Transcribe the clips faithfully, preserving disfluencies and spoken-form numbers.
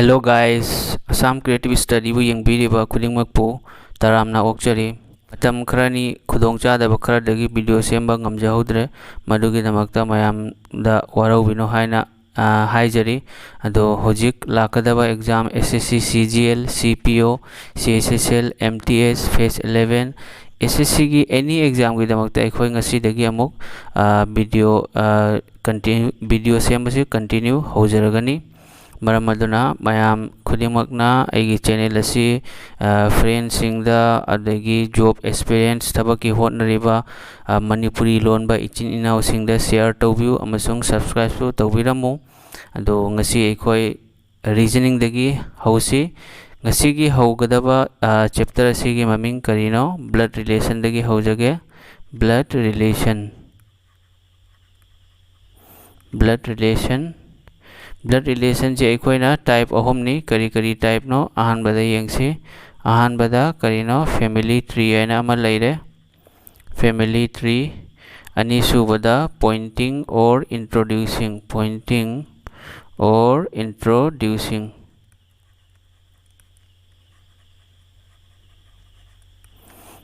Hello guys, Assam Creative Studyꯕꯨ ꯌꯦꯡꯕꯤꯔꯤꯕ ꯈꯨꯗꯤꯡꯃꯛꯄꯨ ꯇꯔꯥꯝꯅ ꯑꯣꯛꯆꯔꯤ꯫ ꯃꯇꯝ ꯈꯔꯅꯤ ꯈꯨꯗꯣꯡꯆꯥꯗꯕ ꯈꯔꯗꯒꯤ video ꯁꯦꯝꯕ ꯉꯝꯖꯍꯧꯗ꯭ꯔꯦ, ꯃꯗꯨꯒꯤꯗꯃꯛꯇ ꯃꯌꯥꯝꯗ ꯋꯥꯔꯧꯕꯤꯅꯨ ꯍꯥꯏꯅ, ꯑ, ꯍꯥꯏꯖꯔꯤ꯫ ꯑꯗꯣ ꯍꯧꯖꯤꯛ ꯂꯥꯛꯀꯗꯕ exam S S C C G L, C P O, C H S L, M T S, Phase eleven, S S Cꯒꯤ any examꯒꯤꯗꯃꯛꯇ ꯑꯩꯈꯣꯏ ꯉꯁꯤꯗꯒꯤ ꯑꯃꯨꯛ, ꯑ, video, ꯑ, continue, video ꯁꯦꯝꯕꯁꯤ continue ꯍꯧꯖꯔꯒꯅꯤ꯫ ꯃꯔꯝ ꯑꯗꯨꯅ ꯃꯌꯥꯝ ꯈꯨꯗꯤꯡꯃꯛꯅ ꯑꯩꯒꯤ channel ꯑꯁꯤ, ꯑ, friendꯁꯤꯡꯗ, ꯑꯗꯒꯤ job aspirants, ꯊꯕꯛꯀꯤ ꯍꯣꯠꯅꯔꯤꯕ, ꯑ, ꯃꯅꯤꯄꯨꯔꯤ ꯂꯣꯟꯕ ꯏꯆꯤꯟ ꯏꯅꯥꯎꯁꯤꯡꯗ share ꯇꯧꯕꯤꯌꯨ ꯑꯃꯁꯨꯡ subscribeꯁꯨ ꯇꯧꯕꯤꯔꯝꯃꯨ꯫ ꯑꯗꯣ ꯉꯁꯤ ꯑꯩꯈꯣꯏ reasoningꯗꯒꯤ ꯍꯧꯁꯤ꯫ ꯉꯁꯤꯒꯤ ꯍꯧꯒꯗꯕ, ꯑ, chapter ꯑꯁꯤꯒꯤ ꯃꯃꯤꯡ ꯀꯔꯤꯅꯣ? Blood relationꯗꯒꯤ ꯍꯧꯖꯒꯦ꯫ Blood relation꯫ Blood relation꯫ Blood relationꯁꯦ ꯑꯩꯈꯣꯏꯅ type ꯑꯍꯨꯝꯅꯤ꯫ ꯀꯔꯤ ꯀꯔꯤ typeꯅꯣ? ꯑꯍꯥꯟꯕꯗ ꯌꯦꯡꯁꯤ꯫ ꯑꯍꯥꯟꯕꯗ ꯀꯔꯤꯅꯣ? Family tree ꯍꯥꯏꯅ ꯑꯃ ꯂꯩꯔꯦ꯫ Family tree꯫ ꯑꯅꯤꯁꯨꯕꯗ pointing or introducing, pointing or introducing꯫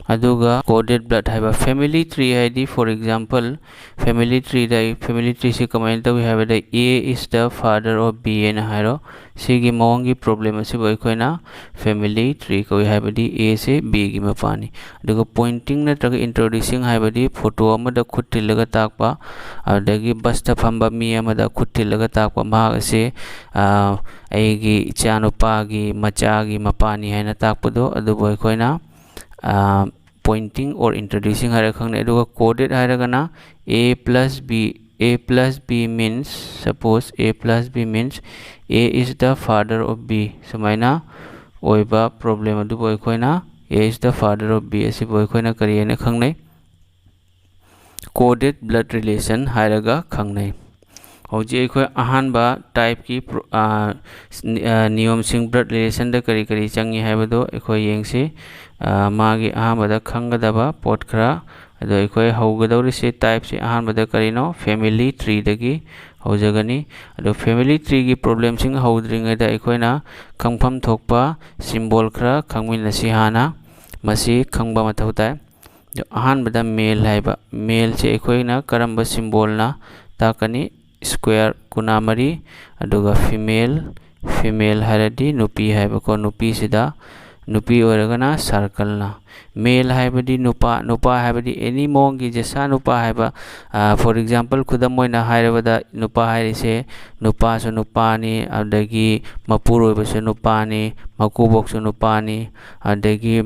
ꯑꯗꯨꯒ coded blood ꯍꯥꯏꯕ꯫ Family tree ꯍꯥꯏꯗꯤ, for example, family treeꯗ ꯑꯩ, family treeꯁꯤ ꯀꯃꯥꯏꯅ ꯇꯧꯏ ꯍꯥꯏꯕꯗ, A is the father of B ꯍꯥꯏꯅ ꯍꯥꯏꯔꯣ꯫ ꯁꯤꯒꯤ ꯃꯑꯣꯡꯒꯤ problem ꯑꯁꯤꯕꯨ ꯑꯩꯈꯣꯏꯅ family tree ꯀꯧꯏ, ꯍꯥꯏꯕꯗꯤ Aꯁꯦ Bꯒꯤ ꯃꯄꯥꯅꯤ꯫ ꯑꯗꯨꯒ pointing ꯅꯠꯇ꯭ꯔꯒ introducing ꯍꯥꯏꯕꯗꯤ photo ꯑꯃꯗ ꯈꯨꯠ ꯊꯤꯜꯂꯒ ꯇꯥꯛꯄ, ꯑꯗꯨꯗꯒꯤ busꯇ ꯐꯝꯕ ꯃꯤ ꯑꯃꯗ ꯈꯨꯠ ꯊꯤꯜꯂꯒ ꯇꯥꯛꯄ, ꯃꯍꯥꯛ ꯑꯁꯤ, ꯑ, ꯑꯩꯒꯤ ꯏꯆꯥꯅꯨꯄꯥꯒꯤ ꯃꯆꯥꯒꯤ ꯃꯄꯥꯅꯤ ꯍꯥꯏꯅ ꯇꯥꯛꯄꯗꯣ, ꯑꯗꯨꯕꯨ ꯑꯩꯈꯣꯏꯅ, ꯑ, pointing or introducing ꯍꯥꯏꯔꯒ ꯈꯪꯅꯩ꯫ ꯑꯗꯨꯒ coded ꯍꯥꯏꯔꯒꯅ A plus B, A plus B means, suppose A plus B means A is the father of B, ꯁꯨꯃꯥꯏꯅ ꯑꯣꯏꯕ problem ꯑꯗꯨꯕꯨ ꯑꯩꯈꯣꯏꯅ A is the father of B ꯑꯁꯤꯕꯨ ꯑꯩꯈꯣꯏꯅ ꯀꯔꯤ ꯍꯥꯏꯅ ꯈꯪꯅꯩ? Coded blood relation ꯍꯥꯏꯔꯒ ꯈꯪꯅꯩ꯫ ꯍꯧꯖꯤꯛ ꯑꯩꯈꯣꯏ ꯑꯍꯥꯟꯕ typeꯀꯤ ꯄ꯭ꯔꯣ-, ꯑ, ꯁ-, ꯑ, ꯅꯤꯌꯣꯝꯁꯤꯡ, blood relationꯗ ꯀꯔꯤ ꯀꯔꯤ ꯆꯪꯉꯤ ꯍꯥꯏꯕꯗꯨ ꯑꯩꯈꯣꯏ ꯌꯦꯡꯁꯤ꯫ ꯑ, ꯃꯥꯒꯤ ꯑꯍꯥꯟꯕꯗ ꯈꯪꯒꯗꯕ ꯄꯣꯠ ꯈꯔ꯫ ꯑꯗꯣ ꯑꯩꯈꯣꯏ ꯍꯧꯒꯗꯧꯔꯤꯁꯦ, typeꯁꯦ ꯑꯍꯥꯟꯕꯗ ꯀꯔꯤꯅꯣ? Family treeꯗꯒꯤ ꯍꯧꯖꯒꯅꯤ꯫ ꯑꯗꯣ family tree ꯒꯤ problem ꯁꯤꯡ ꯍꯧꯗ꯭ꯔꯤꯉꯩꯗ ꯑꯩꯈꯣꯏꯅ ꯈꯪꯐꯝ ꯊꯣꯛꯄ symbol ꯈꯔ ꯈꯪꯃꯤꯟꯅꯁꯤ꯫ ꯍꯥꯟꯅ ꯃꯁꯤ ꯈꯪꯕ ꯃꯊꯧ ꯇꯥꯏ꯫ ꯑꯗꯣ ꯑꯍꯥꯟꯕꯗ male ꯍꯥꯏꯕ, male ꯁꯦ ꯑꯩꯈꯣꯏꯅ ꯀꯔꯝꯕ symbol ꯅ ꯇꯥꯛꯀꯅꯤ? Square, ꯀꯨꯟꯃꯔꯤ꯫ ꯑꯗꯨꯒ female, female ꯍꯥꯏꯔꯗꯤ ꯅꯨꯄꯤ ꯍꯥꯏꯕꯀꯣ, ꯅꯨꯄꯤꯁꯤꯗ, ꯅꯨꯄꯤ ꯑꯣꯏꯔꯒꯅ circle ꯅ꯫ Male ꯍꯥꯏꯕꯗꯤ ꯅꯨꯄꯥ, ꯅꯨꯄꯥ ꯍꯥꯏꯕꯗꯤ any ꯃꯑꯣꯡꯒꯤ ꯖꯁꯥ ꯅꯨꯄꯥ ꯍꯥꯏꯕ, ꯑ, for example, ꯈꯨꯗꯝ ꯑꯣꯏꯅ ꯍꯥꯏꯔꯕꯗ, ꯅꯨꯄꯥ ꯍꯥꯏꯔꯤꯁꯦ ꯅꯨꯄꯥꯁꯨ ꯅꯨꯄꯥꯅꯤ, ꯑꯗꯒꯤ ꯃꯄꯨꯔꯣꯏꯕꯁꯨ ꯅꯨꯄꯥꯅꯤ, ꯃꯀꯨꯕꯣꯛꯁꯨ ꯅꯨꯄꯥꯅꯤ, ꯑꯗꯒꯤ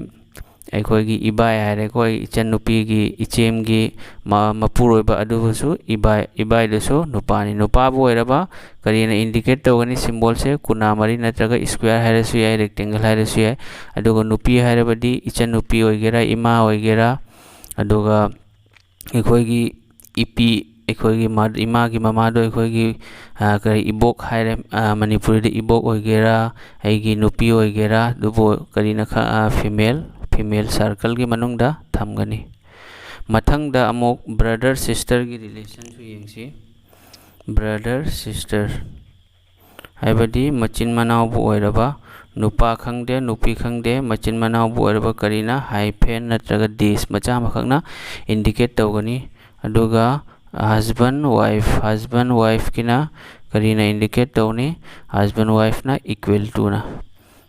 ꯑꯩꯈꯣꯏꯒꯤ ꯏꯕꯥꯏ ꯍꯥꯏꯔꯦꯀꯣ, ꯑꯩ ꯏꯆꯟꯅꯨꯄꯤꯒꯤ, ꯏꯆꯦꯝꯒꯤ ꯃ-, ꯃꯄꯨꯔꯣꯏꯕ ꯑꯗꯨꯕꯨꯁꯨ ꯏꯕꯥꯏ, ꯏꯕꯥꯏꯗꯨꯁꯨ ꯅꯨꯄꯥꯅꯤ꯫ ꯅꯨꯄꯥꯕꯨ ꯑꯣꯏꯔꯕ ꯀꯔꯤꯅ indicate ꯇꯧꯒꯅꯤ? Symbol ꯁꯦ ꯀꯨꯟꯃꯔꯤ ꯅꯠꯇ꯭ꯔꯒ square ꯍꯥꯏꯔꯁꯨ ꯌꯥꯏ, rectangle ꯍꯥꯏꯔꯁꯨ ꯌꯥꯏ꯫ ꯑꯗꯨꯒ ꯅꯨꯄꯤ ꯍꯥꯏꯔꯕꯗꯤ ꯏꯆꯟꯅꯨꯄꯤ ꯑꯣꯏꯒꯦꯔꯥ, ꯏꯃꯥ ꯑꯣꯏꯒꯦꯔꯥ, ꯑꯗꯨꯒ ꯑꯩꯈꯣꯏꯒꯤ ꯏꯄꯤ, ꯑꯩꯈꯣꯏꯒꯤ ꯃ-, ꯏꯃꯥꯒꯤ ꯃꯃꯥꯗꯣ ꯑꯩꯈꯣꯏꯒꯤ, ꯑ, ꯀꯔꯤ, ꯏꯕꯣꯛ ꯍꯥꯏꯔꯦ, ꯑ, ꯃꯅꯤꯄꯨꯔꯤꯗ ꯏꯕꯣꯛ ꯑꯣꯏꯒꯦꯔꯥ, ꯑꯩꯒꯤ ꯅꯨꯄꯤ ꯑꯣꯏꯒꯦꯔꯥ, ꯑꯗꯨꯕꯨ ꯀꯔꯤꯅ ꯈ-, ꯑ, female, female circle ꯒꯤ ꯃꯅꯨꯡꯗ ꯊꯝꯒꯅꯤ꯫ ꯃꯊꯪꯗ ꯑꯃꯨꯛ brother sister ꯒꯤ relation ꯁꯨ ꯌꯦꯡꯁꯤ꯫ Brother sister ꯍꯥꯏꯕꯗꯤ ꯃꯆꯤꯟ ꯃꯅꯥꯎꯕꯨ ꯑꯣꯏꯔꯕ, ꯅꯨꯄꯥ ꯈꯪꯗꯦ, ꯅꯨꯄꯤ ꯈꯪꯗꯦ, ꯃꯆꯤꯟ ꯃꯅꯥꯎꯕꯨ ꯑꯣꯏꯔꯕ ꯀꯔꯤꯅ? Hyphen ꯅꯠꯇ꯭ꯔꯒ dash ꯃꯆꯥ ꯑꯃꯈꯛꯅ indicate ꯇꯧꯒꯅꯤ꯫ ꯑꯗꯨꯒ husband wife, husband wife ꯀꯤꯅ ꯀꯔꯤꯅ indicate ꯇꯧꯅꯤ? Husband wife ꯅ equal to ꯅ꯫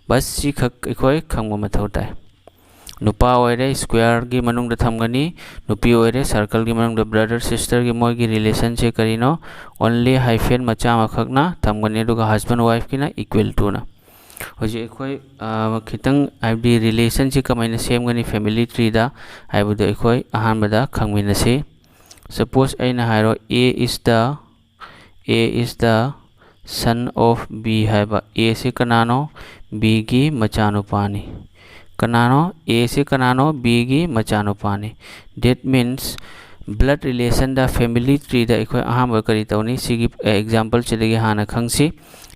ꯕꯁ ꯁꯤꯈꯛ ꯑꯩꯈꯣꯏ ꯈꯪꯕ ꯃꯊꯧ ꯇꯥꯏ꯫ ꯅꯨꯄꯥ ꯑꯣꯏꯔꯦ, square ꯒꯤ ꯃꯅꯨꯡꯗ ꯊꯝꯒꯅꯤ꯫ ꯅꯨꯄꯤ ꯑꯣꯏꯔꯦ, circle ꯒꯤ ꯃꯅꯨꯡꯗ brother sister ꯒꯤ ꯃꯣꯏꯒꯤ relation ꯁꯦ ꯀꯔꯤꯅꯣ? Only hyphen ꯃꯆꯥ ꯑꯃꯈꯛꯅ ꯊꯝꯒꯅꯤ, ꯑꯗꯨꯒ husband wife ꯀꯤꯅ equal to ꯅ꯫ ꯍꯧꯖꯤꯛ ꯑꯩꯈꯣꯏ, ꯑ, ꯈꯤꯇꯪ, ꯍꯥꯏꯕꯗꯤ relation ꯁꯤ ꯀꯃꯥꯏꯅ ꯁꯦꯝꯒꯅꯤ family tree ꯗ ꯍꯥꯏꯕꯗꯨ ꯑꯩꯈꯣꯏ ꯑꯍꯥꯟꯕꯗ ꯈꯪꯃꯤꯟꯅꯁꯤ꯫ Suppose ꯑꯩꯅ ꯍꯥꯏꯔꯣ, A is the, A is the son of B ꯍꯥꯏꯕ꯫ A ꯁꯤ ꯀꯅꯥꯅꯣ? B ꯒꯤ ꯃꯆꯥꯅꯨꯄꯥꯅꯤ꯫ ꯀꯅꯥꯅꯣ? A ꯁꯤ ꯀꯅꯥꯅꯣ? B ꯒꯤ ꯃꯆꯥꯅꯨꯄꯥꯅꯤ꯫ That means blood relation the, family tree ꯗ ꯑꯩꯈꯣꯏ ꯑꯍꯥꯟꯕ ꯀꯔꯤ ꯇꯧꯅꯤ? ꯁꯤꯒꯤ, ꯑ, example ꯁꯤꯗꯒꯤ ꯍꯥꯟꯅ ꯈꯪꯁꯤ꯫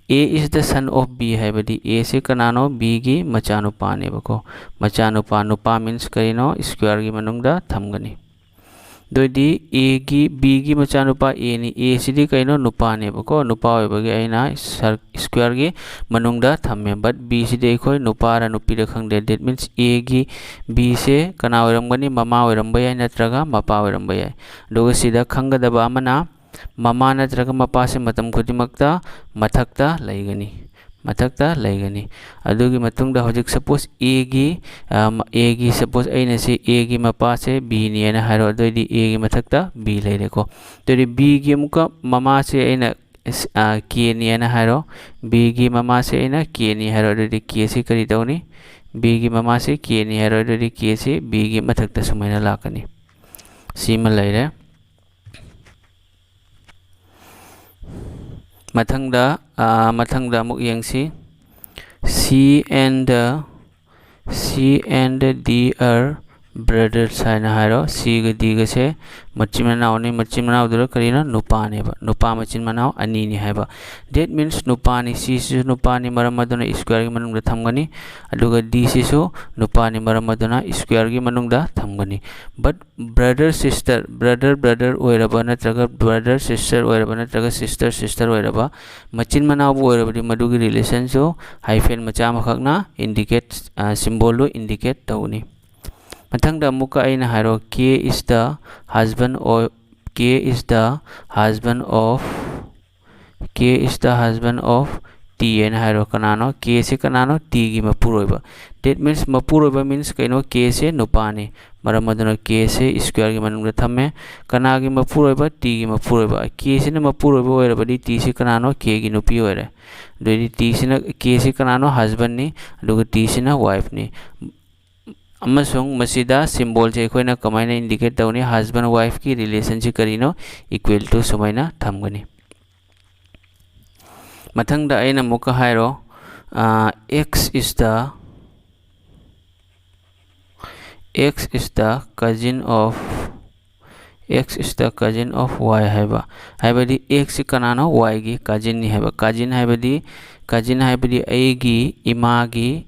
A is the son of B ꯍꯥꯏꯕꯗꯤ A ꯁꯤ ꯀꯅꯥꯅꯣ? B ꯒꯤ ꯃꯆꯥꯅꯨꯄꯥꯅꯦꯕꯀꯣ꯫ ꯃꯆꯥꯅꯨꯄꯥ, ꯅꯨꯄꯥ means ꯀꯔꯤꯅꯣ? Square ꯒꯤ ꯃꯅꯨꯡꯗ ꯊꯝꯒꯅꯤ꯫ ꯑꯗꯨꯑꯣꯏꯗꯤ ꯑꯦꯒꯤ, ꯕꯤꯒꯤ ꯃꯆꯥꯅꯨꯄꯥ ꯑꯦꯅꯤ꯫ ꯑꯦꯁꯤꯗꯤ ꯀꯩꯅꯣ? ꯅꯨꯄꯥꯅꯦꯕꯀꯣ꯫ ꯅꯨꯄꯥ ꯑꯣꯏꯕꯒꯤ ꯑꯩꯅ ꯁꯔ-, ꯁ꯭ꯀ꯭ꯋꯦꯔꯒꯤ ꯃꯅꯨꯡꯗ ꯊꯝꯃꯦ꯫ But ꯕꯤꯁꯤꯗꯤ ꯑꯩꯈꯣꯏ ꯅꯨꯄꯥꯔ ꯅꯨꯄꯤꯔ ꯈꯪꯗꯦ꯫ That means ꯑꯦꯒꯤ, ꯕꯤꯁꯦ ꯀꯅꯥ ꯑꯣꯏꯔꯝꯒꯅꯤ? ꯃꯃꯥ ꯑꯣꯏꯔꯝꯕ ꯌꯥꯏ ꯅꯠꯇ꯭ꯔꯒ ꯃꯄꯥ ꯑꯣꯏꯔꯝꯕ ꯌꯥꯏ꯫ ꯑꯗꯨꯒ ꯁꯤꯗ ꯈꯪꯒꯗꯕ ꯑꯃꯅ, ꯃꯃꯥ ꯅꯠꯇ꯭ꯔꯒ ꯃꯄꯥꯁꯦ ꯃꯇꯝ ꯈꯨꯗꯤꯡꯃꯛꯇ ꯃꯊꯛꯇ ꯂꯩꯒꯅꯤ꯫ ꯃꯊꯛꯇ ꯂꯩꯒꯅꯤ꯫ ꯑꯗꯨꯒꯤ ꯃꯇꯨꯡꯗ ꯍꯧꯖꯤꯛ suppose ꯑꯦꯒꯤ, ꯑ, ꯑꯦꯒꯤ suppose ꯑꯩꯅ ꯁꯤ ꯑꯦꯒꯤ ꯃꯄꯥꯁꯦ ꯕꯤꯅꯦꯅ ꯍꯥꯏꯔꯣ꯫ ꯑꯗꯨꯑꯣꯏꯗꯤ ꯑꯦꯒꯤ ꯃꯊꯛꯇ ꯕꯤ ꯂꯩꯔꯦꯀꯣ꯫ ꯑꯗꯨꯑꯣꯏꯗꯤ ꯕꯤꯒꯤ ꯑꯃꯨꯛꯀ ꯃꯃꯥꯁꯦ ꯑꯩꯅ ꯁ-, ꯑ, ꯀꯦꯅꯦꯅ ꯍꯥꯏꯔꯣ꯫ ꯕꯤꯒꯤ ꯃꯃꯥꯁꯦ ꯑꯩꯅ ꯀꯦꯅꯤ ꯍꯥꯏꯔꯣ꯫ ꯑꯗꯨꯑꯣꯏꯗꯤ ꯀꯦꯁꯤ ꯀꯔꯤ ꯇꯧꯅꯤ? ꯕꯤꯒꯤ ꯃꯃꯥꯁꯦ ꯀꯦꯅꯤ ꯍꯥꯏꯔꯣ꯫ ꯑꯗꯨꯑꯣꯏꯗꯤ ꯀꯦꯁꯤ ꯕꯤꯒꯤ ꯃꯊꯛꯇ ꯁꯨꯃꯥꯏꯅ ꯂꯥꯛꯀꯅꯤ꯫ ꯁꯤꯃ ꯂꯩꯔꯦ꯫ ꯃꯊꯪꯗ, ꯑ, ꯃꯊꯪꯗ ꯑꯃꯨꯛ ꯌꯦꯡꯁꯤ꯫ C and, C and D are brothers ꯍꯥꯏꯅ ꯍꯥꯏꯔꯣ꯫ ꯁꯤꯒ ꯗꯤꯒꯁꯦ ꯃꯆꯤꯟ ꯃꯅꯥꯎꯅꯤ꯫ ꯃꯆꯤꯟ ꯃꯅꯥꯎꯗꯨꯗ ꯀꯔꯤꯅꯣ? ꯅꯨꯄꯥꯅꯦꯕ꯫ ꯅꯨꯄꯥ ꯃꯆꯤꯟ ꯃꯅꯥꯎ ꯑꯅꯤꯅꯤ ꯍꯥꯏꯕ꯫ That means ꯅꯨꯄꯥꯅꯤ꯫ ꯁꯤꯁꯤꯁꯨ ꯅꯨꯄꯥꯅꯤ, ꯃꯔꯝ ꯑꯗꯨꯅ squareꯒꯤ ꯃꯅꯨꯡꯗ ꯊꯝꯒꯅꯤ꯫ ꯑꯗꯨꯒ ꯗꯤꯁꯤꯁꯨ ꯅꯨꯄꯥꯅꯤ, ꯃꯔꯝ ꯑꯗꯨꯅ squareꯒꯤ ꯃꯅꯨꯡꯗ ꯊꯝꯒꯅꯤ꯫ But brother sister, brother brother ꯑꯣꯏꯔꯕ ꯅꯠꯇ꯭ꯔꯒ brother sister ꯑꯣꯏꯔꯕ ꯅꯠꯇ꯭ꯔꯒ sister sister ꯑꯣꯏꯔꯕ, ꯃꯆꯤꯟ ꯃꯅꯥꯎꯕꯨ ꯑꯣꯏꯔꯕꯗꯤ ꯃꯗꯨꯒꯤ relationꯁꯨ hyphen ꯃꯆꯥ ꯑꯃꯈꯛꯅ indicate, ꯑ, symbolꯗꯨ indicate ꯇꯧꯒꯅꯤ꯫ ꯃꯊꯪꯗ ꯑꯃꯨꯛꯀ ꯑꯩꯅ ꯍꯥꯏꯔꯣ, K is the husband of, K is the husband of, K is the husband of T ꯍꯥꯏꯅ ꯍꯥꯏꯔꯣ꯫ ꯀꯅꯥꯅꯣ? Kꯁꯤ ꯀꯅꯥꯅꯣ? Tꯒꯤ ꯃꯄꯨꯔꯣꯏꯕ꯫ That means ꯃꯄꯨꯔꯣꯏꯕ means ꯀꯩꯅꯣ? Kꯁꯦ ꯅꯨꯄꯥꯅꯤ꯫ ꯃꯔꯝ ꯑꯗꯨꯅ Kꯁꯦ squareꯒꯤ ꯃꯅꯨꯡꯗ ꯊꯝꯃꯦ꯫ ꯀꯅꯥꯒꯤ ꯃꯄꯨꯔꯣꯏꯕ? Tꯒꯤ ꯃꯄꯨꯔꯣꯏꯕ꯫ Kꯁꯤꯅ ꯃꯄꯨꯔꯣꯏꯕ ꯑꯣꯏꯔꯕꯗꯤ Tꯁꯤ ꯀꯅꯥꯅꯣ? Kꯒꯤ ꯅꯨꯄꯤ ꯑꯣꯏꯔꯦ꯫ ꯑꯗꯨꯑꯣꯏꯗꯤ Tꯁꯤꯅ, Kꯁꯤ ꯀꯅꯥꯅꯣ? Husbandꯅꯤ꯫ ꯑꯗꯨꯒ Tꯁꯤꯅ wifeꯅꯤ꯫ ꯑꯃꯁꯨꯡ ꯃꯁꯤꯗ symbolꯁꯦ ꯑꯩꯈꯣꯏꯅ ꯀꯃꯥꯏꯅ indicate ꯇꯧꯅꯤ? Husband wifeꯀꯤ relationꯁꯤ ꯀꯔꯤꯅꯣ? Equal to ꯁꯨꯃꯥꯏꯅ ꯊꯝꯒꯅꯤ꯫ ꯃꯊꯪꯗ ꯑꯩꯅ ꯑꯃꯨꯛꯀ ꯍꯥꯏꯔꯣ, ꯑ, X is the, X is the cousin of, X is the cousin of Y ꯍꯥꯏꯕ꯫ ꯍꯥꯏꯕꯗꯤ Xꯁꯤ ꯀꯅꯥꯅꯣ? Yꯒꯤ cousinꯅꯤ ꯍꯥꯏꯕ꯫ Cousin ꯍꯥꯏꯕꯗꯤ, cousin ꯍꯥꯏꯕꯗꯤ ꯑꯩꯒꯤ ꯏꯃꯥꯒꯤ,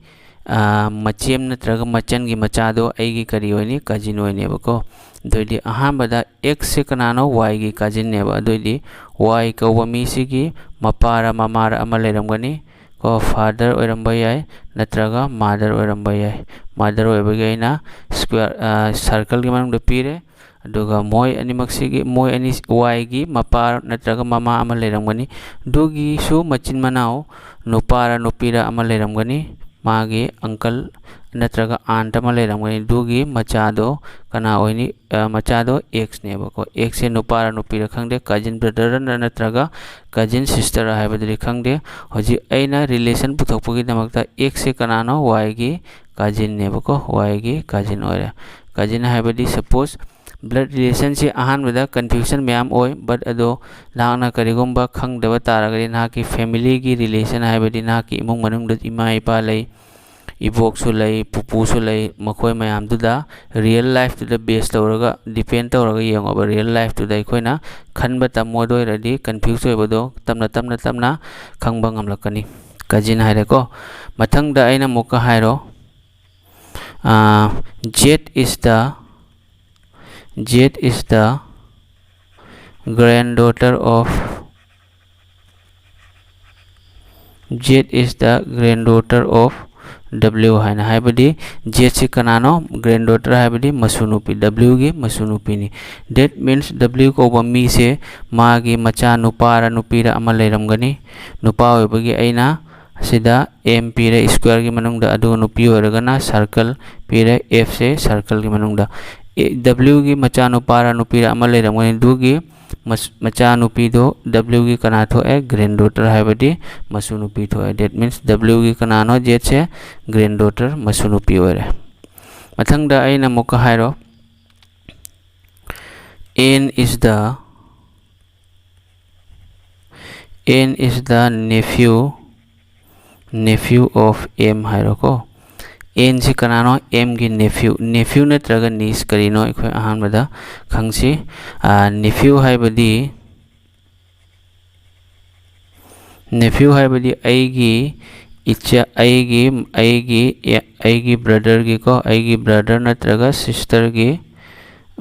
ꯃꯆꯦꯝ ꯅꯠꯇ꯭ꯔꯒ ꯃꯆꯟꯒꯤ ꯃꯆꯥꯗꯣ ꯑꯩꯒꯤ ꯀꯔꯤ ꯑꯣꯏꯅꯤ? ꯀꯥꯖꯤꯟ ꯑꯣꯏꯅꯦꯕꯀꯣ꯫ ꯑꯗꯨꯑꯣꯏꯗꯤ ꯑꯍꯥꯟꯕꯗ ꯑꯦꯛꯁꯁꯦ ꯀꯅꯥꯅꯣ? ꯋꯥꯏꯒꯤ ꯀꯥꯖꯤꯟꯅꯦꯕ꯫ ꯑꯗꯨꯑꯣꯏꯗꯤ ꯋꯥꯏ ꯀꯧꯕ ꯃꯤꯁꯤꯒꯤ ꯃꯄꯥꯔ ꯃꯃꯥꯔ ꯑꯃ ꯂꯩꯔꯝꯒꯅꯤ ꯀꯣ꯫ ꯐꯥꯗꯔ ꯑꯣꯏꯔꯝꯕ ꯌꯥꯏ, ꯅꯠꯇ꯭ꯔꯒ ꯃꯥꯗꯔ ꯑꯣꯏꯔꯝꯕ ꯌꯥꯏ꯫ ꯃꯥꯗꯔ ꯑꯣꯏꯕꯒꯤ ꯑꯩꯅ ꯁ꯭ꯀ꯭ꯋꯦꯔ, ꯁꯔꯀꯜꯒꯤ ꯃꯅꯨꯡꯗ ꯄꯤꯔꯦ꯫ ꯑꯗꯨꯒ ꯃꯣꯏ ꯑꯅꯤꯃꯛꯁꯤꯒꯤ, ꯃꯣꯏ ꯑꯅꯤ, ꯋꯥꯏꯒꯤ ꯃꯄꯥ ꯅꯠꯇ꯭ꯔꯒ ꯃꯃꯥ ꯑꯃ ꯂꯩꯔꯝꯒꯅꯤ꯫ ꯑꯗꯨꯒꯤꯁꯨ ꯃꯆꯤꯟ ꯃꯅꯥꯎ ꯅꯨꯄꯥꯔ ꯅꯨꯄꯤꯔ ꯑꯃ ꯂꯩꯔꯝꯒꯅꯤ꯫ ꯃꯥꯒꯤ ꯑꯪꯀꯜ ꯅꯠꯇ꯭ꯔꯒ ꯑꯥꯟꯠ ꯑꯃ ꯂꯩꯔꯝꯒꯅꯤ꯫ ꯑꯗꯨꯒꯤ ꯃꯆꯥꯗꯣ ꯀꯅꯥ ꯑꯣꯏꯅꯤ? ꯃꯆꯥꯗꯣ ꯑꯦꯛꯁꯅꯦꯕꯀꯣ꯫ ꯑꯦꯛꯁꯁꯦ ꯅꯨꯄꯥꯔ ꯅꯨꯄꯤꯔ ꯈꯪꯗꯦ, ꯀꯥꯖꯤꯟ ꯕ꯭ꯔꯗꯔ ꯅꯠꯇ꯭ꯔꯒ ꯀꯥꯖꯤꯟ ꯁꯤꯁꯇꯔ ꯍꯥꯏꯕꯗꯨꯗꯤ ꯈꯪꯗꯦ꯫ ꯍꯧꯖꯤꯛ ꯑꯩꯅ ꯔꯤꯂꯦꯁꯟ ꯄꯨꯊꯣꯛꯄꯒꯤꯗꯃꯛꯇ ꯑꯦꯛꯁꯁꯦ ꯀꯅꯥꯅꯣ? ꯋꯥꯏꯒꯤ ꯀꯥꯖꯤꯟꯅꯦꯕꯀꯣ꯫ ꯋꯥꯏꯒꯤ ꯀꯥꯖꯤꯟ ꯑꯣꯏꯔꯦ꯫ ꯀꯥꯖꯤꯟ ꯍꯥꯏꯕꯗꯤ, ꯁꯄꯣꯁ, ꯕ꯭ꯂꯗ ꯔꯤꯂꯦꯁꯟꯁꯤ ꯑꯍꯥꯟꯕꯗ ꯀꯟꯐ꯭ꯌꯨꯖꯟ ꯃꯌꯥꯝ ꯑꯣꯏ, ꯕꯠ ꯑꯗꯣ ꯅꯍꯥꯛꯅ ꯀꯔꯤꯒꯨꯝꯕ ꯈꯪꯗꯕ ꯇꯥꯔꯒꯗꯤ, ꯅꯍꯥꯛꯀꯤ ꯐꯦꯃꯤꯂꯤꯒꯤ ꯔꯤꯂꯦꯁꯟ ꯍꯥꯏꯕꯗꯤ ꯅꯍꯥꯛꯀꯤ ꯏꯃꯨꯡ ꯃꯅꯨꯡꯗ ꯏꯃꯥ ꯏꯄꯥ ꯂꯩ, ꯏꯕꯣꯛꯁꯨ ꯂꯩ, ꯄꯨꯄꯨꯁꯨ ꯂꯩ, ꯃꯈꯣꯏ ꯃꯌꯥꯝꯗꯨꯗ ꯔꯤꯌꯦꯜ ꯂꯥꯏꯐꯇꯨꯗ ꯕꯦꯁ ꯇꯧꯔꯒ, ꯗꯤꯄꯦꯟ ꯇꯧꯔꯒ ꯌꯦꯡꯉꯣꯕ꯫ ꯔꯤꯌꯦꯜ ꯂꯥꯏꯐꯇꯨꯗ ꯑꯩꯈꯣꯏꯅ ꯈꯟꯕ ꯇꯝꯃꯣꯏꯗꯣꯏꯔꯗꯤ ꯀꯟꯐ꯭ꯌꯨꯖ ꯑꯣꯏꯕꯗꯣ ꯇꯞꯅ ꯇꯞꯅ ꯇꯞꯅ ꯈꯪꯕ ꯉꯝꯂꯛꯀꯅꯤ꯫ ꯀꯖꯤꯟ ꯍꯥꯏꯔꯦꯀꯣ꯫ ꯃꯊꯪꯗ ꯑꯩꯅ ꯑꯃꯨꯛꯀ ꯍꯥꯏꯔꯣ, Z is the Z is the granddaughter of Z is the granddaughter of W ꯍꯥꯏꯅ ꯍꯥꯏꯕꯗꯤ, ꯖꯦꯠꯁꯤ ꯀꯅꯥꯅꯣ? ꯒ꯭ꯔꯦꯟ ꯗꯣꯇꯔ ꯍꯥꯏꯕꯗꯤ ꯃꯁꯨ ꯅꯨꯄꯤ, W ꯒꯤ ꯃꯁꯨ ꯅꯨꯄꯤꯅꯤ꯫ That means W ꯀꯧꯕ ꯃꯤꯁꯦ ꯃꯥꯒꯤ ꯃꯆꯥ ꯅꯨꯄꯥꯔ ꯅꯨꯄꯤꯔ ꯑꯃ ꯂꯩꯔꯝꯒꯅꯤ꯫ ꯅꯨꯄꯥ ꯑꯣꯏꯕꯒꯤ ꯑꯩꯅ ꯑꯁꯤꯗ M ꯄꯤꯔꯦ ꯁ꯭ꯀ꯭ꯋꯦꯔꯒꯤ ꯃꯅꯨꯡꯗ, ꯑꯗꯨꯒ ꯅꯨꯄꯤ ꯑꯣꯏꯔꯒꯅ ꯁꯔꯀꯜ ꯄꯤꯔꯦ, F ꯁꯦ ꯁꯔꯀꯜꯒꯤ ꯃꯅꯨꯡꯗ꯫ ꯑꯦ, W ꯒꯤ ꯃꯆꯥ ꯅꯨꯄꯥꯔ ꯅꯨꯄꯤꯔ ꯑꯃ ꯂꯩꯔꯝꯒꯅꯤ꯫ ꯑꯗꯨꯒꯤ ꯃꯆꯥꯅꯨꯄꯤꯗꯣ W ꯒꯤ ꯀꯅꯥ ꯊꯣꯛꯑꯦ? ꯒ꯭ꯔꯦꯟ ꯗꯣꯇꯔ ꯍꯥꯏꯕꯗꯤ ꯃꯁꯨ ꯅꯨꯄꯤ ꯊꯣꯛꯑꯦ꯫ That means W ꯒꯤ ꯀꯅꯥꯅꯣ? ꯖꯦꯠꯁꯦ ꯒ꯭ꯔꯦꯟ ꯗꯣꯇꯔ, ꯃꯁꯨ ꯅꯨꯄꯤ ꯑꯣꯏꯔꯦ꯫ ꯃꯊꯪꯗ ꯑꯩꯅ ꯑꯃꯨꯛꯀ ꯍꯥꯏꯔꯣ, N is the N is the nephew nephew of M ꯍꯥꯏꯔꯣꯀꯣ꯫ N ꯁꯤ ꯀꯅꯥꯅꯣ? M ꯒꯤ nephew꯫ Nephew ꯅꯠꯇ꯭ꯔꯒ niece ꯀꯔꯤꯅꯣ? ꯑꯩꯈꯣꯏ ꯑꯍꯥꯟꯕꯗ ꯈꯪꯁꯤ꯫ Nephew ꯍꯥꯏꯕꯗꯤ, nephew ꯍꯥꯏꯕꯗꯤ ꯑꯩꯒꯤ ꯏꯆꯥ ꯑꯩꯒꯤ ꯑꯩꯒꯤ ꯑꯩꯒꯤ ꯕ꯭ꯔꯗꯔꯒꯤꯀꯣ, ꯑꯩꯒꯤ ꯕ꯭ꯔꯗꯔ ꯅꯠꯇ꯭ꯔꯒ ꯁꯤꯁꯇꯔꯒꯤ,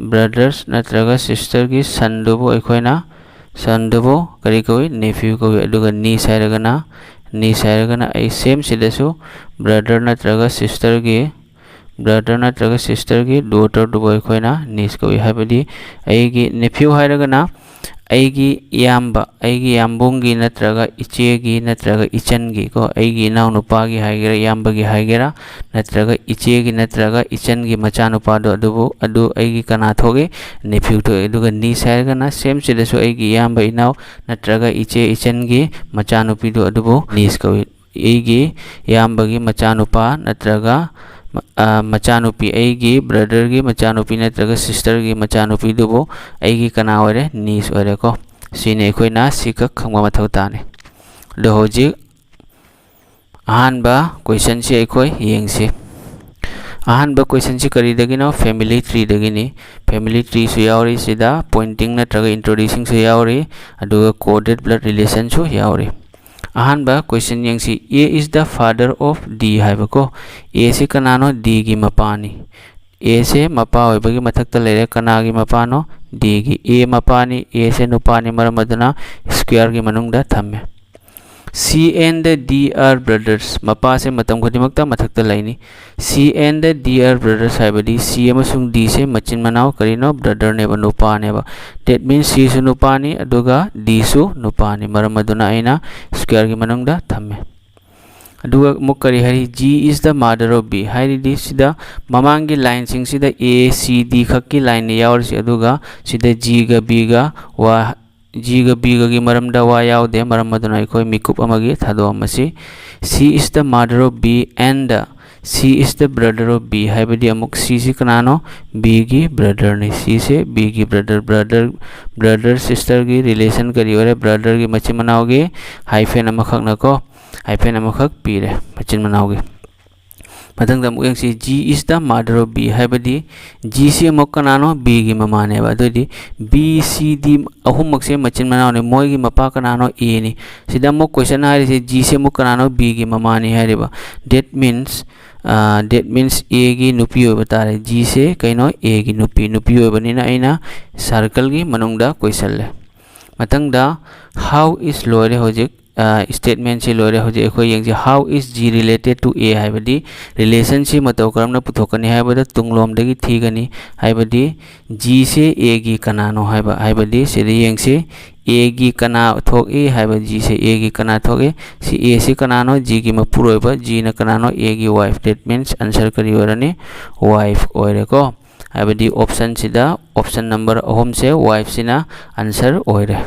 ꯕ꯭ꯔꯗꯔꯁ ꯅꯠꯇ꯭ꯔꯒ ꯁꯤꯁꯇꯔꯒꯤ ꯁꯟꯗꯨꯕꯨ ꯑꯩꯈꯣꯏꯅ, ꯁꯟꯗꯨꯕꯨ ꯀꯔꯤ ꯀꯧꯏ? ꯅꯦꯐ꯭ꯌꯨ ꯀꯧꯏ꯫ ꯑꯗꯨꯒ ꯅꯤꯁ ꯍꯥꯏꯔꯒꯅ, ꯅꯤꯁ ꯍꯥꯏꯔꯒꯅ ꯑꯩ ꯁꯦꯝꯁꯤꯗꯁꯨ ꯕ꯭ꯔꯗꯔ ꯅꯠꯇ꯭ꯔꯒ ꯁꯤꯁꯇꯔꯒꯤ, ꯕ꯭ꯔꯗꯔ ꯅꯠꯇ꯭ꯔꯒ ꯁꯤꯁꯇꯔꯒꯤ ꯗꯣꯇꯔꯗꯨꯕꯨ ꯑꯩꯈꯣꯏꯅ ꯅꯤꯁ ꯀꯧꯏ꯫ ꯍꯥꯏꯕꯗꯤ ꯑꯩꯒꯤ ꯅꯦꯐ꯭ꯌꯨ ꯍꯥꯏꯔꯒꯅ ꯑꯩꯒꯤ ꯏꯌꯥꯝꯕ, ꯑꯩꯒꯤ ꯌꯥꯝꯕꯨꯡꯒꯤ ꯅꯠꯇ꯭ꯔꯒ ꯏꯆꯦꯒꯤ ꯅꯠꯇ꯭ꯔꯒ ꯏꯆꯟꯒꯤ ꯀꯣ, ꯑꯩꯒꯤ ꯏꯅꯥꯎꯅꯨꯄꯥꯒꯤ ꯍꯥꯏꯒꯦꯔꯥ, ꯏꯌꯥꯝꯕꯒꯤ ꯍꯥꯏꯒꯦꯔꯥ, ꯅꯠꯇ꯭ꯔꯒ ꯏꯆꯦꯒꯤ ꯅꯠꯇ꯭ꯔꯒ ꯏꯆꯟꯒꯤ ꯃꯆꯥꯅꯨꯄꯥꯗꯣ, ꯑꯗꯨꯕꯨ, ꯑꯗꯨ ꯑꯩꯒꯤ ꯀꯅꯥ ꯊꯣꯛꯏ? ꯅꯦꯐ꯭ꯌꯨ ꯊꯣꯛꯏ꯫ ꯑꯗꯨꯒ ꯅꯤꯁ ꯍꯥꯏꯔꯒꯅ ꯁꯦꯝꯁꯤꯗꯁꯨ ꯑꯩꯒꯤ ꯏꯌꯥꯝꯕ ꯏꯅꯥꯎ ꯅꯠꯇ꯭ꯔꯒ ꯏꯆꯦ ꯏꯆꯟꯒꯤ ꯃꯆꯥꯅꯨꯄꯤꯗꯣ ꯑꯗꯨꯕꯨ ꯅꯤꯁ ꯀꯧꯏ꯫ ꯑꯩꯒꯤ ꯏꯌꯥꯝꯕꯒꯤ ꯃꯆꯥꯅꯨꯄꯥ ꯅꯠꯇ꯭ꯔꯒ ꯃ-, ꯑ, ꯃꯆꯥꯅꯨꯄꯤ, ꯑꯩꯒꯤ ꯕ꯭ꯔꯗꯔꯒꯤ ꯃꯆꯥꯅꯨꯄꯤ ꯅꯠꯇ꯭ꯔꯒ ꯁꯤꯁꯇꯔꯒꯤ ꯃꯆꯥꯅꯨꯄꯤꯗꯨꯕꯨ ꯑꯩꯒꯤ ꯀꯅꯥ ꯑꯣꯏꯔꯦ? ꯅꯤꯁ ꯑꯣꯏꯔꯦꯀꯣ꯫ ꯁꯤꯅꯤ ꯑꯩꯈꯣꯏꯅ ꯁꯤꯈꯛ ꯈꯪꯕ ꯃꯊꯧ ꯇꯥꯅꯤ꯫ ꯑꯗꯣ ꯍꯧꯖꯤꯛ ꯑꯍꯥꯟꯕ ꯀꯣꯏꯁꯟꯁꯤ ꯑꯩꯈꯣꯏ ꯌꯦꯡꯁꯤ꯫ ꯑꯍꯥꯟꯕ ꯀꯣꯏꯁꯟꯁꯤ ꯀꯔꯤꯗꯒꯤꯅꯣ? ꯐꯦꯃꯤꯂꯤ ꯇ꯭ꯔꯤꯗꯒꯤꯅꯤ꯫ ꯐꯦꯃꯤꯂꯤ ꯇ꯭ꯔꯤꯁꯨ ꯌꯥꯎꯔꯤ ꯁꯤꯗ, ꯄꯣꯏꯟꯇꯤꯡ ꯅꯠꯇ꯭ꯔꯒ ꯏꯟꯇ꯭ꯔꯣꯗ꯭ꯌꯨꯁꯤꯡꯁꯨ ꯌꯥꯎꯔꯤ, ꯑꯗꯨꯒ corded blood relationꯁꯨ ꯌꯥꯎꯔꯤ꯫ ꯑꯍꯥꯟꯕ ꯀꯣꯏꯁꯟ ꯌꯦꯡꯁꯤ, A is the father of D ꯍꯥꯏꯕꯀꯣ꯫ ꯑꯦꯁꯤ ꯀꯅꯥꯅꯣ? ꯗꯤꯒꯤ ꯃꯄꯥꯅꯤ꯫ ꯑꯦꯁꯦ ꯃꯄꯥ ꯑꯣꯏꯕꯒꯤ ꯃꯊꯛꯇ ꯂꯩꯔꯦ꯫ ꯀꯅꯥꯒꯤ ꯃꯄꯥꯅꯣ? ꯗꯤꯒꯤ꯫ ꯑꯦ ꯃꯄꯥꯅꯤ꯫ ꯑꯦꯁꯦ ꯅꯨꯄꯥꯅꯤ, ꯃꯔꯝ ꯑꯗꯨꯅ ꯁ꯭ꯀ꯭ꯋꯦꯔꯒꯤ ꯃꯅꯨꯡꯗ ꯊꯝꯃꯦ꯫ C and D are brothers꯫ ꯃꯄꯥꯁꯦ ꯃꯇꯝ ꯈꯨꯗꯤꯡꯃꯛꯇ ꯃꯊꯛꯇ ꯂꯩꯅꯤ꯫ C and D are brothers ꯍꯥꯏꯕꯗꯤ C ꯑꯃꯁꯨꯡ Dꯁꯦ ꯃꯆꯤꯟ ꯃꯅꯥꯎ ꯀꯔꯤꯅꯣ? ꯕ꯭ꯔꯗꯔꯅꯦꯕ, ꯅꯨꯄꯥꯅꯦꯕ꯫ That means Cꯁꯨ ꯅꯨꯄꯥꯅꯤ, ꯑꯗꯨꯒ Dꯁꯨ ꯅꯨꯄꯥꯅꯤ꯫ ꯃꯔꯝ ꯑꯗꯨꯅ ꯑꯩꯅ ꯁ꯭ꯀ꯭ꯋꯦꯔꯒꯤ ꯃꯅꯨꯡꯗ ꯊꯝꯃꯦ꯫ ꯑꯗꯨꯒ ꯑꯃꯨꯛ ꯀꯔꯤ ꯍꯥꯏꯔꯤ? G is the mother of B ꯍꯥꯏꯔꯤꯗꯤ ꯁꯤꯗ ꯃꯃꯥꯡꯒꯤ ꯂꯥꯏꯟꯁꯤꯡꯁꯤꯗ A, C, D ꯈꯛꯀꯤ ꯂꯥꯏꯟꯅꯤ ꯌꯥꯎꯔꯤꯁꯤ, ꯑꯗꯨꯒ ꯁꯤꯗ Gꯒ Bꯒ ꯋꯥ, Gꯒ Bꯒꯒꯤ ꯃꯔꯝꯗ ꯋꯥ ꯌꯥꯎꯗꯦ, ꯃꯔꯝ ꯑꯗꯨꯅ ꯑꯩꯈꯣꯏ ꯃꯤꯀꯨꯞ ꯑꯃꯒꯤ ꯊꯥꯗꯣꯛꯑꯝꯃꯁꯤ꯫ C is the mother of B and the, C is the brother of B ꯍꯥꯏꯕꯗꯤ ꯑꯃꯨꯛ Cꯁꯤ ꯀꯅꯥꯅꯣ? Bꯒꯤ ꯕ꯭ꯔꯗꯔꯅꯤ꯫ Cꯁꯦ Bꯒꯤ ꯕ꯭ꯔꯗꯔ, ꯕ꯭ꯔꯗꯔ, ꯕ꯭ꯔꯗꯔ ꯁꯤꯁꯇꯔꯒꯤ ꯔꯤꯂꯦꯁꯟ ꯀꯔꯤ ꯑꯣꯏꯔꯦ? ꯕ꯭ꯔꯗꯔꯒꯤ ꯃꯆꯤꯟ ꯃꯅꯥꯎꯒꯤ ꯍꯥꯏꯐꯦꯟ ꯑꯃꯈꯛꯅꯀꯣ, ꯍꯥꯏꯐꯦꯟ ꯑꯃꯈꯛ ꯄꯤꯔꯦ ꯃꯆꯤꯟ ꯃꯅꯥꯎꯒꯤ꯫ ꯃꯊꯪꯗ ꯑꯃꯨꯛ ꯌꯦꯡꯁꯤ, G is the mother of B ꯍꯥꯏꯕꯗꯤ G ꯁꯤ ꯑꯃꯨꯛ ꯀꯅꯥꯅꯣ? B ꯒꯤ ꯃꯃꯥꯅꯦꯕ꯫ ꯑꯗꯨꯑꯣꯏꯗꯤ B, C, D ꯑꯍꯨꯝꯃꯛꯁꯦ ꯃꯆꯤꯟ ꯃꯅꯥꯎꯅꯤ꯫ ꯃꯣꯏꯒꯤ ꯃꯄꯥ ꯀꯅꯥꯅꯣ? A ꯅꯤ꯫ ꯁꯤꯗ ꯑꯃꯨꯛ question ꯍꯥꯏꯔꯤꯁꯦ G ꯁꯤ ꯑꯃꯨꯛ ꯀꯅꯥꯅꯣ? B ꯒꯤ ꯃꯃꯥꯅꯤ ꯍꯥꯏꯔꯤꯕ꯫ That means, that means A ꯒꯤ ꯅꯨꯄꯤ ꯑꯣꯏꯕ ꯇꯥꯔꯦ꯫ G ꯁꯦ ꯀꯩꯅꯣ? A ꯒꯤ ꯅꯨꯄꯤ꯫ ꯅꯨꯄꯤ ꯑꯣꯏꯕꯅꯤꯅ ꯑꯩꯅ circle ꯒꯤ ꯃꯅꯨꯡꯗ ꯀꯣꯏꯁꯜꯂꯦ꯫ ꯃꯊꯪꯗ how is ꯂꯣꯏꯔꯦ ꯍꯧꯖꯤꯛ꯫ Statement ꯁꯤ ꯂꯣꯏꯔꯦ꯫ ꯍꯧꯖꯤꯛ ꯑꯩꯈꯣꯏ ꯌꯦꯡꯁꯤ, how is G related to A ꯍꯥꯏꯕꯗꯤ relation ꯁꯤ ꯃꯇꯧ ꯀꯔꯝꯅ ꯄꯨꯊꯣꯛꯀꯅꯤ ꯍꯥꯏꯕꯗ ꯇꯨꯡꯂꯣꯝꯗꯒꯤ ꯊꯤꯒꯅꯤ꯫ ꯍꯥꯏꯕꯗꯤ G ꯁꯦ A ꯒꯤ ꯀꯅꯥꯅꯣ ꯍꯥꯏꯕ, ꯍꯥꯏꯕꯗꯤ ꯁꯤꯗ ꯌꯦꯡꯁꯤ, A ꯒꯤ ꯀꯅꯥ ꯊꯣꯛꯏ ꯍꯥꯏꯕ, G ꯁꯦ A ꯒꯤ ꯀꯅꯥ ꯊꯣꯛꯏ? ꯁꯤ A ꯁꯤ ꯀꯅꯥꯅꯣ? G ꯒꯤ ꯃꯄꯨꯔꯣꯏꯕ, G ꯅ ꯀꯅꯥꯅꯣ? A ꯒꯤ wife꯫ That means answer ꯀꯔꯤ ꯑꯣꯏꯔꯅꯤ? Wife ꯑꯣꯏꯔꯦꯀꯣ꯫ ꯍꯥꯏꯕꯗꯤ option ꯁꯤꯗ option number ꯑꯍꯨꯝꯁꯦ wife ꯁꯤꯅ answer ꯑꯣꯏꯔꯦ꯫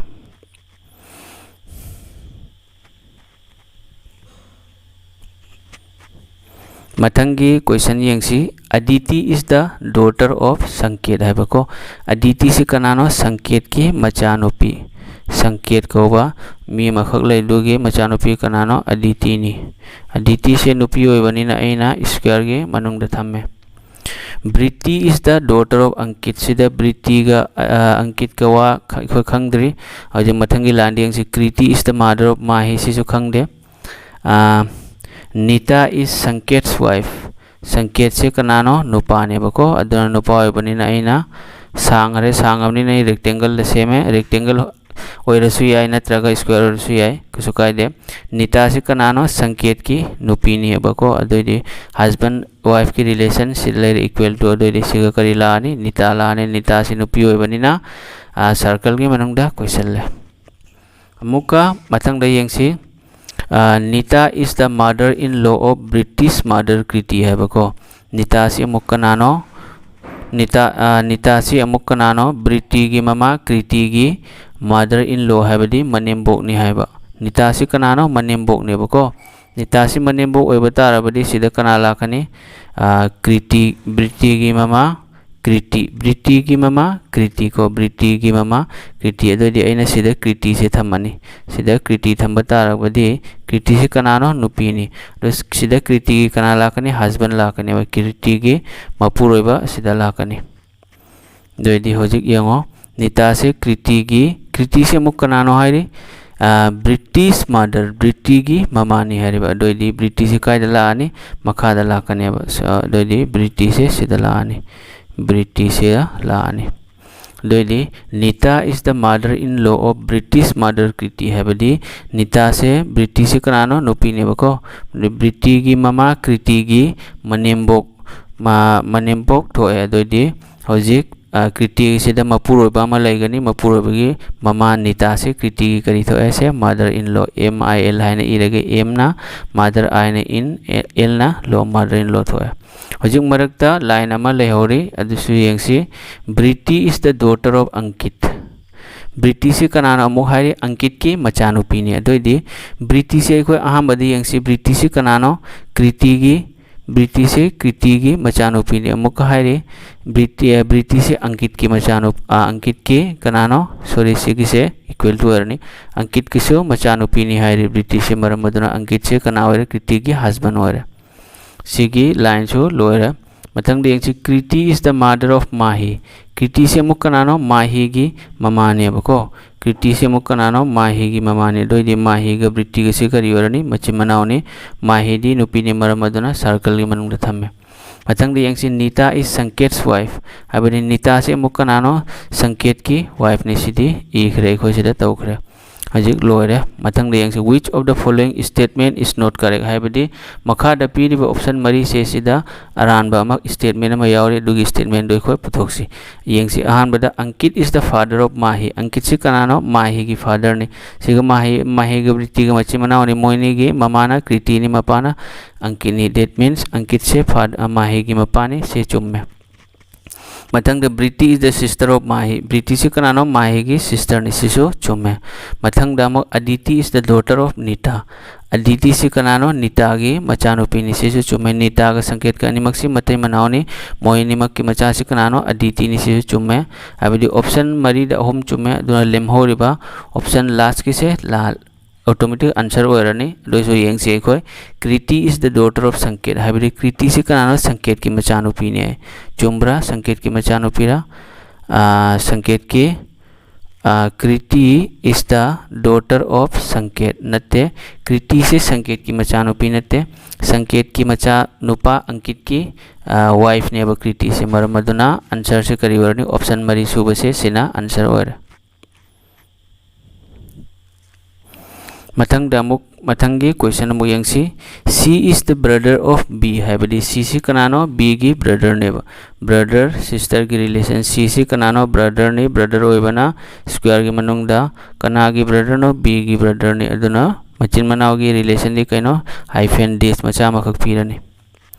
ꯃꯊꯪꯒꯤ question ꯌꯦꯡꯁꯤ꯫ Aditi is the daughter of Sanket ꯍꯥꯏꯕꯀꯣ꯫ Aditi ꯁꯤ ꯀꯅꯥꯅꯣ? ꯁꯪꯀꯦꯠꯀꯤ ꯃꯆꯥꯅꯨꯄꯤ꯫ ꯁꯪꯀꯦꯠ ꯀꯧꯕ ꯃꯤ ꯑꯃꯈꯛ ꯂꯩ, ꯑꯗꯨꯒꯤ ꯃꯆꯥꯅꯨꯄꯤ ꯀꯅꯥꯅꯣ? Aditi ꯅꯤ꯫ Aditi ꯁꯦ ꯅꯨꯄꯤ ꯑꯣꯏꯕꯅꯤꯅ ꯑꯩꯅ square ꯒꯤ ꯃꯅꯨꯡꯗ ꯊꯝꯃꯦ꯫ Priti is the daughter of Ankit ꯁꯤꯗ Priti ꯒ, ꯑ, ꯑꯪꯀꯤꯠꯀ ꯋꯥ ꯈ-, ꯑꯩꯈꯣꯏ ꯈꯪꯗ꯭ꯔꯤ꯫ ꯍꯧꯖꯤꯛ ꯃꯊꯪꯒꯤ line ꯗ ꯌꯦꯡꯁꯤ꯫ Kriti is the mother of Mahi ꯁꯤꯁꯨ ꯈꯪꯗꯦ꯫ ꯑ, Nita is Sanket's wife꯫ ꯁꯪꯀꯦꯠꯁꯦ ꯀꯅꯥꯅꯣ? ꯅꯨꯄꯥꯅꯦꯕꯀꯣ꯫ ꯑꯗꯨꯅ ꯅꯨꯄꯥ ꯑꯣꯏꯕꯅꯤꯅ ꯑꯩꯅ ꯁꯥꯡꯉꯔꯦ, ꯁꯥꯡꯉꯕꯅꯤꯅ ꯑꯩ rectangle ꯗ ꯁꯦꯝꯃꯦ꯫ Rectangle ꯑꯣꯏꯔꯁꯨ ꯌꯥꯏ, ꯅꯠꯇ꯭ꯔꯒ square ꯑꯣꯏꯔꯁꯨ ꯌꯥꯏ, ꯀꯩꯁꯨ ꯀꯥꯏꯗꯦ꯫ ꯅꯤꯇꯥꯁꯤ ꯀꯅꯥꯅꯣ? ꯁꯪꯀꯦꯠꯀꯤ ꯅꯨꯄꯤꯅꯦꯕꯀꯣ꯫ ꯑꯗꯨꯑꯣꯏꯗꯤ husband wife ꯀꯤ relation ꯁꯤ ꯂꯩꯔꯦ, equal to꯫ ꯑꯗꯨꯑꯣꯏꯗꯤ ꯁꯤꯒ ꯀꯔꯤ ꯂꯥꯛꯑꯅꯤ? ꯅꯤꯇꯥ ꯂꯥꯛꯑꯅꯤ꯫ ꯅꯤꯇꯥꯁꯤ ꯅꯨꯄꯤ ꯑꯣꯏꯕꯅꯤꯅ, ꯑ, circle ꯒꯤ ꯃꯅꯨꯡꯗ ꯀꯣꯏꯁꯜꯂꯦ꯫ ꯑꯃꯨꯛꯀ ꯃꯊꯪꯗ ꯌꯦꯡꯁꯤ꯫ ꯑ, Nita is the mother in law of Priti's mother Kriti ꯍꯥꯏꯕꯀꯣ꯫ ꯅꯤꯇꯥꯁꯤ ꯑꯃꯨꯛ ꯀꯅꯥꯅꯣ? ꯅꯤꯇꯥ, ꯑ, ꯅꯤꯇꯥꯁꯤ ꯑꯃꯨꯛ ꯀꯅꯥꯅꯣ? ꯄ꯭ꯔꯤꯇꯤꯒꯤ ꯃꯃꯥ, ꯀ꯭ꯔꯤꯇꯤꯒꯤ mother in law ꯍꯥꯏꯕꯗꯤ ꯃꯅꯦꯝꯕꯣꯛꯅꯤ ꯍꯥꯏꯕ꯫ ꯅꯤꯇꯥꯁꯤ ꯀꯅꯥꯅꯣ? ꯃꯅꯦꯝꯕꯣꯛꯅꯦꯕꯀꯣ꯫ ꯅꯤꯇꯥꯁꯤ ꯃꯅꯦꯝꯕꯣꯛ ꯑꯣꯏꯕ ꯇꯥꯔꯕꯗꯤ ꯁꯤꯗ ꯀꯅꯥ ꯂꯥꯛꯀꯅꯤ? ꯑ, ꯀ꯭ꯔꯤꯇꯤ, ꯄ꯭ꯔꯤꯇꯤꯒꯤ ꯃꯃꯥ ꯀ꯭ꯔꯤꯇꯤ, ꯕ꯭ꯔꯤꯇꯤꯒꯤ ꯃꯃꯥ ꯀ꯭ꯔꯤꯇꯤ ꯀꯣ, ꯕ꯭ꯔꯤꯇꯤꯒꯤ ꯃꯃꯥ ꯀ꯭ꯔꯤꯇꯤ꯫ ꯑꯗꯨꯑꯣꯏꯗꯤ ꯑꯩꯅ ꯁꯤꯗ ꯀ꯭ꯔꯤꯇꯤꯁꯦ ꯊꯝꯃꯅꯤ꯫ ꯁꯤꯗ ꯀ꯭ꯔꯤꯇꯤ ꯊꯝꯕ ꯇꯥꯔꯕꯗꯤ ꯀ꯭ꯔꯤꯇꯤꯁꯦ ꯀꯅꯥꯅꯣ? ꯅꯨꯄꯤꯅꯤ꯫ ꯑꯗꯣ ꯁꯤꯗ ꯀ꯭ꯔꯤꯇꯤꯒꯤ ꯀꯅꯥ ꯂꯥꯛꯀꯅꯤ? ꯍꯁꯕꯦꯟ ꯂꯥꯛꯀꯅꯦꯕ꯫ ꯀ꯭ꯔꯤꯇꯤꯒꯤ ꯃꯄꯨꯔꯣꯏꯕ ꯁꯤꯗ ꯂꯥꯛꯀꯅꯤ꯫ ꯑꯗꯨꯑꯣꯏꯗꯤ ꯍꯧꯖꯤꯛ ꯌꯦꯡꯉꯣ, ꯅꯤꯇꯥꯁꯦ ꯀ꯭ꯔꯤꯇꯤꯒꯤ, ꯀ꯭ꯔꯤꯇꯤꯁꯦ ꯑꯃꯨꯛ ꯀꯅꯥꯅꯣ ꯍꯥꯏꯔꯤ? ꯕ꯭ꯔꯤꯇꯤꯁ ꯃꯥꯗꯔ, ꯕ꯭ꯔꯤꯇꯤꯒꯤ ꯃꯃꯥꯅꯤ ꯍꯥꯏꯔꯤꯕ꯫ ꯑꯗꯨꯑꯣꯏꯗꯤ ꯕ꯭ꯔꯤꯇꯤꯁꯦ ꯀꯥꯏꯗ ꯂꯥꯛꯑꯅꯤ? ꯃꯈꯥꯗ ꯂꯥꯛꯀꯅꯦꯕ꯫ ꯑꯗꯨꯑꯣꯏꯗꯤ ꯕ꯭ꯔꯤꯇꯤꯁꯦ ꯁꯤꯗ ꯂꯥꯛꯑꯅꯤ꯫ ꯕ꯭ꯔꯤꯇꯤꯁꯁꯤꯗ ꯂꯥꯛꯑꯅꯤ꯫ ꯑꯗꯨꯑꯣꯏꯗꯤ Nita is the mother in law of British mother Kriti ꯍꯥꯏꯕꯗꯤ ꯅꯤꯇꯥꯁꯦ, ꯕ꯭ꯔꯤꯇꯤꯁꯁꯦ ꯀꯅꯥꯅꯣ? ꯅꯨꯄꯤꯅꯦꯕꯀꯣ꯫ ꯕ꯭ꯔꯤꯇꯤꯒꯤ ꯃꯃꯥ ꯀ꯭ꯔꯤꯇꯤꯒꯤ ꯃꯅꯦꯝꯕꯣꯛ, ꯃꯅꯦꯝꯕꯣꯛ ꯊꯣꯛꯑꯦ꯫ ꯑꯗꯨꯑꯣꯏꯗꯤ ꯍꯧꯖꯤꯛ ꯀ꯭ꯔꯤꯇꯤꯁꯤꯗ ꯃꯄꯨꯔꯣꯏꯕ ꯑꯃ ꯂꯩꯒꯅꯤ꯫ ꯃꯄꯨꯔꯣꯏꯕꯒꯤ ꯃꯃꯥ ꯅꯤꯇꯥꯁꯦ ꯀ꯭ꯔꯤꯇꯤꯒꯤ ꯀꯔꯤ ꯊꯣꯛꯑꯦ? ꯁꯦ mother in law, M I L ꯍꯥꯏꯅ ꯏꯔꯒꯦ꯫ Mꯅ mother, Iꯅ in, Lꯅ law, mother in law ꯊꯣꯛꯑꯦ꯫ ꯍꯧꯖꯤꯛ ꯃꯔꯛꯇ line ꯑꯃ ꯂꯩꯍꯧꯔꯤ, ꯑꯗꯨꯁꯨ ꯌꯦꯡꯁꯤ꯫ Briti is the daughter of Ankit꯫ ꯕ꯭ꯔꯤꯇꯤꯁꯤ ꯀꯅꯥꯅꯣ? ꯑꯃꯨꯛ ꯍꯥꯏꯔꯤ, ꯑꯪꯀꯤꯠꯀꯤ ꯃꯆꯥꯅꯨꯄꯤꯅꯤ꯫ ꯑꯗꯨꯑꯣꯏꯗꯤ ꯕ꯭ꯔꯤꯇꯤꯁꯤ ꯑꯩꯈꯣꯏ ꯑꯍꯥꯟꯕꯗ ꯌꯦꯡꯁꯤ꯫ ꯕ꯭ꯔꯤꯇꯤꯁꯤ ꯀꯅꯥꯅꯣ? ꯀ꯭ꯔꯤꯇꯤꯒꯤ, ꯕ꯭ꯔꯤꯇꯤꯁꯤ ꯀ꯭ꯔꯤꯇꯤꯒꯤ ꯃꯆꯥꯅꯨꯄꯤꯅꯤ꯫ ꯑꯃꯨꯛꯀ ꯍꯥꯏꯔꯤ, ꯕ꯭ꯔꯤꯇꯤ-, ꯕ꯭ꯔꯤꯇꯤꯁꯤ ꯑꯪꯀꯤꯠꯀꯤ ꯃꯆꯥꯅꯨ-, ꯑ, ꯑꯪꯀꯤꯠꯀꯤ ꯀꯅꯥꯅꯣ? Sorry, ꯁꯤꯒꯤꯁꯦ equal to ꯑꯣꯏꯔꯅꯤ꯫ ꯑꯪꯀꯤꯠꯀꯤꯁꯨ ꯃꯆꯥꯅꯨꯄꯤꯅꯤ ꯍꯥꯏꯔꯤ ꯕ꯭ꯔꯤꯇꯤꯁꯤ꯫ ꯃꯔꯝ ꯑꯗꯨꯅ ꯑꯪꯀꯤꯠꯁꯤ ꯀꯅꯥ ꯑꯣꯏꯔꯦ? ꯀ꯭ꯔꯤꯇꯤꯒꯤ husband ꯑꯣꯏꯔꯦ꯫ ꯁꯤꯒꯤ lineꯁꯨ ꯂꯣꯏꯔꯦ꯫ ꯃꯊꯪꯗ ꯌꯦꯡꯁꯤ, Kriti is the mother of Mahi꯫ ꯀ꯭ꯔꯤꯇꯤꯁꯤ ꯑꯃꯨꯛ ꯀꯅꯥꯅꯣ? ꯃꯥꯍꯤꯒꯤ ꯃꯃꯥꯅꯦꯕꯀꯣ꯫ ꯀ꯭ꯔꯤꯇꯤꯁꯤ ꯑꯃꯨꯛ ꯀꯅꯥꯅꯣ? ꯃꯥꯍꯤꯒꯤ ꯃꯃꯥꯅꯦ꯫ ꯑꯗꯨꯑꯣꯏꯗꯤ ꯃꯥꯍꯤꯒ ꯕ꯭ꯔꯤꯇꯤꯒꯁꯤ ꯀꯔꯤ ꯑꯣꯏꯔꯅꯤ? ꯃꯆꯤꯟ ꯃꯅꯥꯎꯅꯤ꯫ ꯃꯥꯍꯤꯗꯤ ꯅꯨꯄꯤꯅꯤ, ꯃꯔꯝ ꯑꯗꯨꯅ circleꯒꯤ ꯃꯅꯨꯡꯗ ꯊꯝꯃꯦ꯫ ꯃꯊꯪꯗ ꯌꯦꯡꯁꯤ, Nita is Sanket's wife꯫ ꯍꯥꯏꯕꯗꯤ ꯅꯤꯇꯥꯁꯤ ꯑꯃꯨꯛ ꯀꯅꯥꯅꯣ? ꯁꯪꯀꯦꯠꯀꯤ wifeꯅꯤ꯫ ꯁꯤꯗꯤ ꯏꯈ꯭ꯔꯦ ꯑꯩꯈꯣꯏ ꯁꯤꯗ, ꯇꯧꯈ꯭ꯔꯦ꯫ ꯍꯧꯖꯤꯛ ꯂꯣꯏꯔꯦ꯫ ꯃꯊꯪꯗ ꯌꯦꯡꯁꯤ, Which of the following statement is not correct? ꯍꯥꯏꯕꯗꯤ ꯃꯈꯥꯗ ꯄꯤꯔꯤꯕ option ꯃꯔꯤꯁꯦ ꯁꯤꯗ ꯑꯔꯥꯟꯕ ꯑꯃ, statement ꯑꯃ ꯌꯥꯎꯔꯤ, ꯑꯗꯨꯒꯤ statementꯗꯣ ꯑꯩꯈꯣꯏ ꯄꯨꯊꯣꯛꯁꯤ꯫ ꯌꯦꯡꯁꯤ, ꯑꯍꯥꯟꯕꯗ, Ankit is the father of Mahi꯫ ꯑꯪꯀꯤꯠꯁꯤ ꯀꯅꯥꯅꯣ? ꯃꯥꯍꯤꯒꯤ fatherꯅꯤ꯫ ꯁꯤꯒ ꯃꯥꯍꯤ, ꯃꯥꯍꯤꯒ ꯕ꯭ꯔꯤꯇꯤꯒ ꯃꯆꯤꯟ ꯃꯅꯥꯎꯅꯤ꯫ ꯃꯣꯏꯅꯤꯒꯤ ꯃꯃꯥꯅ ꯀ꯭ꯔꯤꯇꯤꯅꯤ, ꯃꯄꯥꯅ ꯑꯪꯀꯤꯠꯅꯤ꯫ That means ꯑꯪꯀꯤꯠꯁꯦ ꯐꯥ-, ꯃꯥꯍꯤꯒꯤ ꯃꯄꯥꯅꯤ꯫ ꯁꯤ ꯆꯨꯝꯃꯦ꯫ ꯃꯊꯪꯗ, Briti is the sister of Mahi꯫ ꯕ꯭ꯔꯤꯇꯤꯁꯤ ꯀꯅꯥꯅꯣ? ꯃꯥꯍꯤꯒꯤ sisterꯅꯤ꯫ ꯁꯤꯁꯨ ꯆꯨꯝꯃꯦ꯫ ꯃꯊꯪꯗ ꯑꯃꯨꯛ, Aditi is the daughter of Nita꯫ ꯑꯗꯤꯇꯤꯁꯤ ꯀꯅꯥꯅꯣ? ꯅꯤꯇꯥꯒꯤ ꯃꯆꯥꯅꯨꯄꯤꯅꯤ꯫ ꯁꯤꯁꯨ ꯆꯨꯝꯃꯦ꯫ ꯅꯤꯇꯥꯒ ꯁꯪꯀꯦꯠꯀ ꯑꯅꯤꯃꯛꯁꯤ ꯃꯇꯩ ꯃꯅꯥꯎꯅꯤ꯫ ꯃꯣꯏ ꯑꯅꯤꯃꯛꯀꯤ ꯃꯆꯥꯁꯤ ꯀꯅꯥꯅꯣ? ꯑꯗꯤꯇꯤꯅꯤ꯫ ꯁꯤꯁꯨ ꯆꯨꯝꯃꯦ꯫ ꯍꯥꯏꯕꯗꯤ option ꯃꯔꯤꯗ ꯑꯍꯨꯝ ꯆꯨꯝꯃꯦ꯫ ꯑꯗꯨꯅ ꯂꯦꯝꯍꯧꯔꯤꯕ option lastꯀꯤꯁꯦ ꯂꯥꯜ, automatic answer ꯑꯣꯏꯔꯅꯤ꯫ ꯑꯗꯨ ꯑꯣꯏꯁꯨ ꯌꯦꯡꯁꯤ ꯑꯩꯈꯣꯏ꯫ Kriti is the daughter of Sanket꯫ ꯍꯥꯏꯕꯗꯤ ꯀ꯭ꯔꯤꯇꯤꯁꯤ ꯀꯅꯥꯅꯣ? ꯁꯪꯀꯦꯠꯀꯤ ꯃꯆꯥꯅꯨꯄꯤꯅꯦ꯫ ꯆꯨꯝꯕ꯭ꯔꯥ? ꯁꯪꯀꯦꯠꯀꯤ ꯃꯆꯥꯅꯨꯄꯤꯔꯥ? ꯑꯥ, ꯁꯪꯀꯦꯠꯀꯤ, ꯑꯥ, Kriti is the daughter of Sanket꯫ ꯅꯠꯇꯦ, ꯀ꯭ꯔꯤꯇꯤꯁꯦ ꯁꯪꯀꯦꯠꯀꯤ ꯃꯆꯥꯅꯨꯄꯤ ꯅꯠꯇꯦ꯫ ꯁꯪꯀꯦꯠꯀꯤ ꯃꯆꯥ ꯅꯨꯄꯥ ꯑꯪꯀꯤꯠꯀꯤ, ꯑꯥ, wifeꯅꯦꯕ ꯀ꯭ꯔꯤꯇꯤꯁꯦ꯫ ꯃꯔꯝ ꯑꯗꯨꯅ answerꯁꯦ ꯀꯔꯤ ꯑꯣꯏꯔꯅꯤ? Option ꯃꯔꯤ ꯁꯨꯕꯁꯦ, ꯁꯤꯅ answer ꯑꯣꯏꯔꯦ꯫ ꯃꯊꯪꯗ ꯑꯃꯨꯛ, ꯃꯊꯪꯒꯤ question ꯑꯃꯨꯛ ꯌꯦꯡꯁꯤ꯫ C is the brother of B ꯍꯥꯏꯕꯗꯤ Cꯁꯤ ꯀꯅꯥꯅꯣ? Bꯒꯤ brotherꯅꯦꯕ꯫ Brother sisterꯒꯤ relation꯫ Cꯁꯤ ꯀꯅꯥꯅꯣ? Brotherꯅꯤ꯫ Brother ꯑꯣꯏꯕꯅ squareꯒꯤ ꯃꯅꯨꯡꯗ ꯀꯅꯥꯒꯤ brotherꯅꯣ? Bꯒꯤ brotherꯅꯤ꯫ ꯑꯗꯨꯅ ꯃꯆꯤꯟ ꯃꯅꯥꯎꯒꯤ relationꯗꯤ ꯀꯩꯅꯣ? Hyphen dash ꯃꯆꯥ ꯑꯃꯈꯛ ꯄꯤꯔꯅꯤ꯫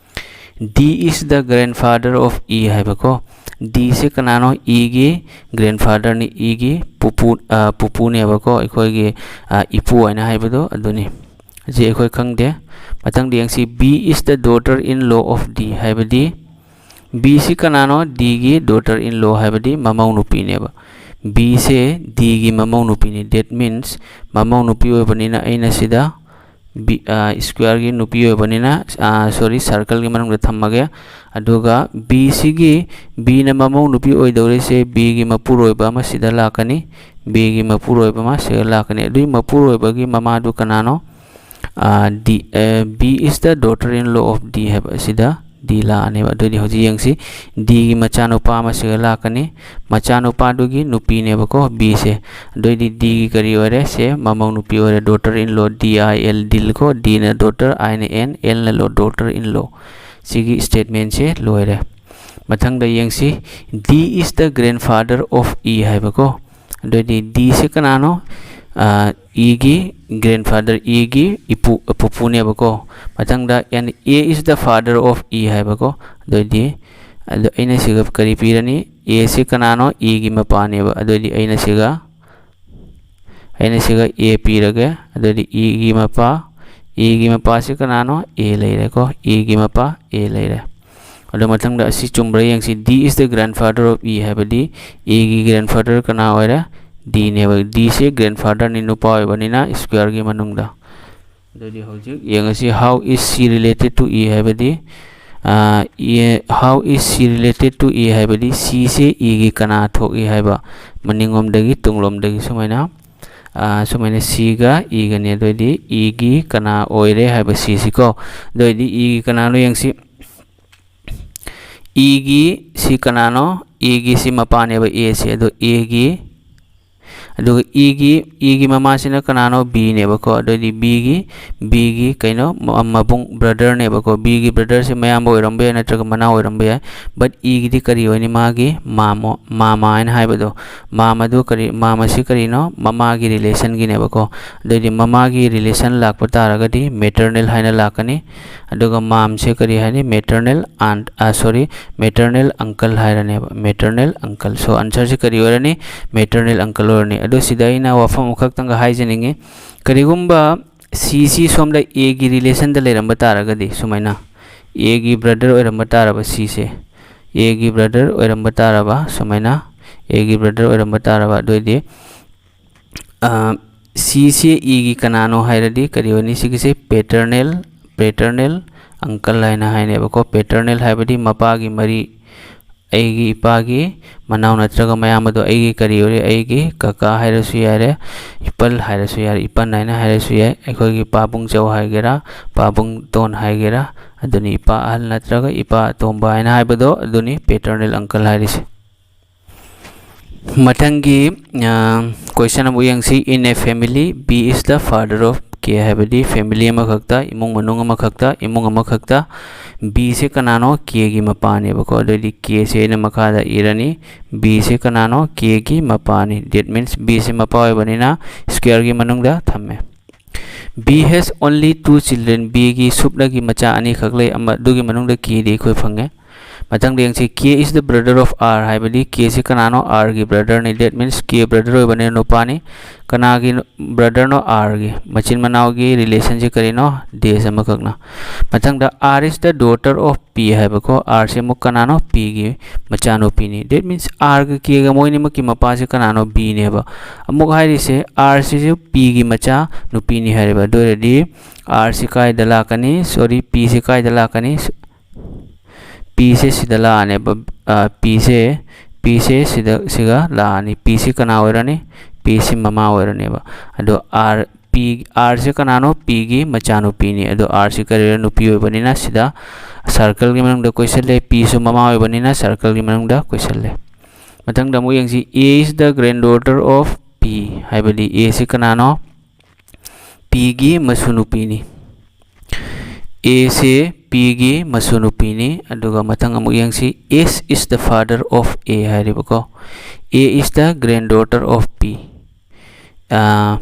D is the grandfather of E ꯍꯥꯏꯕꯀꯣ꯫ Dꯁꯦ ꯀꯅꯥꯅꯣ? Eꯒꯤ grandfatherꯅꯤ, Eꯒꯤ ꯄꯨꯄꯨ, ꯑ, ꯄꯨꯄꯨꯅꯦꯕꯀꯣ, ꯑꯩꯈꯣꯏꯒꯤ, ꯑ, ꯏꯄꯨ ꯍꯥꯏꯅ ꯍꯥꯏꯕꯗꯣ ꯑꯗꯨꯅꯤ꯫ ꯁꯤ ꯑꯩꯈꯣꯏ ꯈꯪꯗꯦ꯫ ꯃꯊꯪꯗ ꯌꯦꯡꯁꯤ, B is the daughter in law of D ꯍꯥꯏꯕꯗꯤ, Bꯁꯤ ꯀꯅꯥꯅꯣ? Dꯒꯤ daughter in law ꯍꯥꯏꯕꯗꯤ ꯃꯃꯧ ꯅꯨꯄꯤꯅꯦꯕ꯫ Bꯁꯦ Dꯒꯤ ꯃꯃꯧ ꯅꯨꯄꯤꯅꯤ꯫ That means ꯃꯃꯧ ꯅꯨꯄꯤ ꯑꯣꯏꯕꯅꯤꯅ ꯑꯩꯅ ꯁꯤꯗ B, ꯑ, squareꯒꯤ ꯅꯨꯄꯤ ꯑꯣꯏꯕꯅꯤꯅ, ꯑ, sorry, circleꯒꯤ ꯃꯅꯨꯡꯗ ꯊꯝꯃꯒꯦ꯫ ꯑꯗꯨꯒ Bꯁꯤꯒꯤ, Bꯅ ꯃꯃꯧ ꯅꯨꯄꯤ ꯑꯣꯏꯗꯧꯔꯤꯁꯦ Bꯒꯤ ꯃꯄꯨꯔꯣꯏꯕ ꯑꯃ ꯁꯤꯗ ꯂꯥꯛꯀꯅꯤ꯫ Bꯒꯤ ꯃꯄꯨꯔꯣꯏꯕ ꯑꯃ ꯁꯤꯗ ꯂꯥꯛꯀꯅꯤ꯫ ꯑꯗꯨꯒꯤ ꯃꯄꯨꯔꯣꯏꯕꯒꯤ ꯃꯃꯥꯗꯨ ꯀꯅꯥꯅꯣ? ꯑ, D, ꯑ, B is the daughter in law of D ꯍꯥꯏꯕ ꯑꯁꯤꯗ D ꯂꯥꯛꯑꯅꯦꯕ꯫ ꯑꯗꯨꯑꯣꯏꯗꯤ ꯍꯧꯖꯤꯛ ꯌꯦꯡꯁꯤ, Dꯒꯤ ꯃꯆꯥꯅꯨꯄꯥ ꯑꯃ ꯁꯤꯗ ꯂꯥꯛꯀꯅꯤ꯫ ꯃꯆꯥꯅꯨꯄꯥꯗꯨꯒꯤ ꯅꯨꯄꯤꯅꯦꯕꯀꯣ Bꯁꯦ꯫ ꯑꯗꯨꯑꯣꯏꯗꯤ Dꯒꯤ ꯀꯔꯤ ꯑꯣꯏꯔꯦ? ꯁꯦ ꯃꯃꯧ ꯅꯨꯄꯤ ꯑꯣꯏꯔꯦ, daughter in law, D I L, ꯗꯤꯜ ꯀꯣ꯫ Dꯅ daughter, Iꯅ N, Lꯅ law, daughter in law꯫ ꯁꯤꯒꯤ statementꯁꯦ ꯂꯣꯏꯔꯦ꯫ ꯃꯊꯪꯗ ꯌꯦꯡꯁꯤ, D is the grandfather of E ꯍꯥꯏꯕꯀꯣ꯫ ꯑꯗꯨꯑꯣꯏꯗꯤ Dꯁꯦ ꯀꯅꯥꯅꯣ? ꯑ, Eꯒꯤ grandfather, Eꯒꯤ ꯏꯄꯨ, ꯄꯨꯄꯨꯅꯦꯕꯀꯣ꯫ ꯃꯊꯪꯗ and A is the father of E ꯍꯥꯏꯕꯀꯣ꯫ ꯑꯗꯨꯑꯣꯏꯗꯤ, ꯑꯗꯨ ꯑꯩꯅ ꯁꯤꯒ ꯀꯔꯤ ꯄꯤꯔꯅꯤ? Aꯁꯤ ꯀꯅꯥꯅꯣ? Eꯒꯤ ꯃꯄꯥꯅꯦꯕ꯫ ꯑꯗꯨꯑꯣꯏꯗꯤ ꯑꯩꯅ ꯁꯤꯒ, ꯑꯩꯅ ꯁꯤꯒ A ꯄꯤꯔꯒꯦ꯫ ꯑꯗꯨꯑꯣꯏꯗꯤ Eꯒꯤ ꯃꯄꯥ, A ꯒꯤ ꯃꯄꯥꯁꯤ ꯀꯅꯥꯅꯣ? A ꯂꯩꯔꯦꯀꯣ꯫ A ꯒꯤ ꯃꯄꯥ A ꯂꯩꯔꯦ꯫ ꯑꯗꯨ ꯃꯊꯪꯗ ꯑꯁꯤ ꯆꯨꯝꯕ꯭ꯔꯥ ꯌꯦꯡꯁꯤ꯫ D is the grandfather of E ꯍꯥꯏꯕꯗꯤ A ꯒꯤ grandfather ꯀꯅꯥ ꯑꯣꯏꯔꯦ? D ꯅꯦꯕ꯫ D ꯁꯦ grandfather ꯅꯤ, ꯅꯨꯄꯥ ꯑꯣꯏꯕꯅꯤꯅ square ꯒꯤ ꯃꯅꯨꯡꯗ꯫ ꯑꯗꯨꯗꯤ ꯍꯧꯖꯤꯛ ꯌꯦꯡꯉꯁꯤ, how is C related to E ꯍꯥꯏꯕꯗꯤ, ꯑ, E, how is C related to E ꯍꯥꯏꯕꯗꯤ C ꯁꯦ E ꯒꯤ ꯀꯅꯥ ꯊꯣꯛꯏ ꯍꯥꯏꯕ, ꯃꯅꯤꯡꯂꯣꯝꯗꯒꯤ ꯇꯨꯡꯂꯣꯝꯗꯒꯤ ꯁꯨꯃꯥꯏꯅ, ꯑ, ꯁꯨꯃꯥꯏꯅ C ꯒ E ꯒꯅꯤ꯫ ꯑꯗꯨꯑꯣꯏꯗꯤ E ꯒꯤ ꯀꯅꯥ ꯑꯣꯏꯔꯦ ꯍꯥꯏꯕ C ꯁꯤꯀꯣ꯫ ꯑꯗꯨꯑꯣꯏꯗꯤ E ꯒꯤ ꯀꯅꯥꯅꯣ ꯌꯦꯡꯁꯤ꯫ E ꯒꯤ ꯁꯤ ꯀꯅꯥꯅꯣ? A ꯒꯤ ꯁꯤ ꯃꯄꯥꯅꯦꯕ, A ꯁꯦ꯫ ꯑꯗꯣ A ꯒꯤ, ꯑꯗꯨꯒ E ꯒꯤ, E ꯒꯤ ꯃꯃꯥꯁꯤꯅ ꯀꯅꯥꯅꯣ? B ꯅꯦꯕꯀꯣ꯫ ꯑꯗꯨꯑꯣꯏꯗꯤ B ꯒꯤ, B ꯒꯤ ꯀꯩꯅꯣ? ꯃ-, ꯃꯕꯨꯡ, brother ꯅꯦꯕꯀꯣ꯫ B ꯒꯤ brother ꯁꯦ ꯃꯌꯥꯝꯕ ꯑꯣꯏꯔꯝꯕ ꯌꯥꯏ, ꯅꯠꯇ꯭ꯔꯒ ꯃꯅꯥꯎ ꯑꯣꯏꯔꯝꯕ ꯌꯥꯏ꯫ But E ꯒꯤꯗꯤ ꯀꯔꯤ ꯑꯣꯏꯅꯤ? ꯃꯥꯒꯤ ꯃꯥꯃꯣ, ꯃꯥꯃ ꯍꯥꯏꯅ ꯍꯥꯏꯕꯗꯣ꯫ ꯃꯥꯃ ꯑꯗꯨ ꯀꯔꯤ, ꯃꯥꯃ ꯁꯤ ꯀꯔꯤꯅꯣ? ꯃꯃꯥꯒꯤ relation ꯒꯤꯅꯦꯕꯀꯣ꯫ ꯑꯗꯨꯑꯣꯏꯗꯤ ꯃꯃꯥꯒꯤ relation ꯂꯥꯛꯄ ꯇꯥꯔꯒꯗꯤ maternal ꯍꯥꯏꯅ ꯂꯥꯛꯀꯅꯤ꯫ ꯑꯗꯨꯒ ꯃꯥꯝꯁꯦ ꯀꯔꯤ ꯍꯥꯏꯅꯤ? Maternal aunt, ꯑ, sorry, maternal uncle ꯍꯥꯏꯔꯅꯦꯕ, maternal uncle꯫ So, answer ꯁꯦ ꯀꯔꯤ ꯑꯣꯏꯔꯅꯤ? Maternal uncle ꯑꯣꯏꯔꯅꯤ꯫ ꯑꯗꯣ ꯁꯤꯗ ꯑꯩꯅ ꯋꯥꯐꯝ ꯑꯃꯈꯛꯇꯪꯒ ꯍꯥꯏꯖꯅꯤꯡꯉꯤ꯫ ꯀꯔꯤꯒꯨꯝꯕ C ꯁꯤ ꯁꯣꯝꯗ A ꯒꯤ relation ꯗ ꯂꯩꯔꯝꯕ ꯇꯥꯔꯒꯗꯤ, ꯁꯨꯃꯥꯏꯅ A ꯒꯤ brother ꯑꯣꯏꯔꯝꯕ ꯇꯥꯔꯕ C ꯁꯦ, A ꯒꯤ brother ꯑꯣꯏꯔꯝꯕ ꯇꯥꯔꯕ, ꯁꯨꯃꯥꯏꯅ A ꯒꯤ brother ꯑꯣꯏꯔꯝꯕ ꯇꯥꯔꯕ, ꯑꯗꯨꯑꯣꯏꯗꯤ, ꯑ, C ꯁꯦ E ꯒꯤ ꯀꯅꯥꯅꯣ ꯍꯥꯏꯔꯗꯤ ꯀꯔꯤ ꯑꯣꯏꯅꯤ? ꯁꯤꯒꯤꯁꯦ paternal, paternal uncle ꯍꯥꯏꯅ ꯍꯥꯏꯅꯦꯕꯀꯣ꯫ Paternal ꯍꯥꯏꯕꯗꯤ ꯃꯄꯥꯒꯤ ꯃꯔꯤ, ꯑꯩꯒꯤ ꯏꯄꯥꯒꯤ ꯃꯅꯥꯎ ꯅꯠꯇ꯭ꯔꯒ ꯃꯌꯥꯝꯕꯗꯣ ꯑꯩꯒꯤ ꯀꯔꯤ ꯑꯣꯏꯔꯦ? ꯑꯩꯒꯤ ꯀꯀꯥ ꯍꯥꯏꯔꯁꯨ ꯌꯥꯔꯦ, ꯏꯄꯜ ꯍꯥꯏꯔꯁꯨ ꯌꯥꯔꯦ, ꯏꯄꯟ ꯍꯥꯏꯅ ꯍꯥꯏꯔꯁꯨ ꯌꯥꯏ꯫ ꯑꯩꯈꯣꯏꯒꯤ ꯄꯥꯕꯨꯡ ꯆꯧ ꯍꯥꯏꯒꯦꯔꯥ, ꯄꯥꯕꯨꯡ ꯇꯣꯟ ꯍꯥꯏꯒꯦꯔꯥ, ꯑꯗꯨꯅꯤ ꯏꯄꯥ ꯑꯍꯜ ꯅꯠꯇ꯭ꯔꯒ ꯏꯄꯥ ꯑꯇꯣꯝꯕ ꯍꯥꯏꯅ ꯍꯥꯏꯕꯗꯣ, ꯑꯗꯨꯅꯤ paternal uncle ꯍꯥꯏꯔꯤꯁꯦ꯫ ꯃꯊꯪꯒꯤ, ꯑ, question ꯑꯃꯨꯛ ꯌꯦꯡꯁꯤ꯫ In a family, B is the father of K ꯍꯥꯏꯕꯗꯤ family ꯑꯃꯈꯛꯇ, ꯏꯃꯨꯡ ꯃꯅꯨꯡ ꯑꯃꯈꯛꯇ, ꯏꯃꯨꯡ ꯑꯃꯈꯛꯇ B ꯁꯦ ꯀꯅꯥꯅꯣ? K ꯒꯤ ꯃꯄꯥꯅꯦꯕꯀꯣ꯫ ꯑꯗꯨꯑꯣꯏꯗꯤ K ꯁꯦ ꯑꯩꯅ ꯃꯈꯥꯗ ꯏꯔꯅꯤ꯫ B ꯁꯦ ꯀꯅꯥꯅꯣ? K ꯒꯤ ꯃꯄꯥꯅꯤ꯫ That means B ꯁꯦ ꯃꯄꯥ ꯑꯣꯏꯕꯅꯤꯅ square ꯒꯤ ꯃꯅꯨꯡꯗ ꯊꯝꯃꯦ꯫ B has only two children. B ꯒꯤ ꯁꯨꯞꯅꯒꯤ ꯃꯆꯥ ꯑꯅꯤꯈꯛ ꯂꯩ꯫ ꯑꯃ, ꯑꯗꯨꯒꯤ ꯃꯅꯨꯡꯗ K ꯗꯤ ꯑꯩꯈꯣꯏ ꯐꯪꯉꯦ꯫ ꯃꯊꯪꯗ ꯌꯦꯡꯁꯤ, K is the brother of R ꯍꯥꯏꯕꯗꯤ K ꯁꯤ ꯀꯅꯥꯅꯣ? R ꯒꯤ brother ꯅꯤ꯫ That means K brother ꯑꯣꯏꯕꯅꯤꯅ ꯅꯨꯄꯥꯅꯤ꯫ ꯀꯅꯥꯒꯤ brother ꯅꯣ? R ꯒꯤ꯫ ꯃꯆꯤꯟ ꯃꯅꯥꯎꯒꯤ relation ꯁꯤ ꯀꯔꯤꯅꯣ? Dash ꯑꯃꯈꯛꯅ꯫ ꯃꯊꯪꯗ R is the daughter of P ꯍꯥꯏꯕꯀꯣ, R ꯁꯤ ꯑꯃꯨꯛ ꯀꯅꯥꯅꯣ? P ꯒꯤ ꯃꯆꯥꯅꯨꯄꯤꯅꯤ꯫ That means R ꯒ K ꯒ ꯃꯣꯏꯅꯤꯃꯛꯀꯤ ꯃꯄꯥꯁꯤ ꯀꯅꯥꯅꯣ? B ꯅꯦꯕ꯫ ꯑꯃꯨꯛ ꯍꯥꯏꯔꯤꯁꯦ R ꯁꯤꯁꯨ P ꯒꯤ ꯃꯆꯥ ꯅꯨꯄꯤꯅꯤ ꯍꯥꯏꯔꯤꯕ꯫ ꯑꯗꯨ ꯑꯣꯏꯔꯗꯤ R ꯁꯤ ꯀꯥꯏꯗ ꯂꯥꯛꯀꯅꯤ? Sorry, P ꯁꯤ ꯀꯥꯏꯗ ꯂꯥꯛꯀꯅꯤ? P ꯁꯦ ꯁꯤꯗ ꯂꯥꯛꯑꯅꯦꯕ꯫ ꯑ, P ꯁꯦ, P ꯁꯦ ꯁꯤꯗ, ꯁꯤꯒ ꯂꯥꯛꯑꯅꯤ꯫ P ꯁꯤ ꯀꯅꯥ ꯑꯣꯏꯔꯅꯤ? P ꯁꯤ ꯃꯃꯥ ꯑꯣꯏꯔꯅꯦꯕ꯫ ꯑꯗꯣ R, P, R ꯁꯦ ꯀꯅꯥꯅꯣ? P ꯒꯤ ꯃꯆꯥꯅꯨꯄꯤꯅꯤ꯫ ꯑꯗꯣ R ꯁꯤ ꯀꯔꯤꯔ? ꯅꯨꯄꯤ ꯑꯣꯏꯕꯅꯤꯅ ꯁꯤꯗ circle ꯒꯤ ꯃꯅꯨꯡꯗ ꯀꯣꯏꯁꯜꯂꯦ꯫ P ꯁꯨ ꯃꯃꯥ ꯑꯣꯏꯕꯅꯤꯅ circle ꯒꯤ ꯃꯅꯨꯡꯗ ꯀꯣꯏꯁꯜꯂꯦ꯫ ꯃꯊꯪꯗ ꯑꯃꯨꯛ ꯌꯦꯡꯁꯤ, A is the granddaughter of P ꯍꯥꯏꯕꯗꯤ A ꯁꯤ ꯀꯅꯥꯅꯣ? P ꯒꯤ ꯃꯁꯨ ꯅꯨꯄꯤꯅꯤ꯫ A ꯁꯦ P ꯒꯤ ꯃꯁꯨ ꯅꯨꯄꯤꯅꯤ꯫ ꯑꯗꯨꯒ ꯃꯊꯪ ꯑꯃꯨꯛ ꯌꯦꯡꯁꯤ, S is the father of A ꯍꯥꯏꯔꯤꯕꯀꯣ꯫ A is the granddaughter of P꯫ Ah,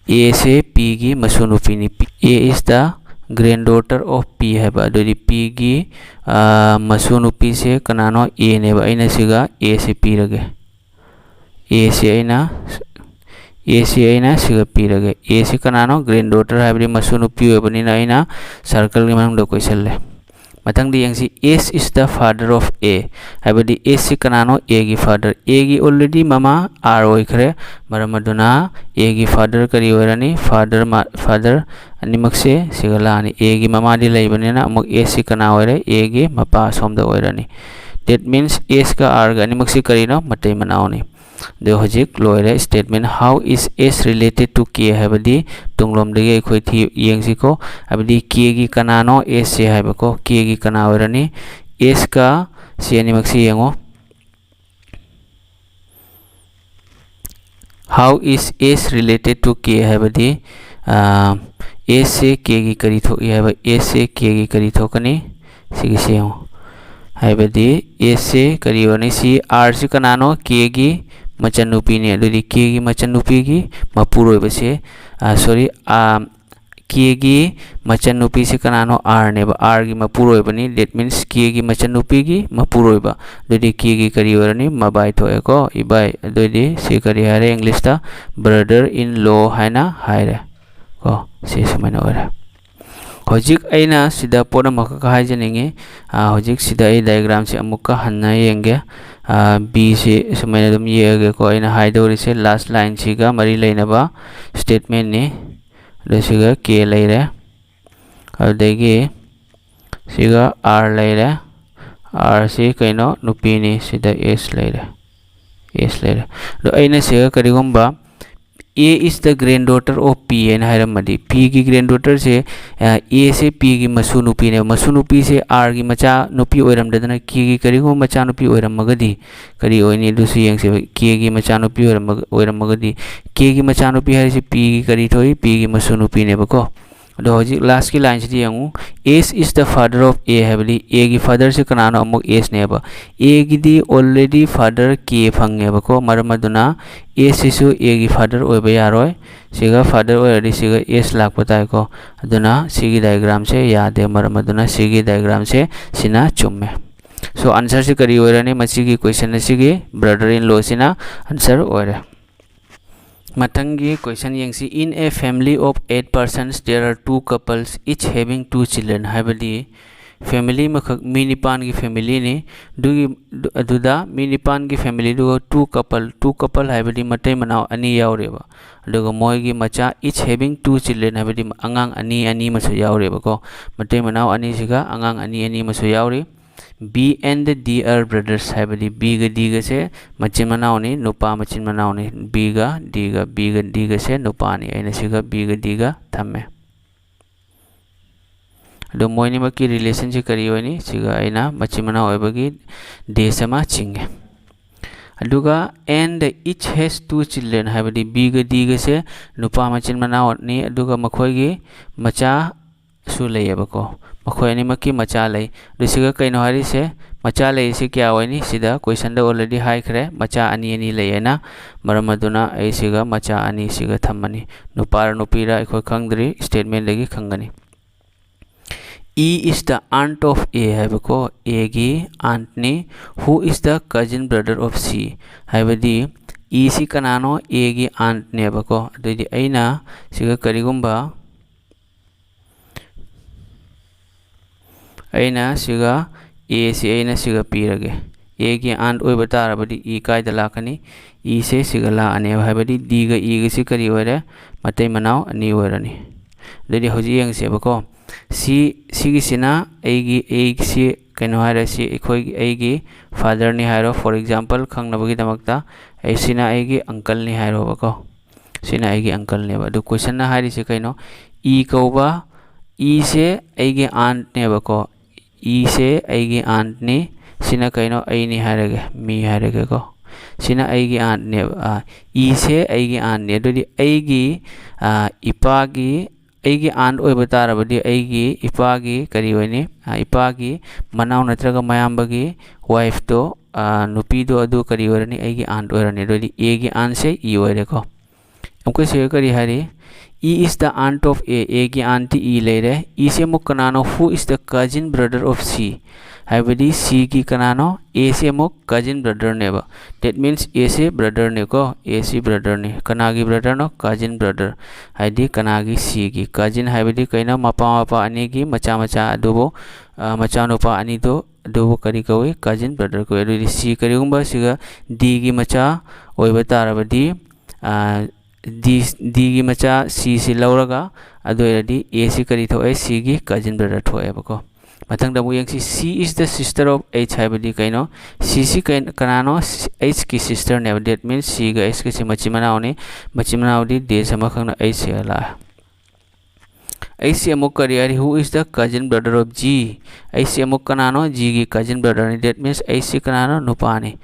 A say P ꯒꯤ ꯃꯁꯨ ꯅꯨꯄꯤꯅꯤ꯫ P-, A is the granddaughter of P ꯍꯥꯏꯕ꯫ ꯑꯗꯨꯗꯤ P ꯒꯤ, ꯑꯥ, ꯃꯁꯨ ꯅꯨꯄꯤꯁꯦ ꯀꯅꯥꯅꯣ? A ꯅꯦꯕ꯫ ꯑꯩꯅ ꯁꯤꯒ A ꯁꯦ ꯄꯤꯔꯒꯦ꯫ A ꯁꯤ ꯑꯩꯅ, A ꯁꯤ ꯑꯩꯅ ꯁꯤꯒ ꯄꯤꯔꯒꯦ꯫ A ꯁꯤ ꯀꯅꯥꯅꯣ? Granddaughter ꯍꯥꯏꯕꯗꯤ ꯃꯁꯨ ꯅꯨꯄꯤ ꯑꯣꯏꯕꯅꯤꯅ ꯑꯩꯅ circle ꯒꯤ ꯃꯅꯨꯡꯗ ꯀꯣꯏꯁꯜꯂꯦ꯫ ꯃꯊꯪꯗ ꯌꯦꯡꯁꯤ, S is the father of A ꯍꯥꯏꯕꯗꯤ S ꯁꯤ ꯀꯅꯥꯅꯣ? A ꯒꯤ father꯫ A ꯒꯤ already ꯃꯃꯥ R ꯑꯣꯏꯈ꯭ꯔꯦ꯫ ꯃꯔꯝ ꯑꯗꯨꯅ A ꯒꯤ father ꯀꯔꯤ ꯑꯣꯏꯔꯅꯤ? Father ꯃ-, father ꯑꯅꯤꯃꯛꯁꯦ ꯁꯤꯒ ꯂꯥꯛꯑꯅꯤ꯫ A ꯒꯤ ꯃꯃꯥꯗꯤ ꯂꯩꯕꯅꯤꯅ ꯑꯃꯨꯛ S ꯁꯤ ꯀꯅꯥ ꯑꯣꯏꯔꯦ? A ꯒꯤ ꯃꯄꯥ ꯑꯁꯣꯝꯗ ꯑꯣꯏꯔꯅꯤ꯫ That means S ꯀ R ꯒ ꯑꯅꯤꯃꯛꯁꯤ ꯀꯔꯤꯅꯣ? ꯃꯇꯩ ꯃꯅꯥꯎꯅꯤ꯫ ꯑꯗꯨ ꯍꯧꯖꯤꯛ ꯂꯣꯏꯔꯦ statement꯫ How is S related to K ꯍꯥꯏꯕꯗꯤ ꯇꯨꯡꯂꯣꯝꯗꯒꯤ ꯑꯩꯈꯣꯏ ꯊꯤ-, ꯌꯦꯡꯁꯤꯀꯣ꯫ ꯍꯥꯏꯕꯗꯤ K ꯒꯤ ꯀꯅꯥꯅꯣ? S ꯁꯦ ꯍꯥꯏꯕꯀꯣ꯫ K ꯒꯤ ꯀꯅꯥ ꯑꯣꯏꯔꯅꯤ? S ꯀ C ꯑꯅꯤꯃꯛꯁꯤ ꯌꯦꯡꯉꯣ꯫ How is S related to K ꯍꯥꯏꯕꯗꯤ, ꯑ, S ꯁꯦ K ꯒꯤ ꯀꯔꯤ ꯊꯣꯛꯏ ꯍꯥꯏꯕ? S ꯁꯦ K ꯒꯤ ꯀꯔꯤ ꯊꯣꯛꯀꯅꯤ? ꯁꯤꯒꯤꯁꯤ ꯌꯦꯡꯉꯣ꯫ ꯍꯥꯏꯕꯗꯤ S ꯁꯦ ꯀꯔꯤ ꯑꯣꯏꯔꯅꯤ? ꯁꯤ R ꯁꯤ ꯀꯅꯥꯅꯣ? K ꯒꯤ ꯃꯆꯟꯅꯨꯄꯤꯅꯤ꯫ ꯑꯗꯨꯗꯤ K ꯒꯤ ꯃꯆꯟꯅꯨꯄꯤꯒꯤ ꯃꯄꯨꯔꯣꯏꯕꯁꯦ, ꯑ, sorry, ꯑ, ꯀꯦꯒꯤ ꯃꯆꯟꯅꯨꯄꯤꯁꯤ ꯀꯅꯥꯅꯣ? ꯑꯥꯔꯅꯦꯕ꯫ ꯑꯥꯔꯒꯤ ꯃꯄꯨꯔꯣꯏꯕꯅꯤ꯫ That means ꯀꯦꯒꯤ ꯃꯆꯟꯅꯨꯄꯤꯒꯤ ꯃꯄꯨꯔꯣꯏꯕ꯫ ꯑꯗꯨꯗꯤ ꯀꯦꯒꯤ ꯀꯔꯤ ꯑꯣꯏꯔꯅꯤ? ꯃꯕꯥꯏ ꯊꯣꯛꯑꯦꯀꯣ, ꯏꯕꯥꯏ꯫ ꯑꯗꯨꯗꯤ ꯁꯤ ꯀꯔꯤ ꯍꯥꯏꯔꯦ? ꯏꯪꯂꯤꯁꯇ brother in law ꯍꯥꯏꯅ ꯍꯥꯏꯔꯦ ꯀꯣ꯫ ꯁꯤ ꯁꯨꯃꯥꯏꯅ ꯑꯣꯏꯔꯦ꯫ ꯍꯧꯖꯤꯛ ꯑꯩꯅ ꯁꯤꯗ ꯄꯣꯠ ꯑꯃꯈꯛ ꯍꯥꯏꯖꯅꯤꯡꯉꯤ꯫ ꯑꯥ, ꯍꯧꯖꯤꯛ ꯁꯤꯗ ꯑꯩ diagramꯁꯦ ꯑꯃꯨꯛꯀ ꯍꯟꯅ ꯌꯦꯡꯒꯦ꯫ ꯑꯥ, ꯕꯤꯁꯤ ꯁꯨꯃꯥꯏꯅ ꯑꯗꯨꯝ ꯌꯦꯛꯑꯒꯦꯀꯣ꯫ ꯑꯩꯅ ꯍꯥꯏꯗꯧꯔꯤꯁꯦ last lineꯁꯤꯒ ꯃꯔꯤ ꯂꯩꯅꯕ statementꯅꯤ꯫ ꯑꯗꯣ ꯁꯤꯒ ꯀꯦ ꯂꯩꯔꯦ꯫ ꯑꯗꯨꯗꯒꯤ ꯁꯤꯒ ꯑꯥꯔ ꯂꯩꯔꯦ꯫ ꯑꯥꯔꯁꯤ ꯀꯩꯅꯣ? ꯅꯨꯄꯤꯅꯤ꯫ ꯁꯤꯗ ꯑꯦꯁ ꯂꯩꯔꯦ꯫ ꯑꯦꯁ ꯂꯩꯔꯦ꯫ ꯑꯗꯣ ꯑꯩꯅ ꯁꯤꯒ ꯀꯔꯤꯒꯨꯝꯕ A is the granddaughter of P ꯍꯥꯏꯅ ꯍꯥꯏꯔꯝꯃꯗꯤ, ꯄꯤꯒꯤ granddaughterꯁꯦ, ꯑ, ꯑꯦꯁꯦ ꯄꯤꯒꯤ ꯃꯁꯨ ꯅꯨꯄꯤꯅꯦꯕ꯫ ꯃꯁꯨ ꯅꯨꯄꯤꯁꯦ ꯑꯥꯔꯒꯤ ꯃꯆꯥ ꯅꯨꯄꯤ ꯑꯣꯏꯔꯝꯗꯗꯅ ꯀꯦꯒꯤ ꯀꯔꯤꯒꯨꯝꯕ ꯃꯆꯥ ꯅꯨꯄꯤ ꯑꯣꯏꯔꯝꯃꯒꯗꯤ ꯀꯔꯤ ꯑꯣꯏꯅꯤ? ꯑꯗꯨꯁꯨ ꯌꯦꯡꯁꯦꯕ꯫ ꯀꯦꯒꯤ ꯃꯆꯥ ꯅꯨꯄꯤ ꯑꯣꯏꯔꯝꯃꯒ-, ꯑꯣꯏꯔꯝꯃꯒꯗꯤ, ꯀꯦꯒꯤ ꯃꯆꯥ ꯅꯨꯄꯤ ꯍꯥꯏꯔꯤꯁꯦ ꯄꯤꯒꯤ ꯀꯔꯤ ꯊꯣꯛꯏ? ꯄꯤꯒꯤ ꯃꯁꯨ ꯅꯨꯄꯤꯅꯦꯕꯀꯣ꯫ ꯑꯗꯣ ꯍꯧꯖꯤꯛ lastꯀꯤ lineꯁꯤꯗꯤ ꯌꯦꯡꯉꯨ, S is the father of A ꯍꯥꯏꯕꯗꯤ Aꯒꯤ fatherꯁꯦ ꯀꯅꯥꯅꯣ? ꯑꯃꯨꯛ Sꯅꯦꯕ꯫ Aꯒꯤꯗꯤ already father K ꯐꯪꯉꯦꯕꯀꯣ, ꯃꯔꯝ ꯑꯗꯨꯅ Sꯁꯤꯁꯨ Aꯒꯤ father ꯑꯣꯏꯕ ꯌꯥꯔꯣꯏ꯫ ꯁꯤꯒ father ꯑꯣꯏꯔꯗꯤ ꯁꯤꯒ S ꯂꯥꯛꯄ ꯇꯥꯏꯀꯣ꯫ ꯑꯗꯨꯅ ꯁꯤꯒꯤ diagramꯁꯦ ꯌꯥꯗꯦ, ꯃꯔꯝ ꯑꯗꯨꯅ ꯁꯤꯒꯤ diagramꯁꯦ ꯁꯤꯅ ꯆꯨꯝꯃꯦ꯫ So, answerꯁꯤ ꯀꯔꯤ ꯑꯣꯏꯔꯅꯤ? ꯃꯁꯤꯒꯤ question ꯑꯁꯤꯒꯤ brother in lawꯁꯤꯅ answer ꯑꯣꯏꯔꯦ꯫ ꯃꯊꯪꯒꯤ question ꯌꯦꯡꯁꯤ꯫ In a family of eight persons, there are two couples, each having two children ꯍꯥꯏꯕꯗꯤ family ꯑꯃꯈꯛ, ꯃꯤ ꯅꯤꯄꯥꯟꯒꯤ familyꯅꯤ꯫ ꯑꯗꯨꯒꯤ, ꯑꯗꯨꯗ ꯃꯤ ꯅꯤꯄꯥꯟꯒꯤ familyꯗꯨꯒ two couple, two couple ꯍꯥꯏꯕꯗꯤ ꯃꯇꯩ ꯃꯅꯥꯎ ꯑꯅꯤ ꯌꯥꯎꯔꯦꯕ꯫ ꯑꯗꯨꯒ ꯃꯣꯏꯒꯤ ꯃꯆꯥ, each having two children ꯍꯥꯏꯕꯗꯤ ꯑꯉꯥꯡ ꯑꯅꯤ ꯑꯅꯤ ꯑꯃꯁꯨ ꯌꯥꯎꯔꯦꯕꯀꯣ꯫ ꯃꯇꯩ ꯃꯅꯥꯎ ꯑꯅꯤꯁꯤꯒ ꯑꯉꯥꯡ ꯑꯅꯤ ꯑꯅꯤ ꯑꯃꯁꯨ ꯌꯥꯎꯔꯤ꯫ B and D are brothers ꯍꯥꯏꯕꯗꯤ Bꯒ Dꯒꯁꯦ ꯃꯆꯤꯟ ꯃꯅꯥꯎꯅꯤ, ꯅꯨꯄꯥ ꯃꯆꯤꯟ ꯃꯅꯥꯎꯅꯤ꯫ Bꯒ Dꯒ, Bꯒ Dꯒꯁꯦ ꯅꯨꯄꯥꯅꯤ꯫ ꯑꯩꯅ ꯁꯤꯒ Bꯒ Dꯒ ꯊꯝꯃꯦ꯫ ꯑꯗꯣ ꯃꯣꯏꯅꯤꯃꯛꯀꯤ relationꯁꯤ ꯀꯔꯤ ꯑꯣꯏꯅꯤ? ꯁꯤꯒ ꯑꯩꯅ ꯃꯆꯤꯟ ꯃꯅꯥꯎ ꯑꯣꯏꯕꯒꯤ dash ꯑꯃ ꯆꯤꯡꯉꯦ꯫ ꯑꯗꯨꯒ and each has two children ꯍꯥꯏꯕꯗꯤ Bꯒ Dꯒꯁꯦ ꯅꯨꯄꯥ ꯃꯆꯤꯟ ꯃꯅꯥꯎꯅꯤ, ꯑꯗꯨꯒ ꯃꯈꯣꯏꯒꯤ ꯃꯆꯥ ꯁꯨ ꯂꯩꯌꯦꯕꯀꯣ꯫ ꯃꯈꯣꯏ ꯑꯅꯤꯃꯛꯀꯤ ꯃꯆꯥ ꯂꯩ꯫ ꯑꯗꯨ ꯁꯤꯒ ꯀꯩꯅꯣ ꯍꯥꯏꯔꯤꯁꯦ, ꯃꯆꯥ ꯂꯩꯔꯤꯁꯦ ꯀꯌꯥ ꯑꯣꯏꯅꯤ? ꯁꯤꯗ question ꯗ already ꯍꯥꯏꯈ꯭ꯔꯦ, ꯃꯆꯥ ꯑꯅꯤ ꯑꯅꯤ ꯂꯩꯌꯦꯅ꯫ ꯃꯔꯝ ꯑꯗꯨꯅ ꯑꯩ ꯁꯤꯒ ꯃꯆꯥ ꯑꯅꯤ ꯁꯤꯒ ꯊꯝꯃꯅꯤ꯫ ꯅꯨꯄꯥꯔ ꯅꯨꯄꯤꯔ ꯑꯩꯈꯣꯏ ꯈꯪꯗ꯭ꯔꯤ, statement ꯗꯒꯤ ꯈꯪꯒꯅꯤ꯫ E is the aunt of A ꯍꯥꯏꯕꯀꯣ, A ꯒꯤ aunt ꯅꯤ꯫ Who is the cousin brother of C? ꯍꯥꯏꯕꯗꯤ E ꯁꯤ ꯀꯅꯥꯅꯣ? A ꯒꯤ aunt ꯅꯦꯕꯀꯣ꯫ ꯑꯗꯨꯏꯗꯤ ꯑꯩꯅ ꯁꯤꯒ ꯀꯔꯤꯒꯨꯝꯕ ꯑꯩꯅ ꯁꯤꯒ A ꯁꯤ ꯑꯩꯅ ꯁꯤꯒ ꯄꯤꯔꯒꯦ꯫ A ꯒꯤ aunt ꯑꯣꯏꯕ ꯇꯥꯔꯕꯗꯤ E ꯀꯥꯏꯗ ꯂꯥꯛꯀꯅꯤ? E ꯁꯦ ꯁꯤꯒ ꯂꯥꯛꯑꯅꯦꯕ, ꯍꯥꯏꯕꯗꯤ D ꯒ E ꯒꯁꯤ ꯀꯔꯤ ꯑꯣꯏꯔꯦ? ꯃꯇꯩ ꯃꯅꯥꯎ ꯑꯅꯤ ꯑꯣꯏꯔꯅꯤ꯫ ꯑꯗꯨꯗꯤ ꯍꯧꯖꯤꯛ ꯌꯦꯡꯁꯦꯕꯀꯣ꯫ ꯁꯤ, ꯁꯤꯒꯤꯁꯤꯅ ꯑꯩꯒꯤ, ꯑꯩꯒꯤꯁꯤ ꯀꯩꯅꯣ ꯍꯥꯏꯔꯁꯤ, ꯑꯩꯈꯣꯏꯒꯤ, ꯑꯩꯒꯤ father ꯅꯤ ꯍꯥꯏꯔꯣ, for example, ꯈꯪꯅꯕꯒꯤꯗꯃꯛꯇ꯫ ꯑꯩ, ꯁꯤꯅ ꯑꯩꯒꯤ uncle ꯅꯤ ꯍꯥꯏꯔꯣꯕꯀꯣ꯫ ꯁꯤꯅ ꯑꯩꯒꯤ uncle ꯅꯦꯕ꯫ ꯑꯗꯨ question ꯅ ꯍꯥꯏꯔꯤꯁꯦ ꯀꯩꯅꯣ? E ꯀꯧꯕ, E ꯁꯦ ꯑꯩꯒꯤ aunt ꯅꯦꯕꯀꯣ꯫ E ꯁꯦ ꯑꯩꯒꯤ aunt ꯅꯤ꯫ ꯁꯤꯅ ꯀꯩꯅꯣ? ꯑꯩꯅꯤ ꯍꯥꯏꯔꯒꯦ, me ꯍꯥꯏꯔꯒꯦꯀꯣ꯫ ꯁꯤꯅ ꯑꯩꯒꯤ aunt ꯅꯦꯕ꯫ ꯑꯥ, E ꯁꯦ ꯑꯩꯒꯤ aunt ꯅꯤ꯫ ꯑꯗꯨꯗꯤ ꯑꯩꯒꯤ, ꯑꯥ, ꯏꯄꯥꯒꯤ, ꯑꯩꯒꯤ aunt ꯑꯣꯏꯕ ꯇꯥꯔꯕꯗꯤ ꯑꯩꯒꯤ ꯏꯄꯥꯒꯤ ꯀꯔꯤ ꯑꯣꯏꯅꯤ? ꯑꯥ, ꯏꯄꯥꯒꯤ ꯃꯅꯥꯎ ꯅꯠꯇ꯭ꯔꯒ ꯃꯌꯥꯝꯕꯒꯤ wife ꯇꯣ, ꯑꯥ, ꯅꯨꯄꯤꯗꯣ ꯑꯗꯨ ꯀꯔꯤ ꯑꯣꯏꯔꯅꯤ? ꯑꯩꯒꯤ aunt ꯑꯣꯏꯔꯅꯤ꯫ ꯑꯗꯨꯗꯤ A ꯒꯤ aunt ꯁꯦ E ꯑꯣꯏꯔꯦꯀꯣ꯫ ꯑꯃꯨꯛꯀ ꯁꯤꯒ ꯀꯔꯤ ꯍꯥꯏꯔꯤ? E is the aunt of A, A ꯒꯤ aunt ꯇꯤ E ꯂꯩꯔꯦ꯫ E ꯁꯦ ꯑꯃꯨꯛ ꯀꯅꯥꯅꯣ? Who is the cousin brother of C? ꯍꯥꯏꯕꯗꯤ C ꯒꯤ ꯀꯅꯥꯅꯣ? A ꯁꯦ ꯑꯃꯨꯛ cousin brother ꯅꯦꯕ꯫ That means A say brother ꯅꯦꯀꯣ, A ꯁꯤ brother ꯅꯤ꯫ ꯀꯅꯥꯒꯤ brother ꯅꯣ? Cousin brother꯫ ꯍꯥꯏꯗꯤ ꯀꯅꯥꯒꯤ? C ꯒꯤ꯫ Cousin ꯍꯥꯏꯕꯗꯤ ꯀꯩꯅꯣ? ꯃꯄꯥ ꯃꯄꯥ ꯑꯅꯤꯒꯤ ꯃꯆꯥ ꯃꯆꯥ ꯑꯗꯨꯕꯨ, ꯑ, ꯃꯆꯥꯅꯨꯄꯥ ꯑꯅꯤꯗꯨ ꯑꯗꯨꯕꯨ ꯀꯔꯤ ꯀꯧꯏ? Cousin brother ꯀꯧꯏ꯫ ꯑꯗꯨꯗꯤ C ꯀꯔꯤꯒꯨꯝꯕ ꯁꯤꯒ D ꯒꯤ ꯃꯆꯥ ꯑꯣꯏꯕ ꯇꯥꯔꯕꯗꯤ, ꯑ, D, D ꯒꯤ ꯃꯆꯥ C ꯁꯤ ꯂꯧꯔꯒ, ꯑꯗꯨ ꯑꯣꯏꯔꯗꯤ A ꯁꯤ ꯀꯔꯤ ꯊꯣꯛꯑꯦ? C ꯒꯤ cousin brother ꯊꯣꯛꯑꯦꯕꯀꯣ꯫ ꯃꯊꯪꯗ ꯑꯃꯨꯛ ꯌꯦꯡꯁꯤ, C is the sister of H ꯍꯥꯏꯕꯗꯤ ꯀꯩꯅꯣ? C ꯁꯤ ꯀꯩ-, ꯀꯅꯥꯅꯣ? H ꯀꯤ sister ꯅꯦꯕ꯫ That means C ꯒ H ꯀꯁꯤ ꯃꯆꯤꯟ ꯃꯅꯥꯎꯅꯤ꯫ ꯃꯆꯤꯟ ꯃꯅꯥꯎꯗꯤ dash ꯑꯃꯈꯛꯅ H ꯁꯤꯒ ꯂꯥꯛꯑꯦ꯫ ꯑꯩꯁꯤ ꯑꯃꯨꯛ ꯀꯔꯤ ꯍꯥꯏꯔꯤ? Who is the cousin brother of G? ꯑꯩꯁꯤ ꯑꯃꯨꯛ ꯀꯅꯥꯅꯣ? G ꯒꯤ cousin brother ꯅꯤ꯫ That means ꯑꯩꯁꯤ ꯀꯅꯥꯅꯣ? ꯅꯨꯄꯥꯅꯤ꯫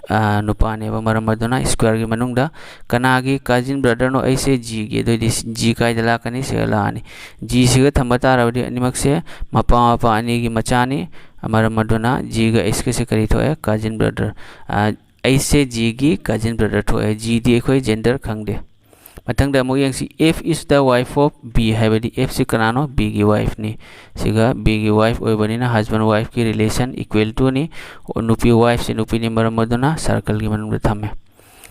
ꯑ, ꯅꯨꯄꯥꯅꯦꯕ꯫ ꯃꯔꯝ ꯑꯗꯨꯅ square ꯒꯤ ꯃꯅꯨꯡꯗ ꯀꯅꯥꯒꯤ cousin brother ꯅꯣ? ꯑꯩꯁꯦ G ꯒꯤ꯫ ꯑꯗꯨꯑꯣꯏꯗꯤ G ꯀꯥꯏꯗ ꯂꯥꯛꯀꯅꯤ? ꯁꯤꯗ ꯂꯥꯛꯑꯅꯤ꯫ G ꯁꯤꯒ ꯊꯝꯕ ꯇꯥꯔꯕꯗꯤ ꯑꯅꯤꯃꯛꯁꯦ ꯃꯄꯥ ꯃꯄꯥ ꯑꯅꯤꯒꯤ ꯃꯆꯥꯅꯤ꯫ ꯃꯔꯝ ꯑꯗꯨꯅ G ꯒ H ꯀꯁꯦ ꯀꯔꯤ ꯊꯣꯛꯑꯦ? Cousin brother꯫ ꯑ, ꯑꯩꯁꯦ G ꯒꯤ cousin brother ꯊꯣꯛꯑꯦ꯫ G ꯗꯤ ꯑꯩꯈꯣꯏ gender ꯈꯪꯗꯦ꯫ ꯃꯊꯪꯗ ꯑꯃꯨꯛ ꯌꯦꯡꯁꯤ, F is the wife of B ꯍꯥꯏꯕꯗꯤ F ꯁꯤ ꯀꯅꯥꯅꯣ? B ꯒꯤ wife ꯅꯤ꯫ ꯁꯤꯒ B ꯒꯤ wife ꯑꯣꯏꯕꯅꯤꯅ husband wife ꯀꯤ relation equal to ꯅꯤ꯫ ꯅꯨꯄꯤ wife ꯁꯤ ꯅꯨꯄꯤꯅꯤ, ꯃꯔꯝ ꯑꯗꯨꯅ circle ꯒꯤ ꯃꯅꯨꯡꯗ ꯊꯝꯃꯦ꯫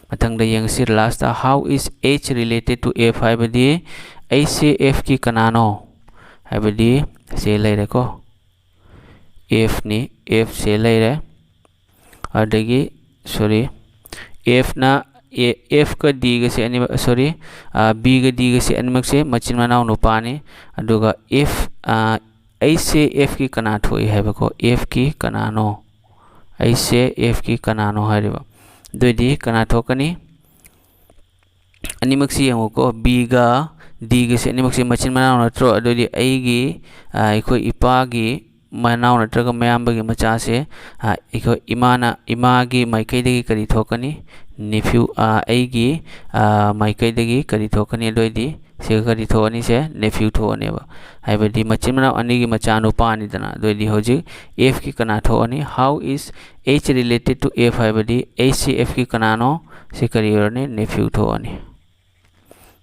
ꯃꯊꯪꯗ ꯌꯦꯡꯁꯤ, last, how is H related to F ꯍꯥꯏꯕꯗꯤ H ꯁꯦ F ꯀꯤ ꯀꯅꯥꯅꯣ? ꯍꯥꯏꯕꯗꯤ ꯁꯦ ꯂꯩꯔꯦꯀꯣ, F ꯅꯤ, F ꯁꯦ ꯂꯩꯔꯦ꯫ ꯑꯗꯒꯤ, sorry, F ꯅ, A-, F ꯀ D ꯒꯁꯦ ꯑꯅꯤꯃꯛ, sorry, ꯑ, B ꯒ D ꯒꯁꯦ ꯑꯅꯤꯃꯛꯁꯦ ꯃꯆꯤꯟ ꯃꯅꯥꯎ ꯅꯨꯄꯥꯅꯤ꯫ ꯑꯗꯨꯒ F, ꯑ, H ꯁꯦ F ꯀꯤ ꯀꯅꯥ ꯊꯣꯛꯏ ꯍꯥꯏꯕꯀꯣ? F ꯀꯤ ꯀꯅꯥꯅꯣ? H ꯁꯦ F ꯀꯤ ꯀꯅꯥꯅꯣ ꯍꯥꯏꯔꯤꯕ? ꯑꯗꯨꯑꯣꯏꯗꯤ ꯀꯅꯥ ꯊꯣꯛꯀꯅꯤ? ꯑꯅꯤꯃꯛꯁꯤ ꯌꯦꯡꯉꯨꯀꯣ, B ꯒ D ꯒꯁꯦ ꯑꯅꯤꯃꯛꯁꯦ ꯃꯆꯤꯟ ꯃꯅꯥꯎ ꯅꯠꯇ꯭ꯔꯣ? ꯑꯗꯨꯑꯣꯏꯗꯤ ꯑꯩꯒꯤ, ꯑ, ꯑꯩꯈꯣꯏ ꯏꯄꯥꯒꯤ ꯃꯅꯥꯎ ꯅꯠꯇ꯭ꯔꯒ ꯃꯌꯥꯝꯕꯒꯤ ꯃꯆꯥꯁꯦ, ꯑ, ꯑꯩꯈꯣꯏ ꯏꯃꯥꯅ, ꯏꯃꯥꯒꯤ ꯃꯥꯏꯀꯩꯗꯒꯤ ꯀꯔꯤ ꯊꯣꯛꯀꯅꯤ? Nephew, ꯑ, ꯑꯩꯒꯤ, ꯑ, ꯃꯥꯏꯀꯩꯗꯒꯤ ꯀꯔꯤ ꯊꯣꯛꯀꯅꯤ? ꯑꯗꯨꯑꯣꯏꯗꯤ ꯁꯤꯒ ꯀꯔꯤ ꯊꯣꯛꯑꯅꯤ? ꯁꯦ nephew ꯊꯣꯛꯑꯅꯦꯕ꯫ ꯍꯥꯏꯕꯗꯤ ꯃꯆꯤꯟ ꯃꯅꯥꯎ ꯑꯅꯤꯒꯤ ꯃꯆꯥ ꯅꯨꯄꯥꯅꯤꯗꯅ꯫ ꯑꯗꯨꯑꯣꯏꯗꯤ ꯍꯧꯖꯤꯛ F ꯀꯤ ꯀꯅꯥ ꯊꯣꯛꯑꯅꯤ? How is H related to F ꯍꯥꯏꯕꯗꯤ H ꯁꯤ F ꯀꯤ ꯀꯅꯥꯅꯣ? ꯁꯤ ꯀꯔꯤ ꯑꯣꯏꯔꯅꯤ? Nephew ꯊꯣꯛꯑꯅꯤ꯫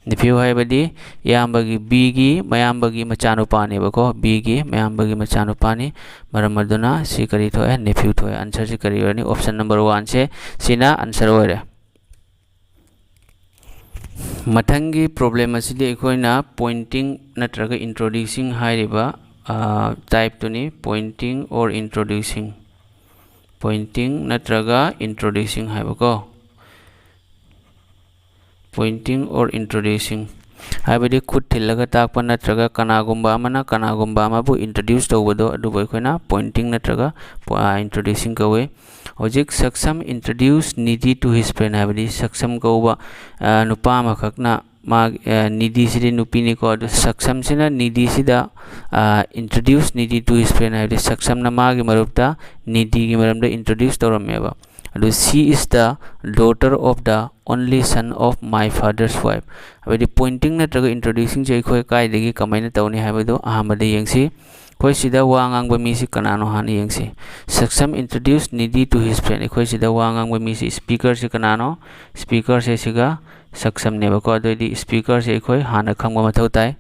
Nephew ꯍꯥꯏꯕꯗꯤ ꯏꯌꯥꯝꯕꯒꯤ, B ꯒꯤ ꯃꯌꯥꯝꯕꯒꯤ ꯃꯆꯥꯅꯨꯄꯥꯅꯦꯕꯀꯣ, B ꯒꯤ ꯃꯌꯥꯝꯕꯒꯤ ꯃꯆꯥꯅꯨꯄꯥꯅꯤ꯫ ꯃꯔꯝ ꯑꯗꯨꯅ ꯁꯤ ꯀꯔꯤ ꯊꯣꯛꯑꯦ? Nephew ꯊꯣꯛꯑꯦ꯫ Answer ꯁꯤ ꯀꯔꯤ ꯑꯣꯏꯔꯅꯤ? Option number one ꯁꯦ, ꯁꯤꯅ answer ꯑꯣꯏꯔꯦ꯫ ꯃꯊꯪꯒꯤ problem ꯑꯁꯤꯗꯤ ꯑꯩꯈꯣꯏꯅ pointing ꯅꯠꯇ꯭ꯔꯒ introducing ꯍꯥꯏꯔꯤꯕ, ꯑ, type ꯇꯨꯅꯤ, pointing or introducing꯫ Pointing ꯅꯠꯇ꯭ꯔꯒ introducing ꯍꯥꯏꯕꯀꯣ꯫ Pointing or introducing ꯍꯥꯏꯕꯗꯤ ꯈꯨꯠ ꯊꯤꯜꯂꯒ ꯇꯥꯛꯄ ꯅꯠꯇ꯭ꯔꯒ ꯀꯅꯥꯒꯨꯝꯕ ꯑꯃꯅ ꯀꯅꯥꯒꯨꯝꯕ ꯑꯃꯕꯨ introduce ꯇꯧꯕꯗꯣ, ꯑꯗꯨꯕꯨ ꯑꯩꯈꯣꯏꯅ pointing ꯅꯠꯇ꯭ꯔꯒ, ꯑ, introducing ꯀꯧꯏ꯫ ꯍꯧꯖꯤꯛ ꯁꯛꯁꯝ introduce Nidhi to his friend ꯍꯥꯏꯕꯗꯤ ꯁꯛꯁꯝ ꯀꯧꯕ, ꯑ, ꯅꯨꯄꯥ ꯑꯃꯈꯛꯅ ꯃꯥ ꯅꯤꯗꯤꯁꯤꯗꯤ ꯅꯨꯄꯤꯅꯤꯀꯣ꯫ ꯑꯗꯨ ꯁꯛꯁꯝꯁꯤꯅ ꯅꯤꯗꯤꯁꯤꯗ introduce Nidhi to his friend ꯍꯥꯏꯕꯗꯤ ꯁꯛꯁꯝꯅ ꯃꯥꯒꯤ ꯃꯔꯨꯞꯇ ꯅꯤꯗꯤꯒꯤ ꯃꯔꯝꯗ introduce ꯇꯧꯔꯝꯃꯦꯕ꯫ ꯑꯗꯨ she is the daughter of the only son of my father's wife ꯍꯥꯏꯕꯗꯤ pointing ꯅꯠꯇ꯭ꯔꯒ introducingꯁꯦ ꯑꯩꯈꯣꯏ ꯀꯥꯏꯗꯒꯤ ꯀꯃꯥꯏꯅ ꯇꯧꯅꯤ ꯍꯥꯏꯕꯗꯨ ꯑꯍꯥꯟꯕꯗ ꯌꯦꯡꯁꯤ꯫ ꯑꯩꯈꯣꯏ ꯁꯤꯗ ꯋꯥ ꯉꯥꯡꯕ ꯃꯤꯁꯤ ꯀꯅꯥꯅꯣ ꯍꯥꯟꯅ ꯌꯦꯡꯁꯤ꯫ Saksham introduce Nidhi to his friend꯫ ꯑꯩꯈꯣꯏ ꯁꯤꯗ ꯋꯥ ꯉꯥꯡꯕ ꯃꯤꯁꯤ speakerꯁꯤ ꯀꯅꯥꯅꯣ? Speakerꯁꯦ ꯁꯤꯒ ꯁꯛꯁꯝꯅꯦꯕꯀꯣ꯫ ꯑꯗꯨꯑꯣꯏꯗꯤ speakerꯁꯦ ꯑꯩꯈꯣꯏ ꯍꯥꯟꯅ ꯈꯪꯕ ꯃꯊꯧ ꯇꯥꯏ꯫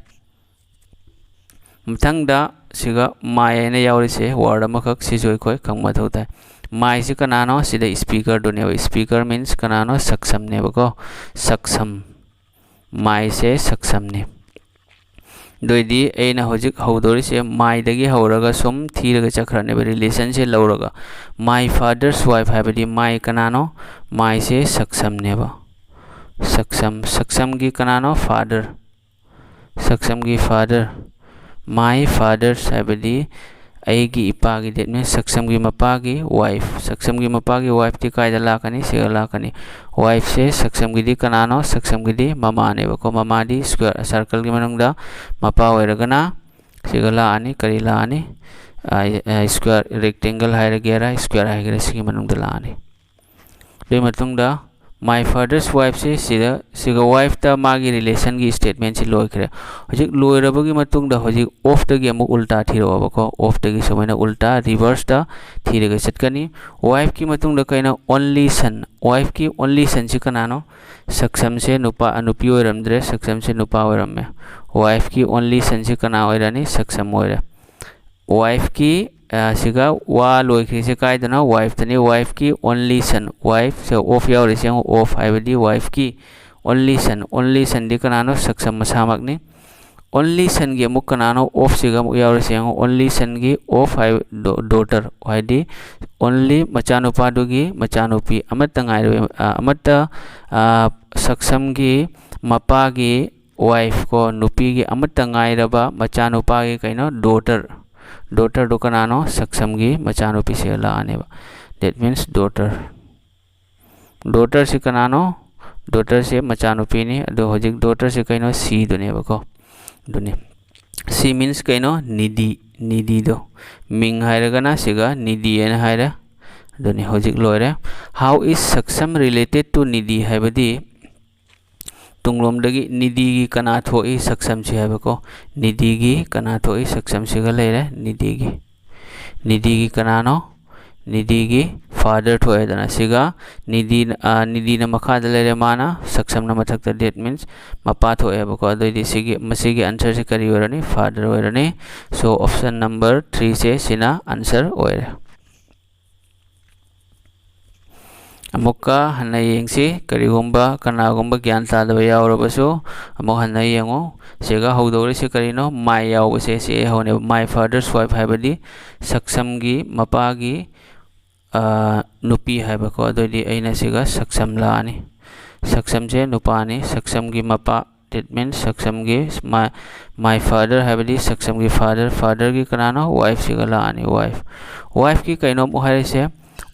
ꯃꯊꯪꯗ ꯁꯤꯒ my ꯍꯥꯏꯅ ꯌꯥꯎꯔꯤꯁꯦ word ꯑꯃꯈꯛ, ꯁꯤꯁꯨ ꯑꯩꯈꯣꯏ ꯈꯪꯕ ꯃꯊꯧ ꯇꯥꯏ꯫ Myꯁꯤ ꯀꯅꯥꯅꯣ? ꯁꯤꯗ speakerꯗꯨꯅꯦꯕ꯫ Speaker means ꯀꯅꯥꯅꯣ? ꯁꯛꯁꯝꯅꯦꯕꯀꯣ꯫ ꯁꯛꯁꯝ꯫ Myꯁꯦ ꯁꯛꯁꯝꯅꯤ꯫ ꯑꯗꯨꯑꯣꯏꯗꯤ ꯑꯩꯅ ꯍꯧꯖꯤꯛ ꯍꯧꯗꯣꯔꯤꯁꯦ myꯗꯒꯤ ꯍꯧꯔꯒ ꯁꯨꯝ ꯊꯤꯔꯒ ꯆꯠꯈ꯭ꯔꯅꯦꯕ, relationꯁꯦ ꯂꯧꯔꯒ꯫ My father's wife ꯍꯥꯏꯕꯗꯤ my ꯀꯅꯥꯅꯣ? Myꯁꯦ ꯁꯛꯁꯝꯅꯦꯕ꯫ ꯁꯛꯁꯝ, ꯁꯛꯁꯝꯒꯤ ꯀꯅꯥꯅꯣ? Father꯫ ꯁꯛꯁꯝꯒꯤ father꯫ My father's ꯍꯥꯏꯕꯗꯤ ꯑꯩꯒꯤ ꯏꯄꯥꯒꯤ, that means ꯁꯛꯁꯝꯒꯤ ꯃꯄꯥꯒꯤ wife꯫ ꯁꯛꯁꯝꯒꯤ ꯃꯄꯥꯒꯤ wifeꯇꯤ ꯀꯥꯏꯗ ꯂꯥꯛꯀꯅꯤ? ꯁꯤꯒ ꯂꯥꯛꯀꯅꯤ꯫ Wifeꯁꯦ ꯁꯛꯁꯝꯒꯤꯗꯤ ꯀꯅꯥꯅꯣ? ꯁꯛꯁꯝꯒꯤꯗꯤ ꯃꯃꯥꯅꯦꯕꯀꯣ꯫ ꯃꯃꯥꯗꯤ square circleꯒꯤ ꯃꯅꯨꯡꯗ ꯃꯄꯥ ꯑꯣꯏꯔꯒꯅ ꯁꯤꯒ ꯂꯥꯛꯑꯅꯤ꯫ ꯀꯔꯤ ꯂꯥꯛꯑꯅꯤ? Square, rectangle ꯍꯥꯏꯔꯒꯦꯔꯥ, square ꯍꯥꯏꯒꯦꯔꯥ, ꯁꯤꯒꯤ ꯃꯅꯨꯡꯗ ꯂꯥꯛꯑꯅꯤ꯫ ꯑꯗꯨꯒꯤ ꯃꯇꯨꯡꯗ my father's wifeꯁꯦ ꯁꯤꯗ, ꯁꯤꯒ wifeꯇ ꯃꯥꯒꯤ relationꯒꯤ statementꯁꯤ ꯂꯣꯏꯈ꯭ꯔꯦ꯫ ꯍꯧꯖꯤꯛ ꯂꯣꯏꯔꯕꯒꯤ ꯃꯇꯨꯡꯗ ꯍꯧꯖꯤꯛ ofꯇꯒꯤ ꯑꯃꯨꯛ ꯎꯜꯇꯥ ꯊꯤꯔꯛꯑꯣꯕꯀꯣ꯫ Ofꯇꯒꯤ ꯁꯨꯃꯥꯏꯅ ꯎꯜꯇꯥ, reverseꯇ ꯊꯤꯔꯒ ꯆꯠꯀꯅꯤ꯫ Wifeꯀꯤ ꯃꯇꯨꯡꯗ ꯀꯩꯅꯣ? Only son꯫ Wifeꯀꯤ only sonꯁꯤ ꯀꯅꯥꯅꯣ? ꯁꯛꯁꯝꯁꯦ ꯅꯨꯄꯥ, ꯅꯨꯄꯤ ꯑꯣꯏꯔꯝꯗ꯭ꯔꯦ, ꯁꯛꯁꯝꯁꯦ ꯅꯨꯄꯥ ꯑꯣꯏꯔꯝꯃꯦ꯫ Wifeꯀꯤ only sonꯁꯦ ꯀꯅꯥ ꯑꯣꯏꯔꯅꯤ? ꯁꯛꯁꯝ ꯑꯣꯏꯔꯦ꯫ Wifeꯀꯤ, ꯑ, ꯁꯤꯒ ꯋꯥ ꯂꯣꯏꯈ꯭ꯔꯤꯁꯦ ꯀꯥꯏꯗꯅꯣ? Wifeꯇꯅꯤ꯫ Wifeꯀꯤ only son, wifeꯁꯦ of ꯌꯥꯎꯔꯤꯁꯦ ꯌꯦꯡꯉꯨ, of ꯍꯥꯏꯕꯗꯤ wifeꯀꯤ only son, only sonꯗꯤ ꯀꯅꯥꯅꯣ? ꯁꯛꯁꯝ ꯃꯁꯥꯃꯛꯅꯤ꯫ Only sonꯒꯤ ꯑꯃꯨꯛ ꯀꯅꯥꯅꯣ? Ofꯁꯤꯒ ꯑꯃꯨꯛ ꯌꯥꯎꯔꯤꯁꯦ ꯌꯦꯡꯉꯨ, only sonꯒꯤ of ꯍꯥꯏ, daughter ꯍꯥꯏꯗꯤ only ꯃꯆꯥꯅꯨꯄꯥꯗꯨꯒꯤ ꯃꯆꯥꯅꯨꯄꯤ, ꯑꯃꯠꯇ ꯉꯥꯏꯔꯕ, ꯑ, ꯑꯃꯠꯇ, ꯑ, ꯁꯛꯁꯝꯒꯤ ꯃꯄꯥꯒꯤ wife ꯀꯣ, ꯅꯨꯄꯤꯒꯤ ꯑꯃꯠꯇ ꯉꯥꯏꯔꯕ ꯃꯆꯥꯅꯨꯄꯥꯒꯤ ꯀꯩꯅꯣ? Daughter꯫ Daughterꯗꯣ ꯀꯅꯥꯅꯣ? ꯁꯛꯁꯝꯒꯤ ꯃꯆꯥꯅꯨꯄꯤꯁꯦ ꯂꯥꯛꯑꯅꯦꯕ꯫ That means daughter꯫ Daughterꯁꯤ ꯀꯅꯥꯅꯣ? Daughterꯁꯦ ꯃꯆꯥꯅꯨꯄꯤꯅꯤ꯫ ꯑꯗꯣ ꯍꯧꯖꯤꯛ daughterꯁꯦ ꯀꯩꯅꯣ? Sheꯗꯨꯅꯦꯕꯀꯣ꯫ ꯑꯗꯨꯅꯤ꯫ She means ꯀꯩꯅꯣ? Needy, needyꯗꯣ꯫ ꯃꯤꯡ ꯍꯥꯏꯔꯒꯅ ꯁꯤꯒ needy ꯍꯥꯏꯅ ꯍꯥꯏꯔꯦ꯫ ꯑꯗꯨꯅꯤ, ꯍꯧꯖꯤꯛ ꯂꯣꯏꯔꯦ꯫ How is Saksham related to needy ꯍꯥꯏꯕꯗꯤ ꯇꯨꯡꯂꯣꯝꯗꯒꯤ needyꯒꯤ ꯀꯅꯥ ꯊꯣꯛꯏ? Sakshamꯁꯤ ꯍꯥꯏꯕꯀꯣ꯫ Needyꯒꯤ ꯀꯅꯥ ꯊꯣꯛꯏ? Sakshamꯁꯤꯒ ꯂꯩꯔꯦ꯫ Needyꯒꯤ, needyꯒꯤ ꯀꯅꯥꯅꯣ? Needyꯒꯤ father ꯊꯣꯛꯑꯦꯗꯅ꯫ ꯁꯤꯒ needy, ꯑ, needyꯅ ꯃꯈꯥꯗ ꯂꯩꯔꯦ, ꯃꯥꯅ꯫ Sakshamꯅ ꯃꯊꯛꯇ, that means ꯃꯄꯥ ꯊꯣꯛꯑꯦꯕꯀꯣ꯫ ꯑꯗꯨꯑꯣꯏꯗꯤ ꯁꯤꯒꯤ, ꯃꯁꯤꯒꯤ answerꯁꯤ ꯀꯔꯤ ꯑꯣꯏꯔꯅꯤ? Father ꯑꯣꯏꯔꯅꯤ꯫ So option number threeꯁꯦ ꯁꯤꯅ answer ꯑꯣꯏꯔꯦ꯫ ꯑꯃꯨꯛꯀ ꯍꯟꯅ ꯌꯦꯡꯁꯤ꯫ ꯀꯔꯤꯒꯨꯝꯕ ꯀꯅꯥꯒꯨꯝꯕ ꯒ꯭ꯌꯥꯟ ꯇꯥꯗꯕ ꯌꯥꯎꯔꯕꯁꯨ ꯑꯃꯨꯛ ꯍꯟꯅ ꯌꯦꯡꯉꯨ꯫ ꯁꯤꯒ ꯍꯧꯗꯧꯔꯤꯁꯤ ꯀꯔꯤꯅꯣ? My ꯌꯥꯎꯕꯁꯦ ꯁꯤ ꯍꯧꯅꯦꯕ꯫ My father's wife ꯍꯥꯏꯕꯗꯤ Sakshamꯒꯤ ꯃꯄꯥꯒꯤ, ꯑ, ꯅꯨꯄꯤ ꯍꯥꯏꯕꯀꯣ꯫ ꯑꯗꯨꯑꯣꯏꯗꯤ ꯑꯩꯅ ꯁꯤꯒ Saksham ꯂꯥꯛꯑꯅꯤ꯫ Sakshamꯁꯦ ꯅꯨꯄꯥꯅꯤ꯫ Sakshamꯒꯤ ꯃꯄꯥ, that means Sakshamꯒꯤ, my, my father ꯍꯥꯏꯕꯗꯤ Sakshamꯒꯤ father, fatherꯒꯤ ꯀꯅꯥꯅꯣ? Wifeꯁꯤꯒ ꯂꯥꯛꯑꯅꯤ, wife꯫ Wifeꯀꯤ ꯀꯩꯅꯣ ꯑꯃꯨꯛ ꯍꯥꯏꯔꯤꯁꯦ,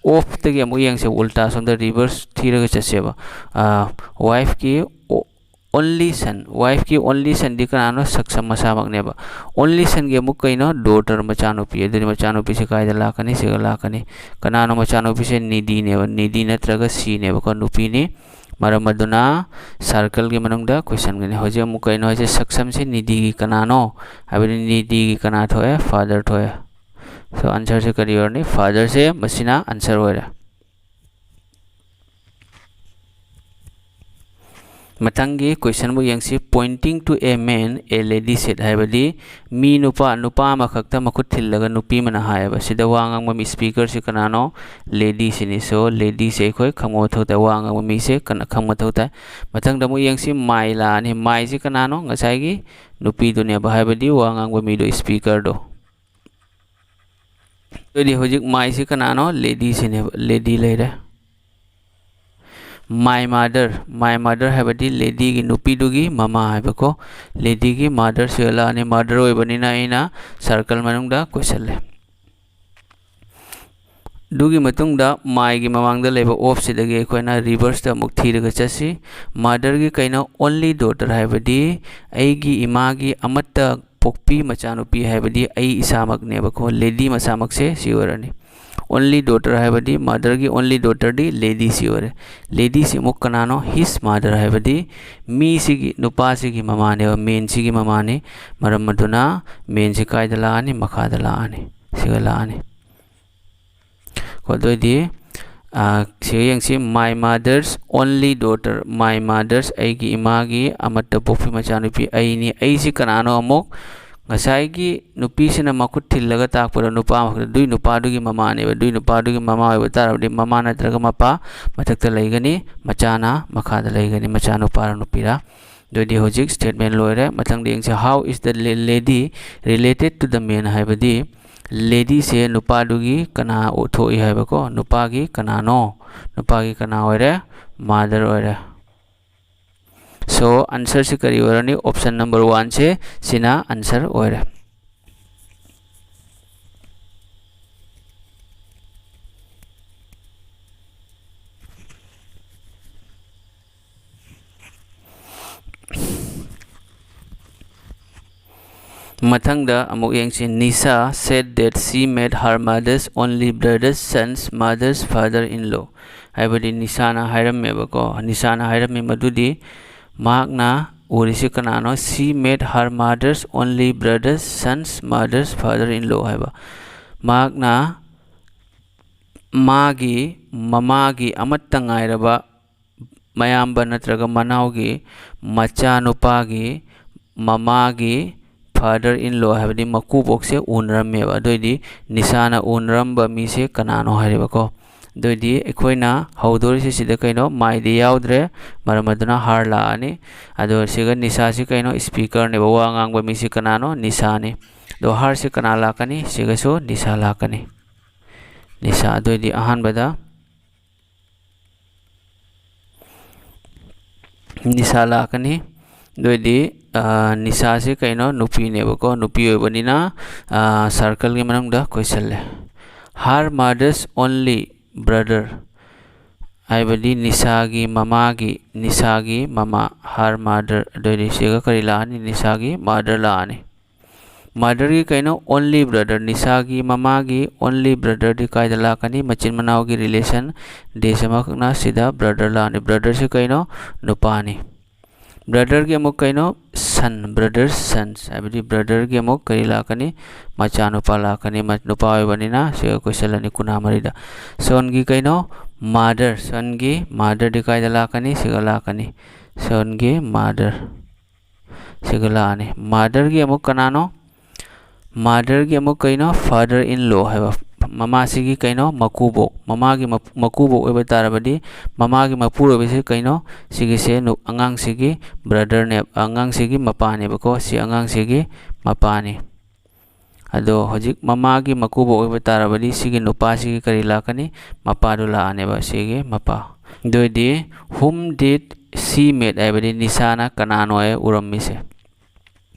ofꯇꯒꯤ ꯑꯃꯨꯛ ꯌꯦꯡꯁꯦ, ꯎꯜꯇꯥ ꯁꯣꯝꯗ reverse ꯊꯤꯔꯒ ꯆꯠꯁꯦꯕ꯫ ꯑ, wifeꯀꯤ o-, only son, wifeꯀꯤ only sonꯗꯤ ꯀꯅꯥꯅꯣ? Saksham ꯃꯁꯥꯃꯛꯅꯦꯕ꯫ Only sonꯒꯤ ꯑꯃꯨꯛ ꯀꯩꯅꯣ? Daughter, ꯃꯆꯥꯅꯨꯄꯤ꯫ ꯑꯗꯨꯗꯤ ꯃꯆꯥꯅꯨꯄꯤꯁꯦ ꯀꯥꯏꯗ ꯂꯥꯛꯀꯅꯤ? ꯁꯤꯒ ꯂꯥꯛꯀꯅꯤ꯫ ꯀꯅꯥꯅꯣ ꯃꯆꯥꯅꯨꯄꯤꯁꯦ? Needyꯅꯦꯕ꯫ Needy ꯅꯠꯇ꯭ꯔꯒ sheꯅꯦꯕꯀꯣ, ꯅꯨꯄꯤꯅꯤ꯫ ꯃꯔꯝ ꯑꯗꯨꯅ circleꯒꯤ ꯃꯅꯨꯡꯗ questionꯒꯅꯤ꯫ ꯍꯧꯖꯤꯛ ꯑꯃꯨꯛ ꯀꯩꯅꯣ ꯍꯥꯏꯁꯦ? Sakshamꯁꯦ needyꯒꯤ ꯀꯅꯥꯅꯣ ꯍꯥꯏꯕꯗꯤ needyꯒꯤ ꯀꯅꯥ ꯊꯣꯛꯑꯦ? Father ꯊꯣꯛꯑꯦ꯫ So answerꯁꯦ ꯀꯔꯤ ꯑꯣꯏꯔꯅꯤ? Fatherꯁꯦ ꯃꯁꯤꯅ answer ꯑꯣꯏꯔꯦ꯫ ꯃꯊꯪꯒꯤ questionꯕꯨ ꯌꯦꯡꯁꯤ꯫ Pointing to a man, a lady said ꯍꯥꯏꯕꯗꯤ ꯃꯤ, ꯅꯨꯄꯥ, ꯅꯨꯄꯥ ꯑꯃꯈꯛꯇ ꯃꯈꯨꯠ ꯊꯤꯜꯂꯒ ꯅꯨꯄꯤ ꯑꯃꯅ ꯍꯥꯏꯌꯦꯕ꯫ ꯁꯤꯗ ꯋꯥ ꯉꯥꯡꯕ ꯃꯤ, speakerꯁꯤ ꯀꯅꯥꯅꯣ? Ladyꯁꯤꯅꯤ꯫ So ladyꯁꯦ ꯑꯩꯈꯣꯏ ꯈꯪꯕ ꯃꯊꯧ ꯇꯥꯏ꯫ ꯋꯥ ꯉꯥꯡꯕ ꯃꯤꯁꯦ ꯀꯅꯥ ꯈꯪꯕ ꯃꯊꯧ ꯇꯥꯏ꯫ ꯃꯊꯪꯗ ꯑꯃꯨꯛ ꯌꯦꯡꯁꯤ, my ꯂꯥꯛꯑꯅꯤ꯫ Myꯁꯤ ꯀꯅꯥꯅꯣ? ꯉꯁꯥꯏꯒꯤ ꯅꯨꯄꯤꯗꯨꯅꯦꯕ, ꯍꯥꯏꯕꯗꯤ ꯋꯥ ꯉꯥꯡꯕ ꯃꯤꯗꯣ, speakerꯗꯣ꯫ ꯑꯗꯨꯗꯤ ꯍꯧꯖꯤꯛ myꯁꯤ ꯀꯅꯥꯅꯣ? Ladyꯁꯤꯅꯦꯕ, lady ꯂꯩꯔꯦ꯫ My mother, my mother ꯍꯥꯏꯕꯗꯤ ladyꯒꯤ, ꯅꯨꯄꯤꯗꯨꯒꯤ ꯃꯃꯥ ꯍꯥꯏꯕꯀꯣ꯫ Ladyꯒꯤ motherꯁꯤ ꯂꯥꯛꯑꯅꯤ, mother ꯑꯣꯏꯕꯅꯤꯅ ꯑꯩꯅ circle ꯃꯅꯨꯡꯗ ꯀꯣꯏꯁꯜꯂꯦ꯫ ꯑꯗꯨꯒꯤ ꯃꯇꯨꯡꯗ myꯒꯤ ꯃꯃꯥꯡꯗ ꯂꯩꯕ ofꯁꯤꯗꯒꯤ ꯑꯩꯈꯣꯏꯅ reverseꯇ ꯑꯃꯨꯛ ꯊꯤꯔꯒ ꯆꯠꯁꯤ꯫ Motherꯒꯤ ꯀꯩꯅꯣ? Only daughter ꯍꯥꯏꯕꯗꯤ ꯑꯩꯒꯤ ꯏꯃꯥꯒꯤ ꯑꯃꯠꯇ ꯄꯣꯛꯄꯤ ꯃꯆꯥꯅꯨꯄꯤ ꯍꯥꯏꯕꯗꯤ ꯑꯩ ꯏꯁꯥꯃꯛꯅꯦꯕꯀꯣ꯫ Lady ꯃꯁꯥꯃꯛꯁꯦ ꯁꯤ ꯑꯣꯏꯔꯅꯤ꯫ Only daughter ꯍꯥꯏꯕꯗꯤ motherꯒꯤ only daughterꯗꯤ ladyꯁꯤ ꯑꯣꯏꯔꯦ꯫ Ladyꯁꯤ ꯑꯃꯨꯛ ꯀꯅꯥꯅꯣ? His mother ꯍꯥꯏꯕꯗꯤ ꯃꯤꯁꯤꯒꯤ, ꯅꯨꯄꯥꯁꯤꯒꯤ ꯃꯃꯥꯅꯦꯕ, manꯁꯤꯒꯤ ꯃꯃꯥꯅꯤ꯫ ꯃꯔꯝ ꯑꯗꯨꯅ manꯁꯤ ꯀꯥꯏꯗ ꯂꯥꯛꯑꯅꯤ? ꯃꯈꯥꯗ ꯂꯥꯛꯑꯅꯤ, ꯁꯤꯒ ꯂꯥꯛꯑꯅꯤ꯫ ꯀꯣ, ꯑꯗꯨꯑꯣꯏꯗꯤ, ꯑ, ꯁꯤꯒ ꯌꯦꯡꯁꯤ꯫ My mother's only daughter, my mother's, ꯑꯩꯒꯤ ꯏꯃꯥꯒꯤ ꯑꯃꯠꯇ ꯄꯣꯛꯄꯤ ꯃꯆꯥꯅꯨꯄꯤ ꯑꯩꯅꯤ꯫ ꯑꯩꯁꯤ ꯀꯅꯥꯅꯣ? ꯑꯃꯨꯛ ꯉꯁꯥꯏꯒꯤ ꯅꯨꯄꯤꯁꯤꯅ ꯃꯈꯨꯠ ꯊꯤꯜꯂꯒ ꯇꯥꯛꯄꯗ ꯅꯨꯄꯥ ꯑꯃꯈꯛꯇ, ꯑꯗꯨꯏ ꯅꯨꯄꯥꯗꯨꯒꯤ ꯃꯃꯥꯅꯦꯕ꯫ ꯑꯗꯨꯏ ꯅꯨꯄꯥꯗꯨꯒꯤ ꯃꯃꯥ ꯑꯣꯏꯕ ꯇꯥꯔꯕꯗꯤ ꯃꯃꯥ ꯅꯠꯇ꯭ꯔꯒ ꯃꯄꯥ ꯃꯊꯛꯇ ꯂꯩꯒꯅꯤ, ꯃꯆꯥꯅ ꯃꯈꯥꯗ ꯂꯩꯒꯅꯤ, ꯃꯆꯥꯅꯨꯄꯥꯔ ꯅꯨꯄꯤꯔ꯫ ꯑꯗꯨꯑꯣꯏꯗꯤ ꯍꯧꯖꯤꯛ statement ꯂꯣꯏꯔꯦ꯫ ꯃꯊꯪꯗ ꯌꯦꯡꯁꯤ, how is the la-, lady related to the man ꯍꯥꯏꯕꯗꯤ ladyꯁꯦ ꯅꯨꯄꯥꯗꯨꯒꯤ ꯀꯅꯥ ꯊꯣꯛꯏ ꯍꯥꯏꯕꯀꯣ? ꯅꯨꯄꯥꯒꯤ ꯀꯅꯥꯅꯣ? ꯅꯨꯄꯥꯒꯤ ꯀꯅꯥ ꯑꯣꯏꯔꯦ? Mother ꯑꯣꯏꯔꯦ꯫ So, answerꯁꯤ ꯀꯔꯤ ꯑꯣꯏꯔꯅꯤ? Option number oneꯁꯦ ꯁꯤꯅ answer ꯑꯣꯏꯔꯦ꯫ ꯃꯊꯪꯗ ꯑꯃꯨꯛ ꯌꯦꯡꯁꯤ꯫ Nisha said that she made her mother's only brother's son's mother's father-in-law ꯍꯥꯏꯕꯗꯤ ꯅꯤꯁꯥꯅ ꯍꯥꯏꯔꯝꯃꯦꯕꯀꯣ꯫ ꯅꯤꯁꯥꯅ ꯍꯥꯏꯔꯝꯃꯤ ꯃꯗꯨꯗꯤ ꯃꯍꯥꯛꯅ ꯎꯔꯤꯁꯤ ꯀꯅꯥꯅꯣ? She made her mother's only brother's son's mother's father-in-law ꯍꯥꯏꯕ꯫ ꯃꯍꯥꯛꯅ ꯃꯥꯒꯤ ꯃꯃꯥꯒꯤ ꯑꯃꯠꯇ ꯉꯥꯏꯔꯕ ꯃꯌꯥꯝꯕ ꯅꯠꯇ꯭ꯔꯒ ꯃꯅꯥꯎꯒꯤ ꯃꯆꯥꯅꯨꯄꯥꯒꯤ ꯃꯃꯥꯒꯤ father-in-law ꯍꯥꯏꯕꯗꯤ ꯃꯀꯨꯕꯣꯛꯁꯦ ꯎꯅꯔꯝꯃꯦꯕ꯫ ꯑꯗꯨꯑꯣꯏꯗꯤ ꯅꯤꯁꯥꯅ ꯎꯅꯔꯝꯕ ꯃꯤꯁꯦ ꯀꯅꯥꯅꯣ ꯍꯥꯏꯔꯦꯕꯀꯣ꯫ ꯑꯗꯨꯑꯣꯏꯗꯤ ꯑꯩꯈꯣꯏꯅ ꯍꯧꯗꯣꯔꯤꯁꯦ ꯁꯤꯗ ꯀꯩꯅꯣ? Myꯗꯤ ꯌꯥꯎꯗ꯭ꯔꯦ, ꯃꯔꯝ ꯑꯗꯨꯅ her ꯂꯥꯛꯑꯅꯤ꯫ ꯑꯗꯣ ꯁꯤꯒ ꯅꯤꯁꯥꯁꯤ ꯀꯩꯅꯣ? Speakerꯅꯦꯕ, ꯋꯥ ꯉꯥꯡꯕ ꯃꯤꯁꯤ ꯀꯅꯥꯅꯣ? ꯅꯤꯁꯥꯅꯤ꯫ ꯑꯗꯣ herꯁꯤ ꯀꯅꯥ ꯂꯥꯛꯀꯅꯤ? ꯁꯤꯒꯁꯨ ꯅꯤꯁꯥ ꯂꯥꯛꯀꯅꯤ꯫ ꯅꯤꯁꯥ꯫ ꯑꯗꯨꯑꯣꯏꯗꯤ ꯑꯍꯥꯟꯕꯗ ꯅꯤꯁꯥ ꯂꯥꯛꯀꯅꯤ꯫ ꯑꯗꯨꯑꯣꯏꯗꯤ, ꯑ, ꯅꯤꯁꯥꯁꯤ ꯀꯩꯅꯣ? ꯅꯨꯄꯤꯅꯦꯕꯀꯣ꯫ ꯅꯨꯄꯤ ꯑꯣꯏꯕꯅꯤꯅ, ꯑ, circleꯒꯤ ꯃꯅꯨꯡꯗ ꯀꯣꯏꯁꯜꯂꯦ꯫ Her mother's only brother ꯍꯥꯏꯕꯗꯤ ꯅꯤꯁꯥꯒꯤ ꯃꯃꯥꯒꯤ, ꯅꯤꯁꯥꯒꯤ ꯃꯃꯥ, her mother꯫ ꯑꯗꯨꯑꯣꯏꯗꯤ ꯁꯤꯒ ꯀꯔꯤ ꯂꯥꯛꯑꯅꯤ? ꯅꯤꯁꯥꯒꯤ mother ꯂꯥꯛꯑꯅꯤ꯫ Motherꯒꯤ ꯀꯩꯅꯣ? Only brother꯫ ꯅꯤꯁꯥꯒꯤ ꯃꯃꯥꯒꯤ only brotherꯗꯤ ꯀꯥꯏꯗ ꯂꯥꯛꯀꯅꯤ? ꯃꯆꯤꯟ ꯃꯅꯥꯎꯒꯤ relation dash ꯑꯃꯈꯛꯅ ꯁꯤꯗ brother ꯂꯥꯛꯑꯅꯤ꯫ Brotherꯁꯤ ꯀꯩꯅꯣ? ꯅꯨꯄꯥꯅꯤ꯫ Brotherꯒꯤ ꯑꯃꯨꯛ ꯀꯩꯅꯣ? Son, brother's sons꯫ ꯍꯥꯏꯕꯗꯤ brotherꯒꯤ ꯑꯃꯨꯛ ꯀꯔꯤ ꯂꯥꯛꯀꯅꯤ? ꯃꯆꯥꯅꯨꯄꯥ ꯂꯥꯛꯀꯅꯤ꯫ ꯃ-, ꯅꯨꯄꯥ ꯑꯣꯏꯕꯅꯤꯅ ꯁꯤꯒ ꯀꯣꯏꯁꯜꯂꯅꯤ ꯀꯨꯟꯊ꯭ꯔꯥ ꯃꯔꯤꯗ꯫ Sonꯒꯤ ꯀꯩꯅꯣ? Mother꯫ Sonꯒꯤ motherꯗꯤ ꯀꯥꯏꯗ ꯂꯥꯛꯀꯅꯤ? ꯁꯤꯒ ꯂꯥꯛꯀꯅꯤ꯫ Sonꯒꯤ mother꯫ ꯁꯤꯒ ꯂꯥꯛꯑꯅꯤ꯫ Motherꯒꯤ ꯑꯃꯨꯛ ꯀꯅꯥꯅꯣ? Motherꯒꯤ ꯑꯃꯨꯛ ꯀꯩꯅꯣ? Father in law ꯍꯥꯏꯕ꯫ ꯃꯃꯥꯁꯤꯒꯤ ꯀꯩꯅꯣ? ꯃꯀꯨꯕꯣꯛ꯫ ꯃꯃꯥꯒꯤ ꯃ-, ꯃꯀꯨꯕꯣꯛ ꯑꯣꯏꯕ ꯇꯥꯔꯕꯗꯤ ꯃꯃꯥꯒꯤ ꯃꯄꯨꯔꯣꯏꯕꯁꯤ ꯀꯩꯅꯣ? ꯁꯤꯒꯤꯁꯦ ꯅꯨ-, ꯑꯉꯥꯡꯁꯤꯒꯤ brotherꯅꯦ, ꯑꯉꯥꯡꯁꯤꯒꯤ ꯃꯄꯥꯅꯦꯕꯀꯣ꯫ ꯁꯤ ꯑꯉꯥꯡꯁꯤꯒꯤ ꯃꯄꯥꯅꯤ꯫ ꯑꯗꯣ ꯍꯧꯖꯤꯛ ꯃꯃꯥꯒꯤ ꯃꯀꯨꯕꯣꯛ ꯑꯣꯏꯕ ꯇꯥꯔꯕꯗꯤ ꯁꯤꯒꯤ ꯅꯨꯄꯥꯁꯤꯒꯤ ꯀꯔꯤ ꯂꯥꯛꯀꯅꯤ? ꯃꯄꯥꯗꯨ ꯂꯥꯛꯑꯅꯦꯕ, ꯁꯤꯒꯤ ꯃꯄꯥ꯫ ꯑꯗꯨꯑꯣꯏꯗꯤ whom did she meet ꯍꯥꯏꯕꯗꯤ ꯅꯤꯁꯥꯅ ꯀꯅꯥꯅꯣ ꯍꯥꯏ ꯎꯔꯝꯃꯤꯁꯦ?